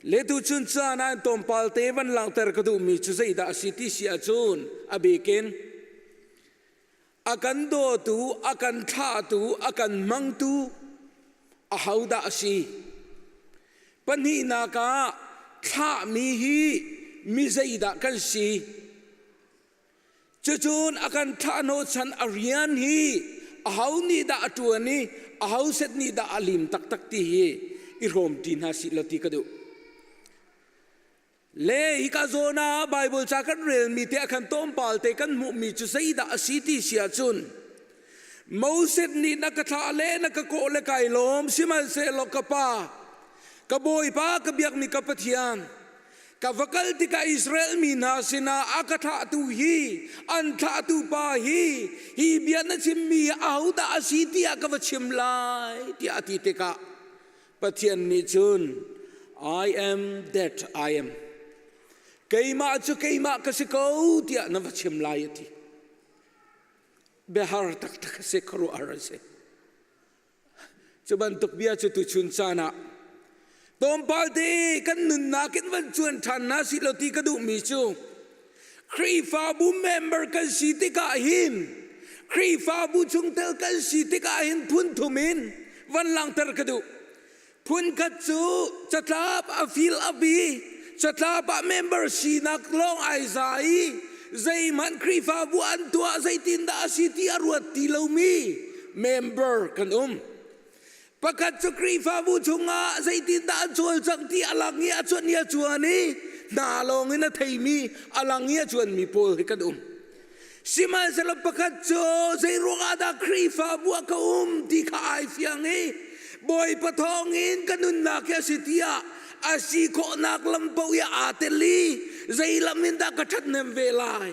Le tuchun caan ah tlawmpal te van langhter ka duhmi cu zeidah a si ti si ahcun a bikin a kan dawtu, a kan thlahtu, a kan hmangtu ahodah a si? Pahnihnak ah thlahmi hi mi zeidah kan si? Cucun a kan thlah hnawhchan a rian hi aho nih dah a ṭuan i aho set nih dah a lim taktak ti hi i hrawmṭi hna sih law ti ka duh. Le hika zawn ah Bible ca kan relmi te ah khan tlawmpal te kan hmuhmi cu zeidah a si ti si ahcun Moses nih na ka thlah le na ka kawh le kai lawm sihmanhsehlaw ka pa ka bawipa ka biakmi ka Pathian ka va kal tikah Israel mi hna sinah a ka thlahtu hi an thlahtu pa hi hi bia na chimmi ahodah a si tiah ka va chim lai tiah a ti tikah Pathian nih cun I am that I am. Keimah cu keimah ka si ko tiah na va chim lai a ti. Biahar taktak a si, khuaruahhar a si. Cu bantuk bia cu tuchun caan ah tlawmpal te kan nunnak in van cuan ṭhan hna si lo ti ka duhmi cu Khrihfabu member kan si tikah hin Khrihfabu chungtel kan si tikah hin phun thum in van langhter ka duh. Phun khat cu catlap a fil a bi, catlap ah member sinak lawng ai za i zeihmanh Khrihfabu an tuah zeitindah a si ti a ruat ti lomi member kan um. Pakhat cu Khrihfabu chungah zeitindah an cawlcangh ti a lang i a cuan i a cuan i hna lawng in a theimi a lang i a cuanmi pawl hi kan um. Sihmanhsehlaw pakhat cu zeiruang ah dah Khrihfabu ah ka um ti kha ai fiang i Bawipa thawngin ka nunnak hi a si tiah a si khawhnak lam paoh i aa tel i zei lam in dah ka ṭhathnem ve lai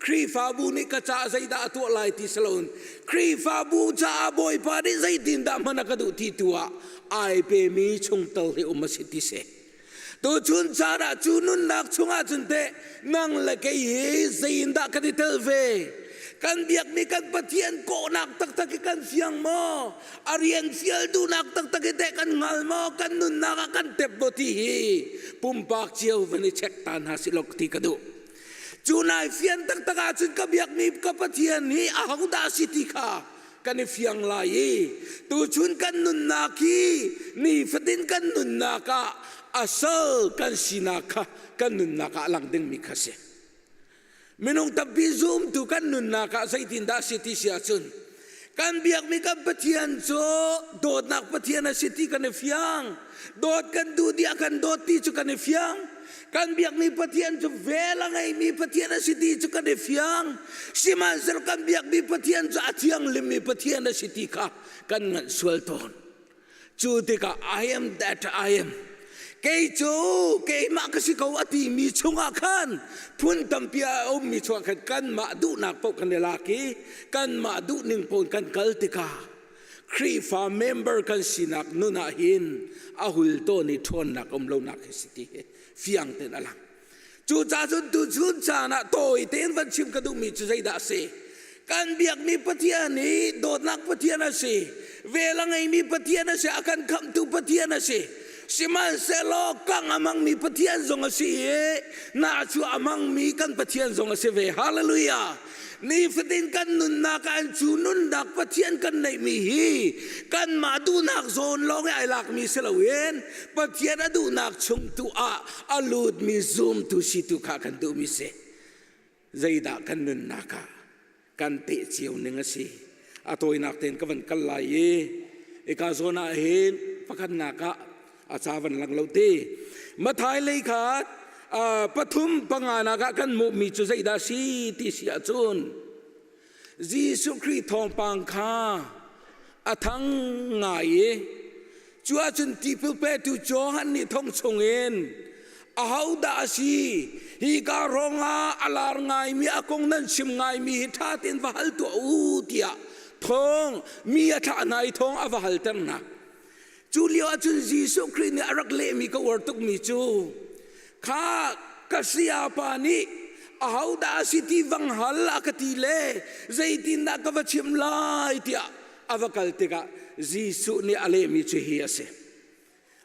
Khrihfabu nih ka caah zeidah a tuah lai ti si loin Khrihfabu caah Bawipa nih zeitindah hman a ka duh ti tu ah ai pemi chungtel hi um a si ti si. Tuchun caan ah cu nunnak chungah cun teh nang le kei hi zeiindah kan i tel ve? Kan biakmi kan Pathian kawhnak taktak hi kan fiang maw? A rian fial duhnak taktak hi teh kan hngal maw? Kan nunnak ah kan tep maw ti hi pumpak cio van i check ta hna sih law ti ka duh. Cu nai fian taktak ahcun ka biakmi ka Pathian hi ahodah a si ti kha kan i fiang lai i tuchun kan nunnak hi nifatin kan nunnak ah a sal kan sinak kha kan nunnak ah a lang dingmi kha si. Minung tampi zumtu kan nunnak ah zeitindah a si ti si ahcun kan biakmi kan Pathian cu dawtnak Pathian a si ti kan i fiang. Dawt kan duh dih a kan dawt ti cu kan i fiang. Kan biakmi Pathian cu vel a ngeimi Pathian a si ti cu kan i fiang. Sihmanhsehlaw kan biakmi Pathian cu a thianghlimmi Pathian a si ti kha kan nganh sual tawn. Cu tikah I am that I am. Kei cu keimah ka si ko a timi chungah khan phun tampi a ummi chungah khan kanmah duhnak paoh kan i lak i kanmah duhning paoh kan kal tikah Khrihfa member kan sinak nun ah hin a hul tawn i ṭhawnnak um lonak hi si ti hi fiang tein a lang. Cucaah cun tuchun caan ah tawi tein van chim ka duhmi cu zeidah a si? Kan biakmi Pathian hi dawtnak Pathian a si. Vel a ngeimi Pathian a si. A kan khamhtu Pathian a si. Sihmanhsehlaw kang a hmangmi Pathian zong a si i na cu a hmangmi kan Pathian zong a si ve. Hallelujah! Nifatin kan nunnak ah cu nunnak Pathian kan neihmi hi kanmah duhnak zawn lawng i ai lakmi si loin Pathian a duhnak chung tu ah a lutmi zumtu si tu kha kan duhmi si. Zeidah kan nunnak ah kan teh cio ning a si. A tawinak tein ka van kal lai i ika zawn ah hin pakhatnak ah a ca van lang lo te. Mathai lei kha pathum panganak ah kan hmuhmi cu zeidah si ti si ahcun Jesuh Khrih thawngpang kha a thang ngai i cu ahcun tipil petu Johan nih thong chungin ahodah a si hi ka rongah a lar ngaimi a kong nan chim ngaimi hi ṭha tein va hal tuah u tiah thawng mi a thlah hna i thawng a va halter hna. Cu lio ahcun Jesuh Khrih nih a rak lehmi ka uar tukmi cu kha ka sayapa nih ahodah a si ti vang hal a ka ti le zeitindah ka va chim lai tiah a va kal tikah Jesuh nih a lehmi cu hi a si.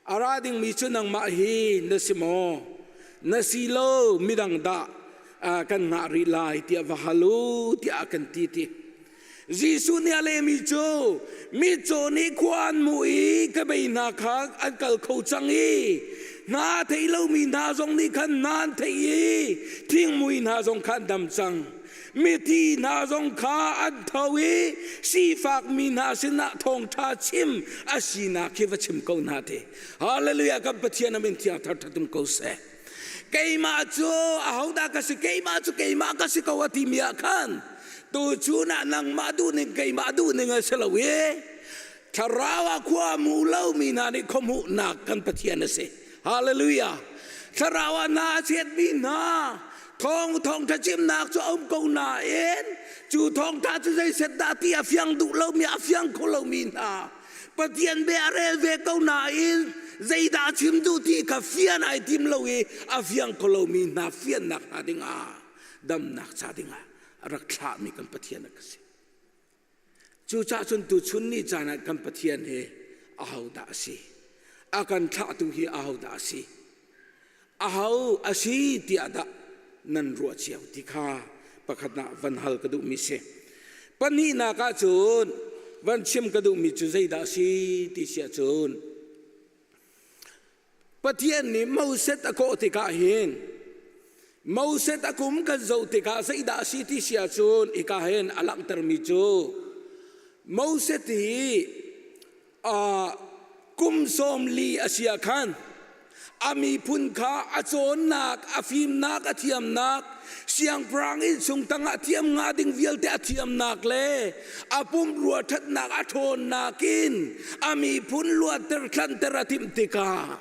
A ra dingmi cu nangmah hi na si maw? Na si lo midang dah kan ngah rih lai tiah va hal u tiah a kan ti ti. Jesuh nih a lehmi cu mitcaw nih khua an hmuh i ka bei hna kha an kal kho cang i hna a thei lomi hna zong nih khan hna an theih i thingmui hna zong kha an dam cang. Mithi hna zong kha an tho i sifakmi hna sinah thawngṭha chim a sinak khi va chim ko hna te. Hallelujah kan Pathian a min thiang thar ṭhatum ko seh. Keimah cu ahodah ka si keimah cu keimah ka si ko a timi ah khan tuchun ah nangmah duhning keimah duhning a si lo i thlarau ah khua hmu lomi hna nih khuahmuhnak kan Pathian a si. Hallelujah. Thlarau ah hna a chiatmi hna thawng thawngṭha chimnak cu a um ko nain cu thawngṭha cu zeiset dah ti a fiang duh lomi a fiang kho lomi hna Pathian bia a rel ve ko nain zeidah a chim duh ti kha fian ai tim lo i a fiang kho lomi hna fiannak hnga dingah damnak ca dingah a rak thlahmi kan Pathian a ka si. Cucaah cun tuchun ni caan ah kan Pathian hi ahodah a si? A kan thlahtu hi ahodah a si? Aho a si tiah dah nan ruah cio ti kha pakhatnak van hal ka duhmi si. Pahnihnak ah cun van chim ka duhmi cu zeidah a si ti si ahcun Pathian nih Moses a kawh tikah hin Moses a kum kan zoh tikah zeidah a si ti si ahcun hika hin a langhtermi cu Moses hi kum 40 a si ah khan a miphun kha a cawnnak, a fimnak, a thiamnak, siangpahrang innchung tangah thiam nga ding vialte a thiamnak le a pumrua ṭhatnak a ṭhawnnak in a miphun luatter thlanter a timh tikah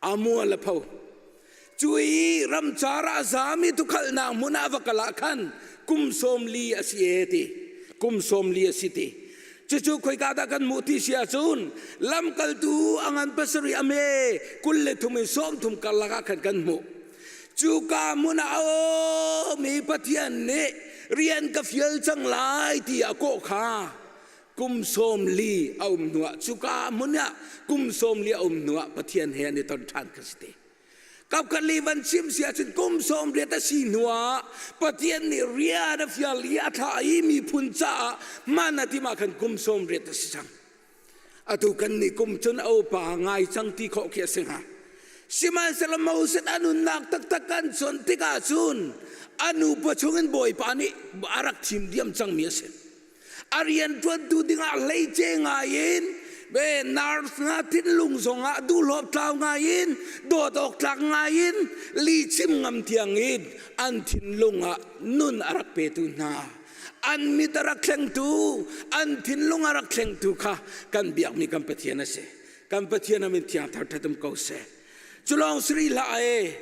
a mual a pho. Cu i ramcar ah zami tukhalnak hmun ah va kal ah khan kum 40 a si e ti. Kum 40 a si ti. Cucu khoika dah kan hmuh ti si ahcun lamkaltu a ngan pasarih a me 23 in 30 karlak ah khan kan hmuh. Cuka hmun ah a mi Pathian nih rian ka fial cang lai ti a kawh kha kum 40 a um hnuah cuka hmun ah kum 40 a um hnuah Pathian he an i ton ṭhan kha si te. Kapkhat li van chim si ahcun kum 80 a si hnuah Pathian nih rian a fial i a thlah i miphun caah hman a tim ah khan kum 80 a si cang. Atu kan nih kum cun a upa ngai cang ti khawh khi a si hnga. Sihmanhsehlaw Moses a nunnak taktak kan cawn tikah cun a nupa chungin Bawipa nih a rak thim diam cangmi a si. A rian ṭuantu dingah hleice ngai in nurse hna thinlung zongah duhlawp tlau ngai in dawt awk tlak ngai in lihchim ngam tiang in an thinlung ah nun a rak petu hna. An mit a rak thlengtu, an thinlung a rak thlengtu kha kan biakmi kan Pathian a si. Kan Pathian a min thiang thar ṭhatum ko seh. Cu lawng siri hlah e,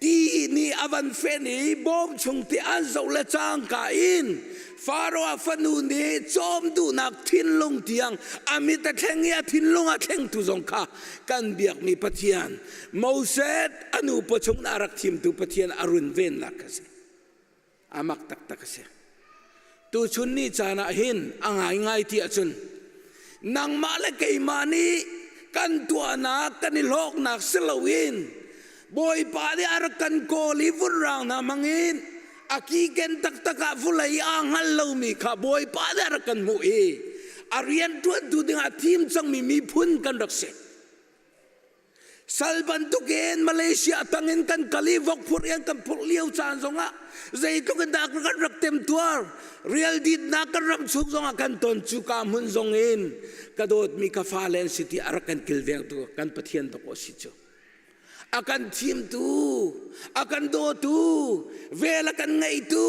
ti nih a van fen i bawm chung ti an zoh le cangka in Faro a fanu nih cawm duhnak thinlung tiang a mit a thleng i a thinlung a thlengtu zong kha kan biakmi Pathian Moses a nu pawchung a rak thimtu Pathian a runvennak kha si. A mak taktak a si. Tuchun ni caan ah hin a ngaingai ti ahcun nangmah le keimah nih kan tuahnak kan i hlawknak si loin Bawipa nih a rak kan kawl i vunrang hna hmangin a kiken taktak ah vulei aa hngal lomi kha Bawipa nih a rak kan hmuh i a rian ṭuantu dingah thim cangmi miphun kan rak si. Sal bantukin Malaysia tangin kan kal i vok phurh in kan phurh lio caan zongah zeitluk in dah kan rak temtuar rial ditnak kan ram chung zongah kan ton cu ka hmun zong in ka dawtmi ka fale an si ti a rak kan kilvengtu kan Pathian dawk si cu a kan thimtu a kan dawtu vel a kan ngeitu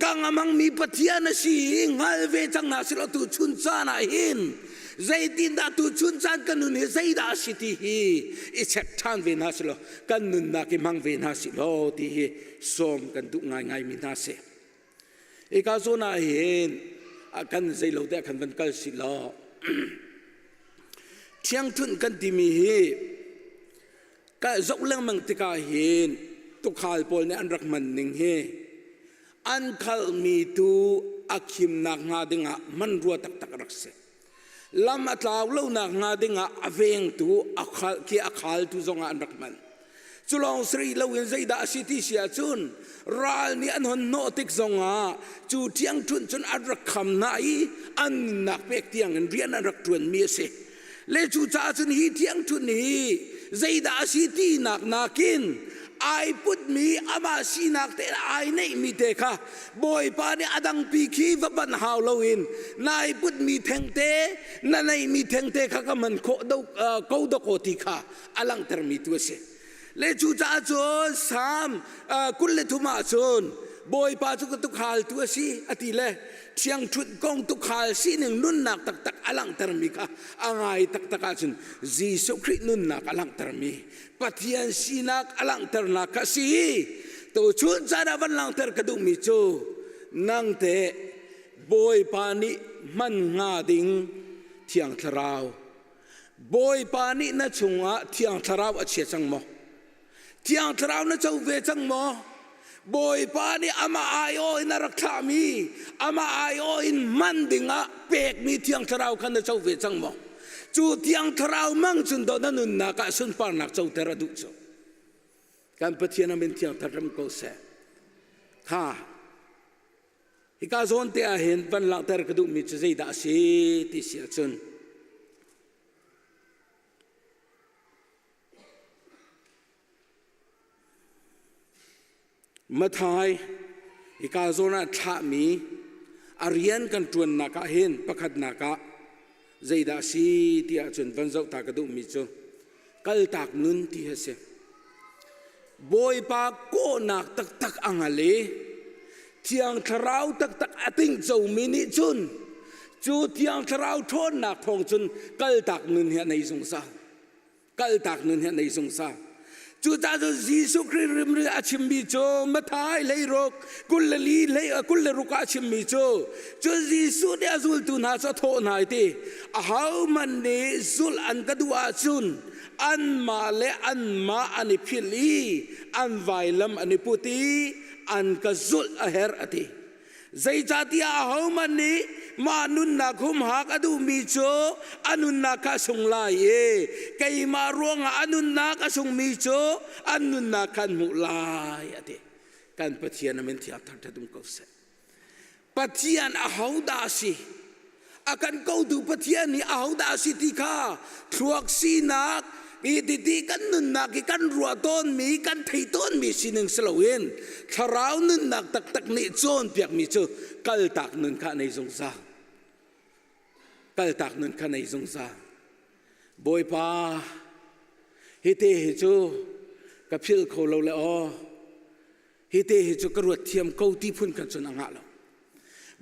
kang a mangmi Pathian a si i hngal ve cang hna silo tu chun caan ah hin zeitindah tuchun caan kan nun hi zeidah a si ti hi i check ṭhan ve hna sih law kan nunnak i hmang ve hna sih law ti hi sawm kan duh ngaingai mi hna si. Ika zawn ah hin kan zeilo te kan van kal si law thiangthunh kan timi hi ka zoh lengmang tikah hin tukhal pawl nih an rak hman ning hi an khalmi tu a khimnak hnga dingah hmanrua taktak a rak si. Lam a tlau lonak hnga dingah a vengtu a khal khi a khaltu zongah an rak hman. Cu lawng sari loin zeidah a si ti si ahcun ral nih an hon hnawh tik zongah cu ṭhiangṭhunh cun an rak kham hna i an nunnak pek tiangin rian an rak ṭuanmi a si. Le cucaah cun hi ṭhiangṭhunh hi zeidah a si tinak nakin ai putmi amah sinak te ai neihmi te kha Bawipa nih a dangpi khi va banh hau loin nai putmi thengte na neihmi thengte kha ka man khawh do ko dakaw ti kha a langhtermi tu a si. Le cucaah cun Salm 23 ah cun Bawipa cu ka tukhaltu a si a ti le thiangṭhunh kong tukhal sining nunnak taktak a langhtermi kha a ngai taktak ahcun Jesuh Khrih nunnak a langhtermi Pathian sinak a langhternak kha a si. Tuchun caan ah van langhter ka duhmi cu nang teh Bawipa nih hman hnga ding Thiang Thlarau Bawipa nih na chungah Thiang Thlarau a chia cang maw? Thiang Thlarau na co ve cang maw? Bawipa nih amah aiawh in a rak thlahmi, amah aiawh in hman dingah pekmi Thiang Thlarau kha na co ve cang maw? Cu Thiang Thlarau mang cun dawh na nunnak ah sunparnak coter a duh cu. Kan Pathian a min Thiang Thar ram ko seh. Kha hika zawn te ah hin van langhter ka duhmi cu zeidah a si ti si ahcun Mathai hika zawn ah thlahmi a rian kan ṭuannak ah hin pakhatnak ah zeidah a si ti ahcun van zoh ta ka duhmi cu kaltak nun ti hi a si. Bawipa kawhnak taktak a ngal i Thiang Thlarau taktak a tingcomi nih cun cu Thiang Thlarau ṭhawnnak thawng cun kaltak nun hi a nei zungzal. Kaltak nun hi a nei zungzal. Cucaah cun Jesuh Khrih rimri a chimmi cu Mathai 16 24 hlei 26 ah a chimmi cu cun Jesuh nih a zultu hna cu a thawh hna i ti ahohmanh nih zulh an ka duh ahcun anmah le anmah an i philh i an vailam an i put i an ka zulh a herh a ti. Zeicahtiah ahohmanh nih mah nunnak humhak a duhmi cu a nunnak kha a sung lai i keimah ruangah a nunnak a sungmi cu an nunnak kha an hmuh lai a ti. Kan Pathian a min thiang thangṭhat um ko seh. Pathian ahodah a si? A kan kotu Pathian nih ahodah a si ti kha thluak sinak i titi kan nunnak i kan ruah tawnmi kan thei tawnmi sining si loin thlarau nunnak taktak nih cawnpiakmi cu kaltak nun kha nei zungzal. Kaltak nun kha nei zungzal. Bawipa, hi te hi cu ka philh kho lo le aw. Hi te hi cu ka ruat thiam ko ti phun kan cun a ngah lo.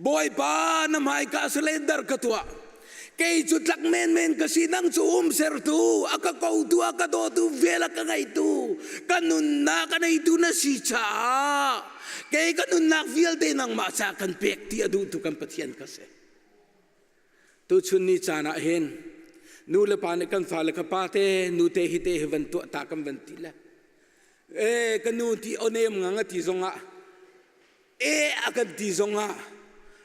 Bawipa na hmaika surrender ka tuah. Kei cu tlak menmen ka si nang cu um sertu a ka kotu a ka dawtu vel a ka ngeitu ka nunnak a neitu na si caah kei ka nunnak vialte nangmah ca kan pek ti a duhtu kan Pathian ka si. Tuchun ni caan ah hin nu le pa nih kan fale kha pa te nu te hi te hi van tuah ta kan van ti le e ka nu ti onem ngang a ti zongah e a kan ti zongah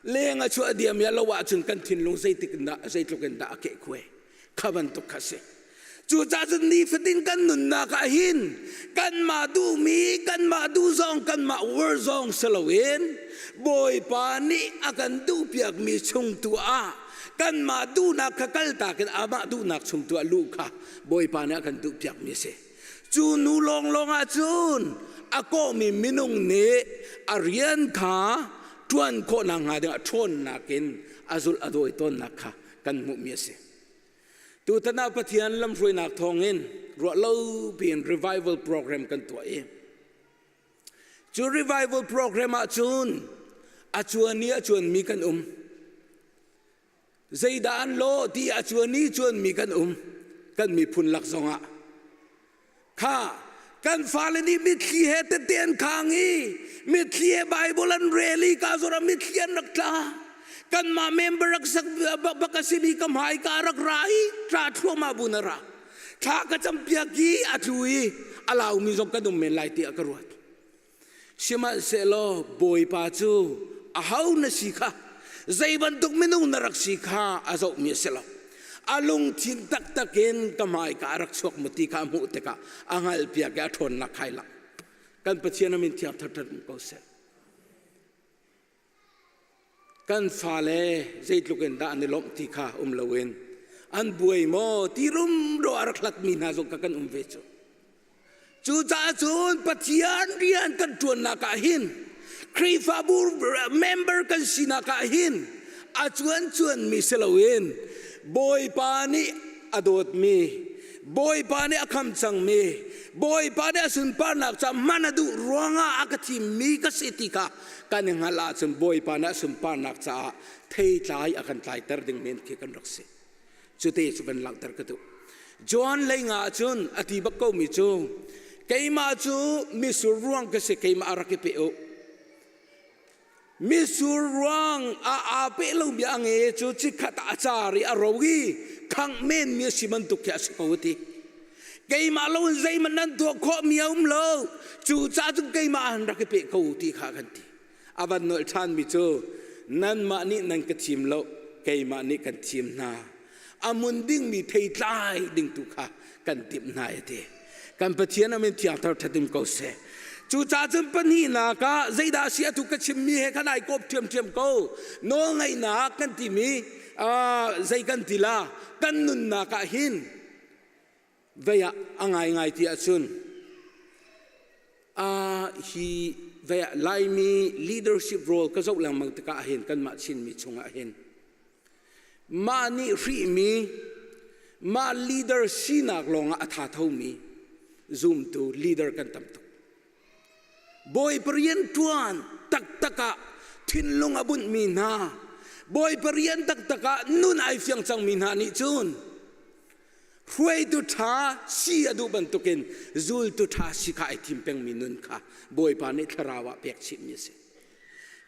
leng a chuah diam ya lo ahcun kan thinlung zeitik in dah zeitluk in dah a keh khuai kha bantuk kha si cucaah cun nifatin kan nunnak ah hin kanmah duhmi kanmah duh zong kanmah uar zong si loin Bawipa nih a kan duhpiakmi chung tu ah kanmah duhnak kha kaltak in amah duhnak chung tu ah luh kha Bawipa nih a kan duhpiakmi a si Cu nu lawnglawng ah cun a kawhmi minung nih a rian kha ṭuan khawhnak hnga dingah ṭhawnnak in a zulh a dawi tawnnak kha kan hmuhmi a si. Tutan ah Pathian lamhruainak thawngin ruah lo piin revival program kan tuah i cu revival program ah cun a cuan i a cuanmi kan um. Zeidah an lawh ti a cuan i cuanmi kan um kan miphun lak zongah kha kan fale nih mitthli he tette an khang i mitthli he Bible an rel i ka zora mitthli an rak tla kanmah member rak sak bak a simi ka hmai ka rak ra i tla thluahmah bu na ra thla ka campiak i a tlu i a laumi zong kan um men lai tiah ka ruat Sihmanhsehlaw Bawipa cu aho na si kha zei bantuk minung na rak si kha a zohmi a si lo. A lungthin taktak in ka hmaika a rak chuak maw ti kha a hmuh tikah a hngalhpiak i a ṭhawnnak khai lang. Kan Pathian a min thiang thar ko seh. Kan fale zeitluk in dah an i lawmh ti kha um loin an buai maw ti rumro a rak hlatmi hna zong kha kan um ve cu. Cucaah cun Pathian rian kan ṭuannak ah hin Khrihfabu member kan sinak ah hin a cuan cuanmi si loin Bawipa nih a dawtmi Bawipa nih a kham cangmi Bawipa nih a sunparnak ca hman a duh ruangah a ka thimmi ka si ti kha kan i hngalh ahcun Bawipa nih a sunparnak caah theitlai a kan tlaiter ding men khi kan rak si. Cute cu van langhter ka duh. John lei nga ahcun a ti bak komi cu keimah cu misur ruang ka si keimah a rak i pe u. Misur ruang a aa pe lomi a nge cu chikkhat ah a car i a ro i khangh menmi a si bantuk khi a si ko a ti. Keimah lo in zeihmanh nan tuah khawhmi a um lo. Cucaah cun keimah an rak i pe ko ti kha kan ti. A van nolh ṭhanmi cu nanmah nih nan ka thim lo, keimah nih kan thim hna. A mun dingmi theitlai ding tu kha kan timh hna a ti. Kan Pathian a min thiangthar ṭhatim ko seh. Cucaah cun pahnihnak ah zeidah a si atu ka chimmi he khan ai kawp ṭhiamṭhiam ko. Nawlngaihnak kan timi zei kan ti la kan nunnak ah hin vei ah a ngaingai ti ahcun hi vei ah Laimi leadership role ka zoh lengmang tikah hin kanmah Chinmi chungah hin mah nih hrihmi mah leader sinak lawngah a tha thomi zumtu leader kan tam tuk. Bawipa rianṭuan taktak ah thinlung a bunhmi hna, Bawipa rian taktak ah nun ai fiang cangmi hna nih cun hruaitu ṭha si a duh bantukin zultu ṭha si kha ai thim pengmi nun kha Bawipa nih thlarau ah pek chihmi a si.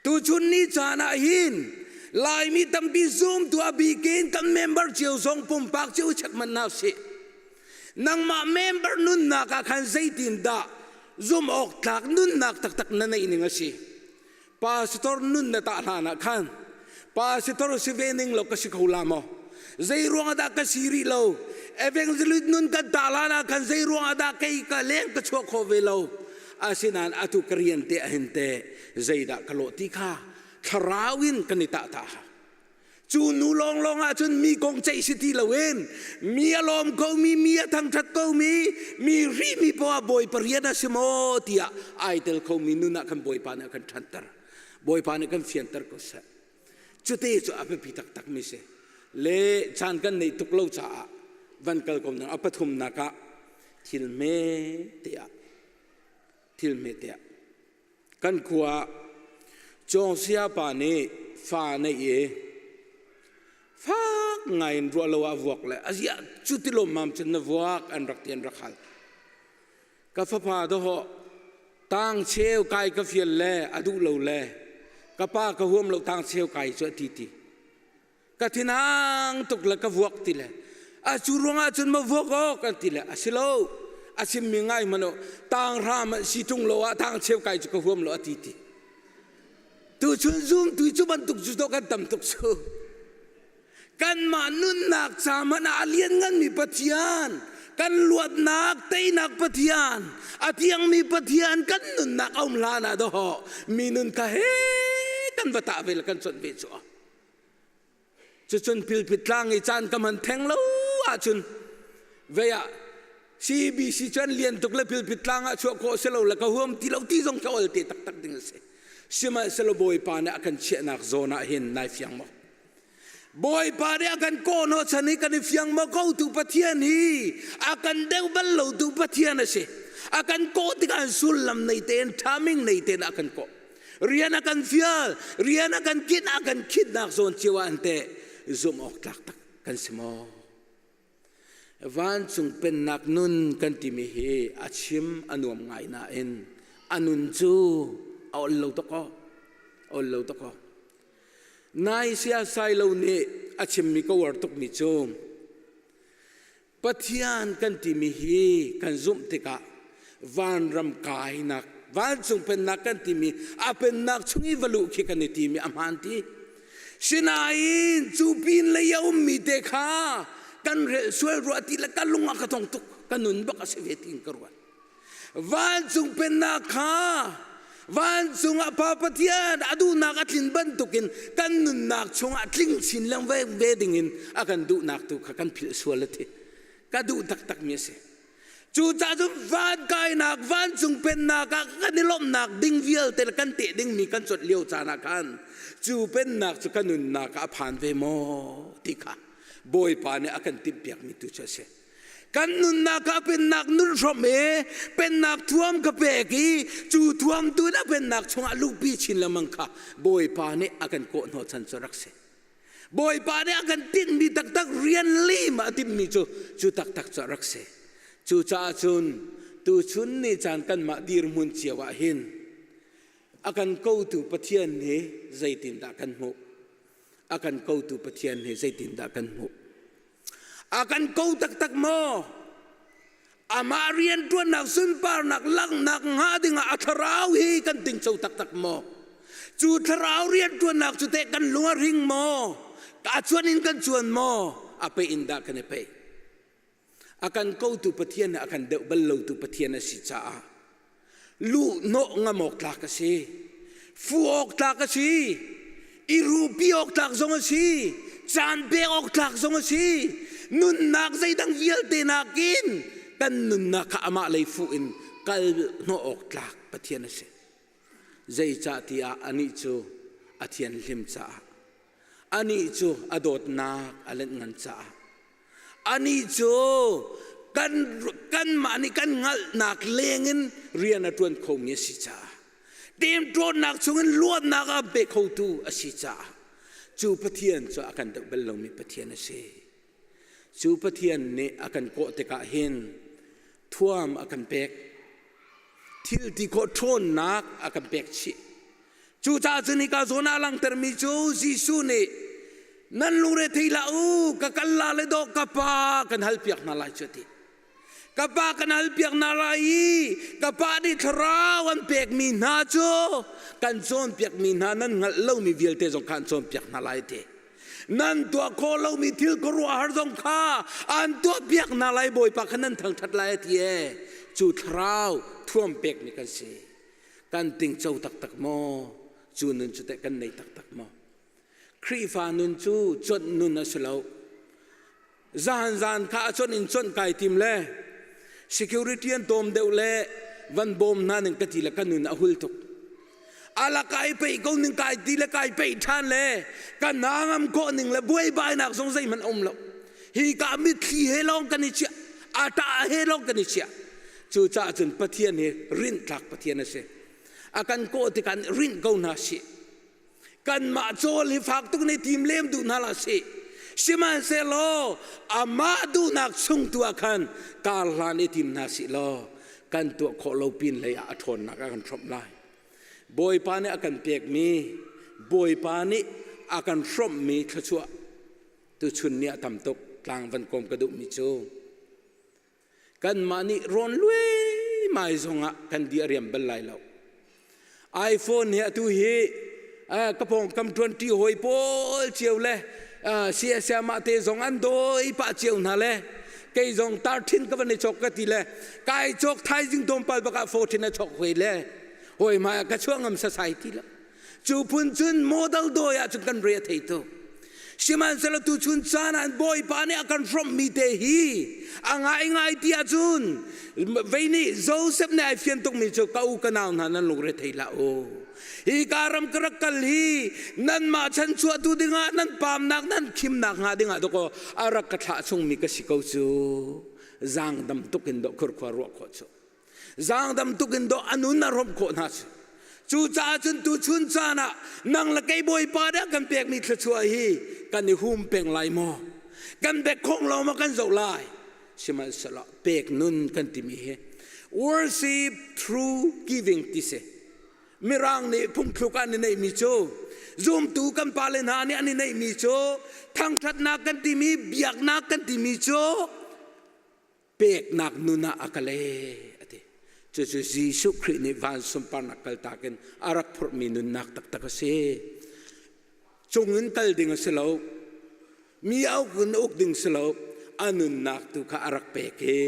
Tuchun ni caan ah hin Laimi tampi zumtu a bikin kan member cio zong pumpak cio check manh hna usih. Nangmah member nunnak ah khan zeitindah zumh awk tlak nunnak taktak na neih ning a si. Pastor nun na tah hlan ah khan pastor si ve ning lo ka si kho la maw? Zei ruang ah dah ka si rih lo? Evangelist nun kan tah hlan ah khan zei ruang ah dah kei ka leng ka chuah khawh ve lo? Asinain atu ka rian te ahin te zeidah ka lawh ti kha thlarau in kan i tah ta ha. Cu nu lawnglawng ah cun mi kong ceih si ti loin mi a lawm komi, mi a thangṭhat komi, mi rihmi poah Bawipa rian a si maw tiah ai tel khomi nun ah khan Bawipa nih a kan ṭhanter. Bawipa nih kan fianter ko seh. Cute cu a biapi taktak mi si. Le caan kan neih tuk lo caah van kal ko nang a pathumnak ah thil hme te ah thil hme te ah Kan khua ah Cawngsia pa nih fa neih i fak ngai in ruah lo ah vuak le a ziah cu ti lawmmam cun na vuak an rak ti an rak hal. Ka fapa dawhawh tang cheu kai ka fial le a duh lo le ka pa ka huam lo tang cheu kai cu a ti ti. Ka thinang tuk le ka vuak ti le a cu ruangah cun ma vuak awk an ti le a si lo a chimmi ngai hmanh u tang hram si tung lo ah tang cheu kai cu ka huam lo a ti ti tu chun zum tu cu bantuk cu to kan tam tuk cu kanmah nunnak ca hmanh ah a liannganmi Pathian kan luatnak teinak Pathian a thiangmi Pathian kan nunnak a um hlan ah dawh mi nun kha he kan va tah ve le kan chawnh ve cu Cucun pilpit tlang i caan ka hman theng lo ahcun vei ah CBC cu an lian tuk le pilpit tlang ah chuah khawh si lo le ka huam ti lo ti zong ka ol te taktak ding a si. Sihmanhsehlaw Bawipa nih a kan chiahnak zawn ah hin nai fiang maw? Bawipa nih a kan kawhhnawh chan hi kan i fiang maw ko tu Pathian hi a kan deuh bal lo tu Pathian a si. A kan kawh tikah sullam nei tein ṭhaming nei tein a kan kawh. Rian a kan fial, rian a kan kinh, a kan khinhnak zawn cio ah an teh zumh awk tlak tak kan si maw? Vancung pennak nun kan timi hi a chim a nuam ngai nain a nun cu a ol lo tuk aw. Ol lo tuk aw. Nai sia sai lo nih a chimmi ka uar tukmi cu Pathian kan timi hi kan zumh tikah vanram kainak vancung pennak kan timi a pennak chung i va luh khi kan i timi a hmaan ti. Sinain cu pin lei a ummi te kha kan relh sual rua ti le ka lung a ka thong tuk ka nun bak a si ve tiin ka ruat. Vancung pennak kha vancung ah Pa Pathian a duhnak a tlin bantukin kan nunnak chungah tling chin lengmang ve dingin a kan duhnak tu kha kan philh sual a thi. Ka duh taktakmi a si. Cucaah cun van kainak vancung pennak ah kan i lawmhnak ding vialte le kan teh dingmi kan cawt lio caan ah khan cu pennak cu kan nunnak ah a phan ve maw ti kha Bawipa nih a kan timhpiakmi tu cu a si. Kan nunnak ah pennak nun hrawm i pennak thuam ka pek i cu thuam tu na pennak chungah luhpi chin lengmang kha Bawipa nih a kan kawh hnawhchan cu rak si. Bawipa nih a kan tinhmi taktak rian lim a timhmi cu cu taktak cu a rak si. Cucaah cun tuchun ni caan kanmah dirhmun cio ah hin a kan kotu Pathian hi zeitindah kan hmuh? A kan kotu Pathian hi zeitindah kan hmuh? A kan ko taktak maw? Amah rianṭuannak sunparnak langhnak hnga dingah a thlarau hi kan tingco taktak maw? Cu thlarau rianṭuannak cu teh kan lung a hring maw? A cuan in kan cuan maw? A peh in dah kan i peh? A kan kotu Pathian a kan deuh bal lotu Pathian a si caah luh hnawh ngam awk tlak a si fu awk tlak a si i ruhpi awk tlak zong a si caan pek awk tlak zong a si nunnak zeidang vialte nakin kan nunnak kha amah lei fuh in kal hnawh awk tlak Pathian a si zeicah tiah anih cu a thianhlim caah anih cu a dawtnak a lenh ngan caah Anih cu kan kanmah nih kan hngalhnak lengin rian a ṭuan khomi a si caah temṭawnnak chungin luatnak a pe khotu a si caah cu Pathian cu a kan deuh bal lomi Pathian a si. Cu Pathian nih a kan kawh tikah hin thuam a kan pek. Thil ti khawh ṭhawnnak a kan pek chih. Cucaah cun hika zawn ah langhtermi cu Jesuh nih nan lungre thei hlah u ka kal la le dawh ka pa kan halpiak hna lai cu a ti. Ka pa kan halpiak hna lai i ka pa nih thlarau an pekmi hna cu kan cawnpiakmi hna nan hngalh lomi vialte zong kha an cawnpiak hna lai ti. Nan tuah khawh lomi thil khuaruahhar zong kha an tuahpiak hna lai Bawipa kha nan thangṭhat lai a ti ee. Cu thlarau thuam pekmi kan si. Kan tingco taktak maw? Cu nun cu teh kan nei taktak maw? Khrihfa nun cu conh nun a si lo. Zan zan kha a conh in conh kai tim le security an tawm deuh le van bawm hna ning ka ti le ka nun a hul tuk. Ala kai pei ko ning kai ti le kai pei ṭhan le ka nangam khawh ning le buaibainak zong zeihmanh um lo. Hi ka mitthli he lawng kan i chiah, a ṭah he lawng kan i chiah. Cucaah cun Pathian hi rinhtlak Pathian a si. A kan kawh tikah rinh ko hna sih. Kanmah cawl hi fak tuk nih tim lem duh hna la sih. Sihmanhsehlaw amah duhnak chung tu ah khan kar hlan i tim hna sih law kan tuah khawh lo pin lei ah a ṭhawnnak a kan hrawmh lai. Bawipa nih a kan pekmi, Bawipa nih a kan hrawmhmi thluachuah tuchun ni ah tam tuk tlang van kawm ka duhmi cu Kanmah nih rawn luaimai zongah kan di a riam bal lai lo. iPhone hi atu hi ka pawngkam ṭuanṭi hawi pawl cio le siasiamah te zong an dawi pah cio hna le kei zong tar ṭhin ka van i chok ka ti le kai chok thaizing tlawmpal bak ah 14 a chok hoi le hawi hmai ah ka chuah ngam sasai ti lo. Cu phun cun model dawi ahcun kan re a thei tuk. Sihmanhsehlaw tuchun caan ah Bawipa nih a kan hrawmhmi te hi a ngaingai ti ahcun vei nih Joseph nih ai fian tukmi cu ka u ka nau hna nan lungre thei hlah u. Hi ka ram ka rak kal hi nanmah chanchuahtu dingah nan paamnak nan khimnak hnga dingah dawkaw a rak ka thlah chungmi ka si ko cu. Zaangdam tuk in dawh khurkhua ruah khawh cu. Zaangdam tuk in dawh a nun a romh khawh hna si. Cucaah cun tuchun caan ah nang le kei Bawipa dah kan pekmi thluachuah hi kan i hum peng lai maw? Kan bek khawng lo maw kan zoh lai? Sihmanhsehlaw pek nun kan timi hi worship through giving ti si. Mirang nih phungthluk ah an i neihmi cu zumtu kan pale hna nih an i neihmi cu thangṭhatnak kan timi biaknak kan timi cu peknak nun ah a ka leh a ti. Cucu Jesuh Khrih nih van sunparnak kaltak in a rak phurhmi nunnak taktak a si. Cung in kal ding a si lo. Mi uk in uk ding si lo. A nunnak tu kha a rak pek i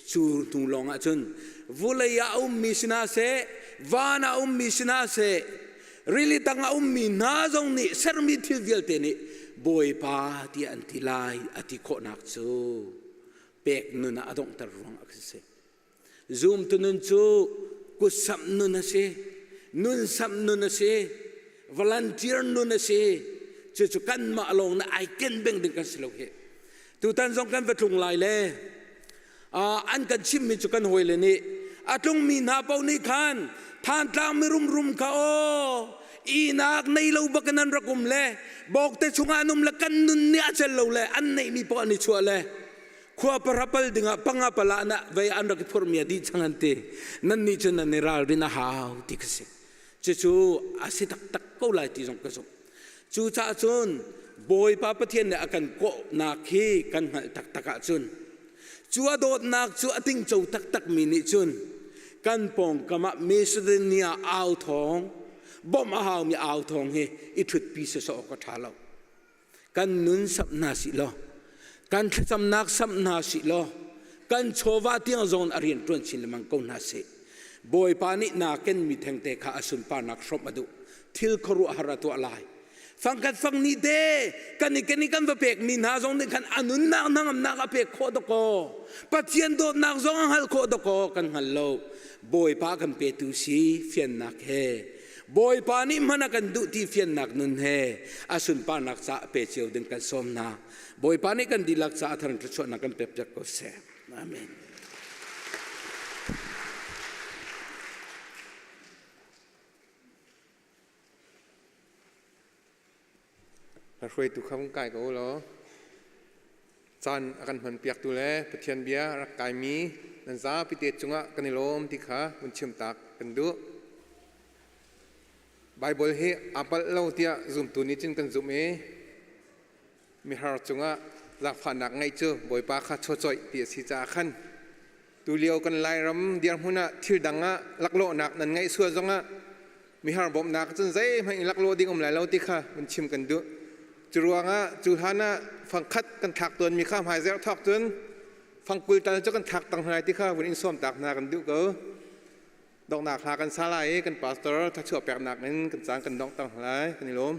cu hnu lawng ah cun vulei ah a ummi si hna seh, van ah a ummi si hna seh, rili tang a ummi hna zong nih sermi thil vialte nih Bawipa tiah an ti lai a ti khawhnak cu pek nun ah a donghter ruang ah a si. Zumtu nun cu kutsamh nun a si, nun samh nun a si, volunteer nun a si. Cucu kanmah lawng na ai ken beng ding kan si lo hi. Tutan zong kan va tlung lai le an kan chimmi cu kan hawile nih a tlungmi hna paoh nih khan Thantlang mirumrum kha aw ihnak nei lo bak in an rak um le bawkte chungah an um le kan nun nih a cel lo le an neihmi paoh an i chuah le khua parapal dingah panga pala na vei an rak i phurhmi a dih chang an ti nan nih cun nan i ralrin a hau ti ka si cucu a si taktak ko lai ti zong ka zumh cucaah cun Bawipa Pathian nih a kan kawhnak hi kan hngalh taktak ahcun Cu a dawtnak cu a tingco taktakmi nih cun kan pawngkam ah Macedonia au thawng, bawmh a haumi au thawng hi i ṭhutpi sawsawh awk a ṭha lo. Kan nun samh hna sih law, kan thlacamnak samh hna sih law, kan chawva tiang zong a rian ṭuan chin lengmang ko hna sih. Bawipa nih naa kenmi thengte kha a sunparnak hrawmh a duh. Thil khuaruahhar a tuah lai. Fangkhat fang nih te kan i kan i kan va pekmi hna zong nih khan a nunnak hnangamnak a pek khawh dakaw Pathian dawtnak zong a hngalh khawh dakaw kan hngal lo Bawipa kan petu si fiannak he Bawipa nih hman a kan duh ti fiannak nun he a sunparnak ca pe cio ding kan sawm hna Bawipa nih kan dihlak ca a thar thluachuahnak kan pek piak ko seh Amen.
Hruaitu kha vung kai ko u law caan a kan hmanpiaktu le Pathian bia a rak kaimi nan zapite cungah kan i lawm ti kha vun chimtak kan duh. Baibal hi aa palh lo tiah zumtu nih cun kan zumh i mihar cungah zaangfahnak ngeih cu Bawipa kha chawcoih ti a si caah khan. Tulio kan Lairam dirhmun ah thil dang ah laklawhnak nan ngeih sual zongah mihar bawmhnak cun zeihmanh in laklawh ding um lai lo ti kha vun chim kan duh. Cu ruangah cu hlan ah fangkhat kan thlak tawnmi kha hmaizerh thawk cun fangkul tal cu kan thlak tang hna lai ti kha vun in sawm tak hna kan duh ko. Donghnak hla kan sa lai i kan pastor thachuah peknak in kan caan kan dongh tang hna lai. Kan i lawm.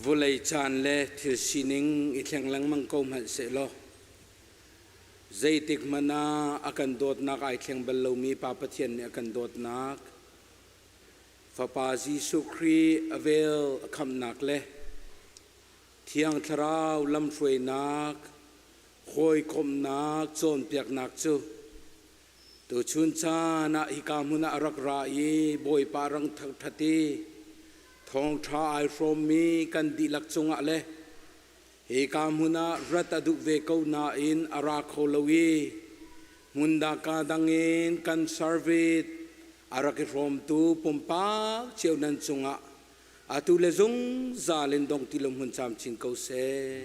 Vulei caan le thil sining i thleng lengmang ko hmanh sehlaw zeitik hmanh ah a kan dawtnak ai thleng bal lomi Pa Pathian nih a kan dawtnak Fapa Jesuh Khrih a vel a khamhnak le Thiang Thlarau lamhruainak hawikomhnak cawnpiaknak cu tuchun caan ah hika hmun ah a rak ra i Bawipa rang thangṭhat i thawngṭha ai hrawmmi kan dihlak cungah le hika hmun ah rat a duh ve ko nain a ra kho lo i hmundaka dangin kan service a rak i hrawmtu pumpak cio nan cungah. Atu le zungzal in dong ti lo hmun camcin ko seh.